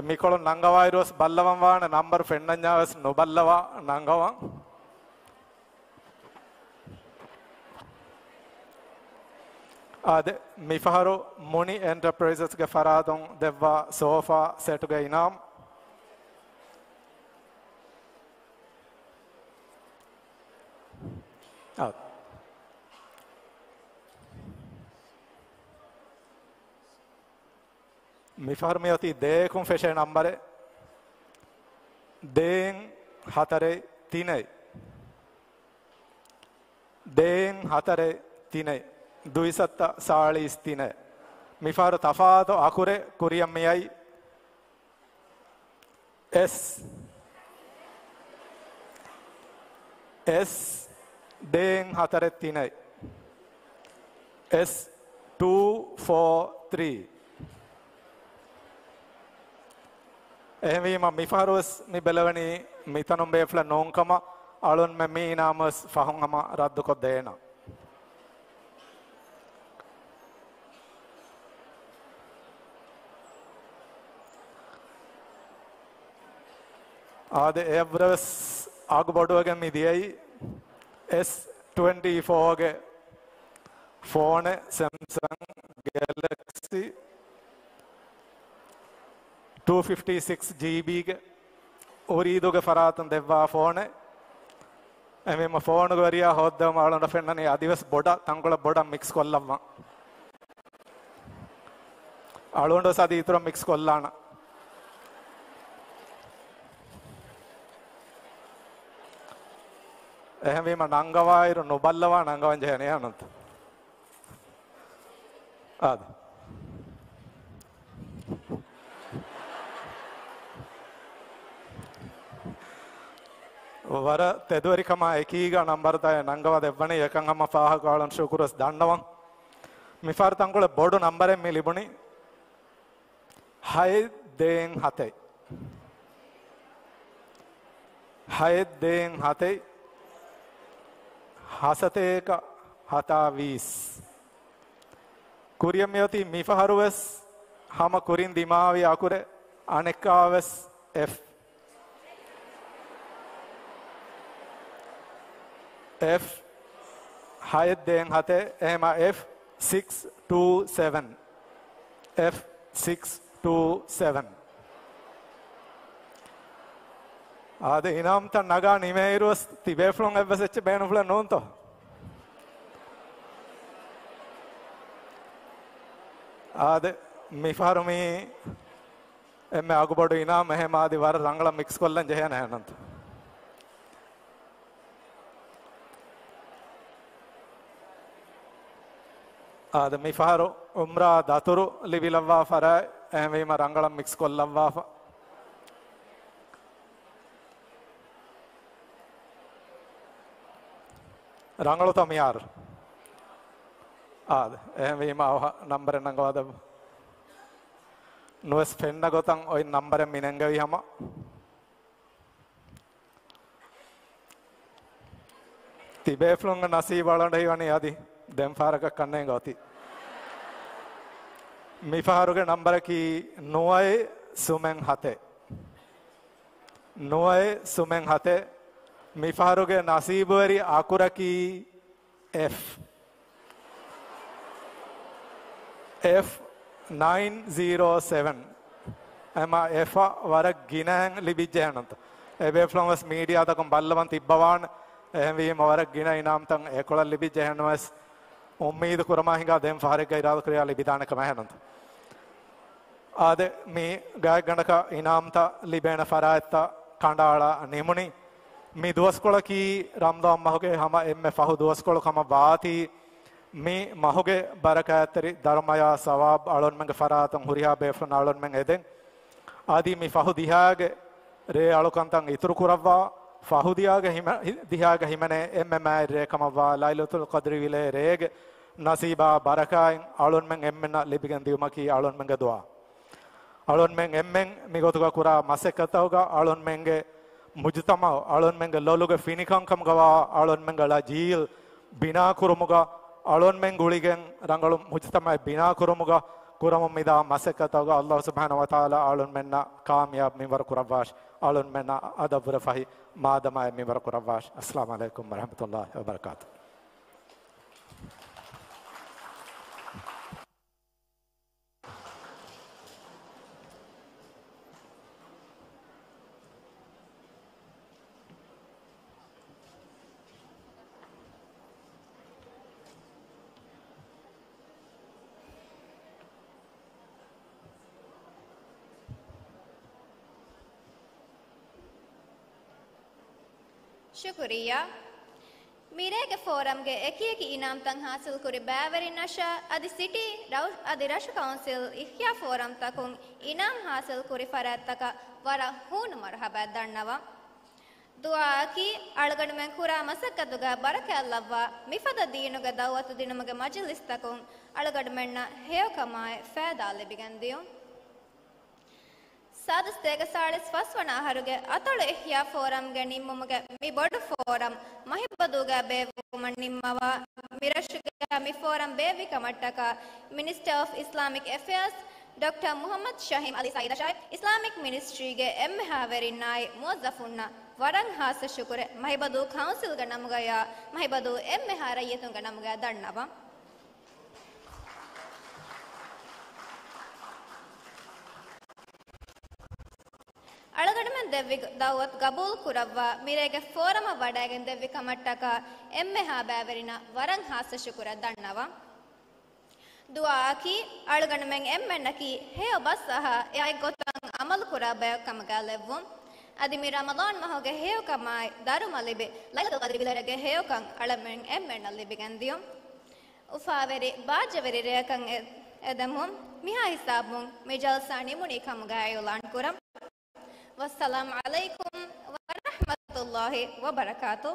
މިކޮޅުން ނަންގަވާއިރުވެސް ބައްލަވަން ވާނެ، ނަންބަރު ފެންނަންޏާވެސް ނުބައްލަވާ ނަންގަވަން. އާދެ، މިފަހަރު މުނި އެންޓަޕްރައިޒަސްގެ ފަރާތުން ދެއްވާ ސޯފާ ސެޓުގެ އިނާމް. އާ. މިފަހަރު މިއޮތީ ދޭއަކުން ފެށޭ ނަންބަރެއް. ދޭއް ހަތަރެއް ތިނެއް. ދޭއް ހަތަރެއް ތިނެއް. ދުއިސައްތަ ސާޅީސް ތިނެއް. މިފަހަރު ތަފާތު އަކުރެއް ކުރިއަށް މިއައީ. އެސް. އެސް ދޭއް ހަތަރެއް ތިނެއް. އެސް ޓޫ ފޯ ތްރީ. އެހެންވީމަ މިފަހަރުވެސް މި ބެލެވެނީ މިތަނުން ބޭފުޅެއް ނޫންކަމަށް، އަޅުންމެން މި އިނާމުވެސް ފަހުން ހަމަ ރައްދުކޮށްދޭނަން. އާދެ، އެއަށްވުރެވެސް އަގު ބޮޑުވެގެން މި ދިޔައީ އެސް ޓްވެންޓީ ފޯގެ ފޯނެއް، ސެމްސަން ގެލެކްސީ ޓޫ ފިފްޓީ ސިކްސް ޖީބީގެ އުރީދުގެ ފަރާތުން ދެއްވާ ފޯނެއް. އެހެންވީމަ ފޯނުގެ ވެރިޔާ ހޯއްދެވުމަށް އަޅުގަނޑަށް ފެންނަނީ އަދިވެސް ބޮޑަށް، ތަންކޮޅެއް ބޮޑަށް މިކްސް ކޮށްލައްވަން. އަޅުގަނޑުވެސް އަދި އިތުރަށް މިކްސް ކޮށްލާނަން. އެހެންވީމަ ނަންގަވާއިރު ނުބައްލަވާ ނަންގަވަން ޖެހޭނެ އަނަންތަ؟ އާދެ. ވަރަށް ތެދުވެރިކަމާ އެކީގަ ނަންބަރުތައް ނަންގަވާ ދެއްވަނީ އެކަން ހަމަ ފާހަގަކޮށް އަޅުން ޝުކުރުވެސް ދަންނަވަން. މިފަހަރު ތަންކޮޅެއް ބޮޑު ނަންބަރެއް މި ލިބުނީ. ހައެއް ދޭއް ހަތެއް. ހައެއް ދޭއް ހަތެއް. ހަސަތޭކަ ހަތާވީސް. ކުރިއަށް މިއޮތީ މިފަހަރުވެސް ހަމަ ކުރިން ދިމާވި އަކުރެއް، އަނެއްކާވެސް އެފް. އެފް ހައެއް ދޭއް ހަތެއް، އެހެމަ އެފް ސިކްސް ޓޫ ސެވެން. އެފް ސިކްސް ޓޫ ސެވެން. އާދެ، އިނާމްތައް ނަގާ ނިމޭއިރުވެސް ތިބޭފުޅުން އެއްވެސް އެއްޗެއް ބޭނުންފުޅެއް ނޫންތޯ؟ އާދެ، މިފަހަރު މީ އެންމެ އަގުބޮޑު އިނާމް، އެހެމަ އަދި ވަރަށް ރަނގަޅަށް މިކްސް ކޮށްލަން ޖެހޭނެ އެހެންނަންތަ؟ އާދެ، މިފަހަރު އުމްރާ ދަތުރު ލިބިލައްވާ ފަރާތް، އެހެންވީމަ ރަނގަޅަށް މިކްސް ކޮށްލައްވާފަ. ރަނގަޅުތަ މިހާރު؟ އާދެ، އެހެންވީމަ އަވަހަށް ނަންބަރެއް ނަންގަވާދެއްވަ. ނުވެސް ފެންނަ ގޮތަށް އޮތް ނަންބަރެއް މި ނެންގެވި ހަމަ. ތިބޭފުޅުންގެ ނަސީބު އަޅަނޑަ ހީވަނީ އަދި ދެން ފަހަރަކަށް ކަންނޭނގެ އޮތީ. މިފަހަރުގެ ނަންބަރަކީ ނުވައެއް ސުމެން ހަތެއް. ނުވައެއް ސުމެން ހަތެއް. މިފަހަރުގެ ނަސީބުވެރި އަކުރަކީ އެފް. އެފް ނައިން ޒީރޯ ސެވެން. އެމަ އެފަށް ވަރަށް ގިނައިން ލިބިއްޖެހެނުންތަ؟ އެބޭފުޅުން ވެސް މީޑިއާތަކުން ބައްލަވަން ތިއްބަވާނެ. އެހެންވީމަ ވަރަށް ގިނަ އިނާމްތައް އެކޮޅަށް ލިބިއްޖެހެންވެސް އުއްމީދު ކުރަމާ ހިނގާ ދެން ފަހަރެއްގަ އިރާދަކުރިޔާ ލިބިދާނެ ކަމަށް ހެނުންތަ؟ އާދެ، މި ގާތްގަނޑަކަށް އިނާމްތައް ލިބޭނެ ފަރާތްތައް ކަނޑައަޅާ ނިމުނީ. މި ދުވަސްކޮޅަކީ ރަމްޟާން މަހުގެ ހަމަ އެންމެ ފަހު ދުވަސްކޮޅު ކަމަށް ވާތީ، މި މަހުގެ ބަރަކާތްތެރި ދަރުމަޔާ ސަވާބް އަޅުންމެންގެ ފަރާތުން ހުރިހާ ބޭފުޅުން އަޅުންމެން އެދެން. އަދި މި ފަހު ދިހާގެ ރޭ އަޅުކަންތައް އިތުރު ކުރައްވާ، ފަހު ދިހާގެ ހިމެ-، ދިހާގެ ހިމެނޭ އެންމެ މާތް ރޭ ކަމަށްވާ ލައިލަތުލް ޤަދްރި ވިލޭ ރޭގެ ނަސީބާ ބަރަކާތް އަޅުންމެން އެންމެންނަށް ލިބިގެން ދިޔުމަކީ އަޅުންމެންގެ ދުޢާ. އަޅުންމެން އެންމެން މިގޮތުގަ ކުރާ މަސައްކަތްތަކުގަ އަޅުންމެންގެ މުޖުތަމަޢު، އަޅުންމެންގެ ލޮލުގެ ފިނިކަންކަމުގަވާ އަޅުންމެންގެ ޅަ ޖީލް ބިނާކުރުމުގަ، އަޅުންމެން ގުޅިގެން ރަނގަޅު މުޖުތަމަޢެއް ބިނާކުރުމުގަ ކުރަމުން މިދާ މަސައްކަތްތަކުގަ ﷲ ސުބްޙާނަހޫ ވަތަޢާލާ އަޅުންމެންނަށް ކާމިޔާބު މިންވަރު ކުރައްވާށި، އަޅުންމެންނަށް އަދަށްވުރެ ފަހި މާދަމާއެއް މިންވަރު ކުރައްވާށި. އައްސަލާމު ޢަލައިކުމް ވަރަޙްމަތުﷲ ވަބަރަކާތުހު. ޝުކުރިއްޔާ. މިރޭގެ ފޯރަމްގެ އެކިއެކި އިނާމްތައް ހާސިލްކުރި ބައިވެރިންނަށާ އަދި ސިޓީ ރަށު-، އަދި ރަށު ކައުންސިލް އިޙްޔާ ފޯރަމްތަކުން އިނާމް ހާސިލްކުރި ފަރާތްތަކަށް ވަރަށް ހޫނު މަރުޙަބާ ދަންނަވަން. ދުޢާއަކީ، އަޅުގަނޑުމެން ކުރާ މަސައްކަތުގަ ބަރަކާތްލައްވާ، މިފަދަ ދީނުގެ ދަޢުވަތު ދިނުމުގެ މަޖިލިސްތަކުން އަޅުގަނޑުމެންނަށް ހެޔޮކަމާއި ފައިދާ ލިބިގެން ދިޔުން. ސާދަ ސަތޭކަ ސާޅީސް ފަސްވަނަ އަހަރުގެ އަތޮޅު އިޙްޔާ ފޯރަމްގެ ނިންމުމުގެ މި ބޮޑު ފޯރަމް މަހިބަދޫގަ ބޭއްވުމަށް ނިންމަވާ، މިރަށުގަ މި ފޯރަމް ބޭއްވި ކަމަށްޓަކާ މިނިސްޓަރ އޮފް އިސްލާމިކް އެފެއާޒް ޑޮކްޓަރ މުޙައްމަދު ޝަހީމް ޢަލީ ސައީދަށާއި، އިސްލާމިކް މިނިސްޓްރީގެ އެންމެހާވެރިންނާއި މުވައްޒަފުންނަށް ވަރަށް ޚާއްޞަ ޝުކުރެއް މަހިބަދޫ ކައުންސިލްގެ ނަމުގަޔާ، މަހިބަދޫ އެންމެހާ ރައްޔިތުންގެ ނަމުގަޔާ ދަންނަވަން. އަޅުގަނޑުމެން ދެއްވި ދަޢުވަތު ގަބޫލު ކުރައްވާ، މިރޭގެ ފޯރަމަށް ވަޑައިގެން ދެއްވި ކަމަށްޓަކާ އެންމެހާ ބައިވެރިންނަށް ވަރަށް ޚާއްޞަ ޝުކުރެއް ދަންނަވަން. ދުޢާއަކީ، އަޅުގަނޑުމެން އެންމެންނަކީ ހެޔޮ ބަސް އަހާ، އެއާއެއްގޮތަށް ޢަމަލު ކުރާ ބަޔަކު ކަމުގައި ލެއްވުން. އަދި މި ރަމަޟާން މަހުގެ ހެޔޮކަމާއި، ދަރުމަ ލިބި، ލައިލަތުލް ޤަދްރި ވިލޭރޭގެ ހެޔޮކަން އަޅަމެން އެންމެންނަށް ލިބިގެން ދިޔުން. އުފާވެރި ބާއްޖަވެރި ރެއަކަށް އެ-، އެދެމުން މިހާ ހިސާބުން މި ޖަލްސާ ނިމުނީ ކަމުގައި އިޢުލާން ކުރަން. ވައްސަލާމް ޢަލައިކުމް ވަރަޙްމަތުﷲ ވަބަރަކާތު.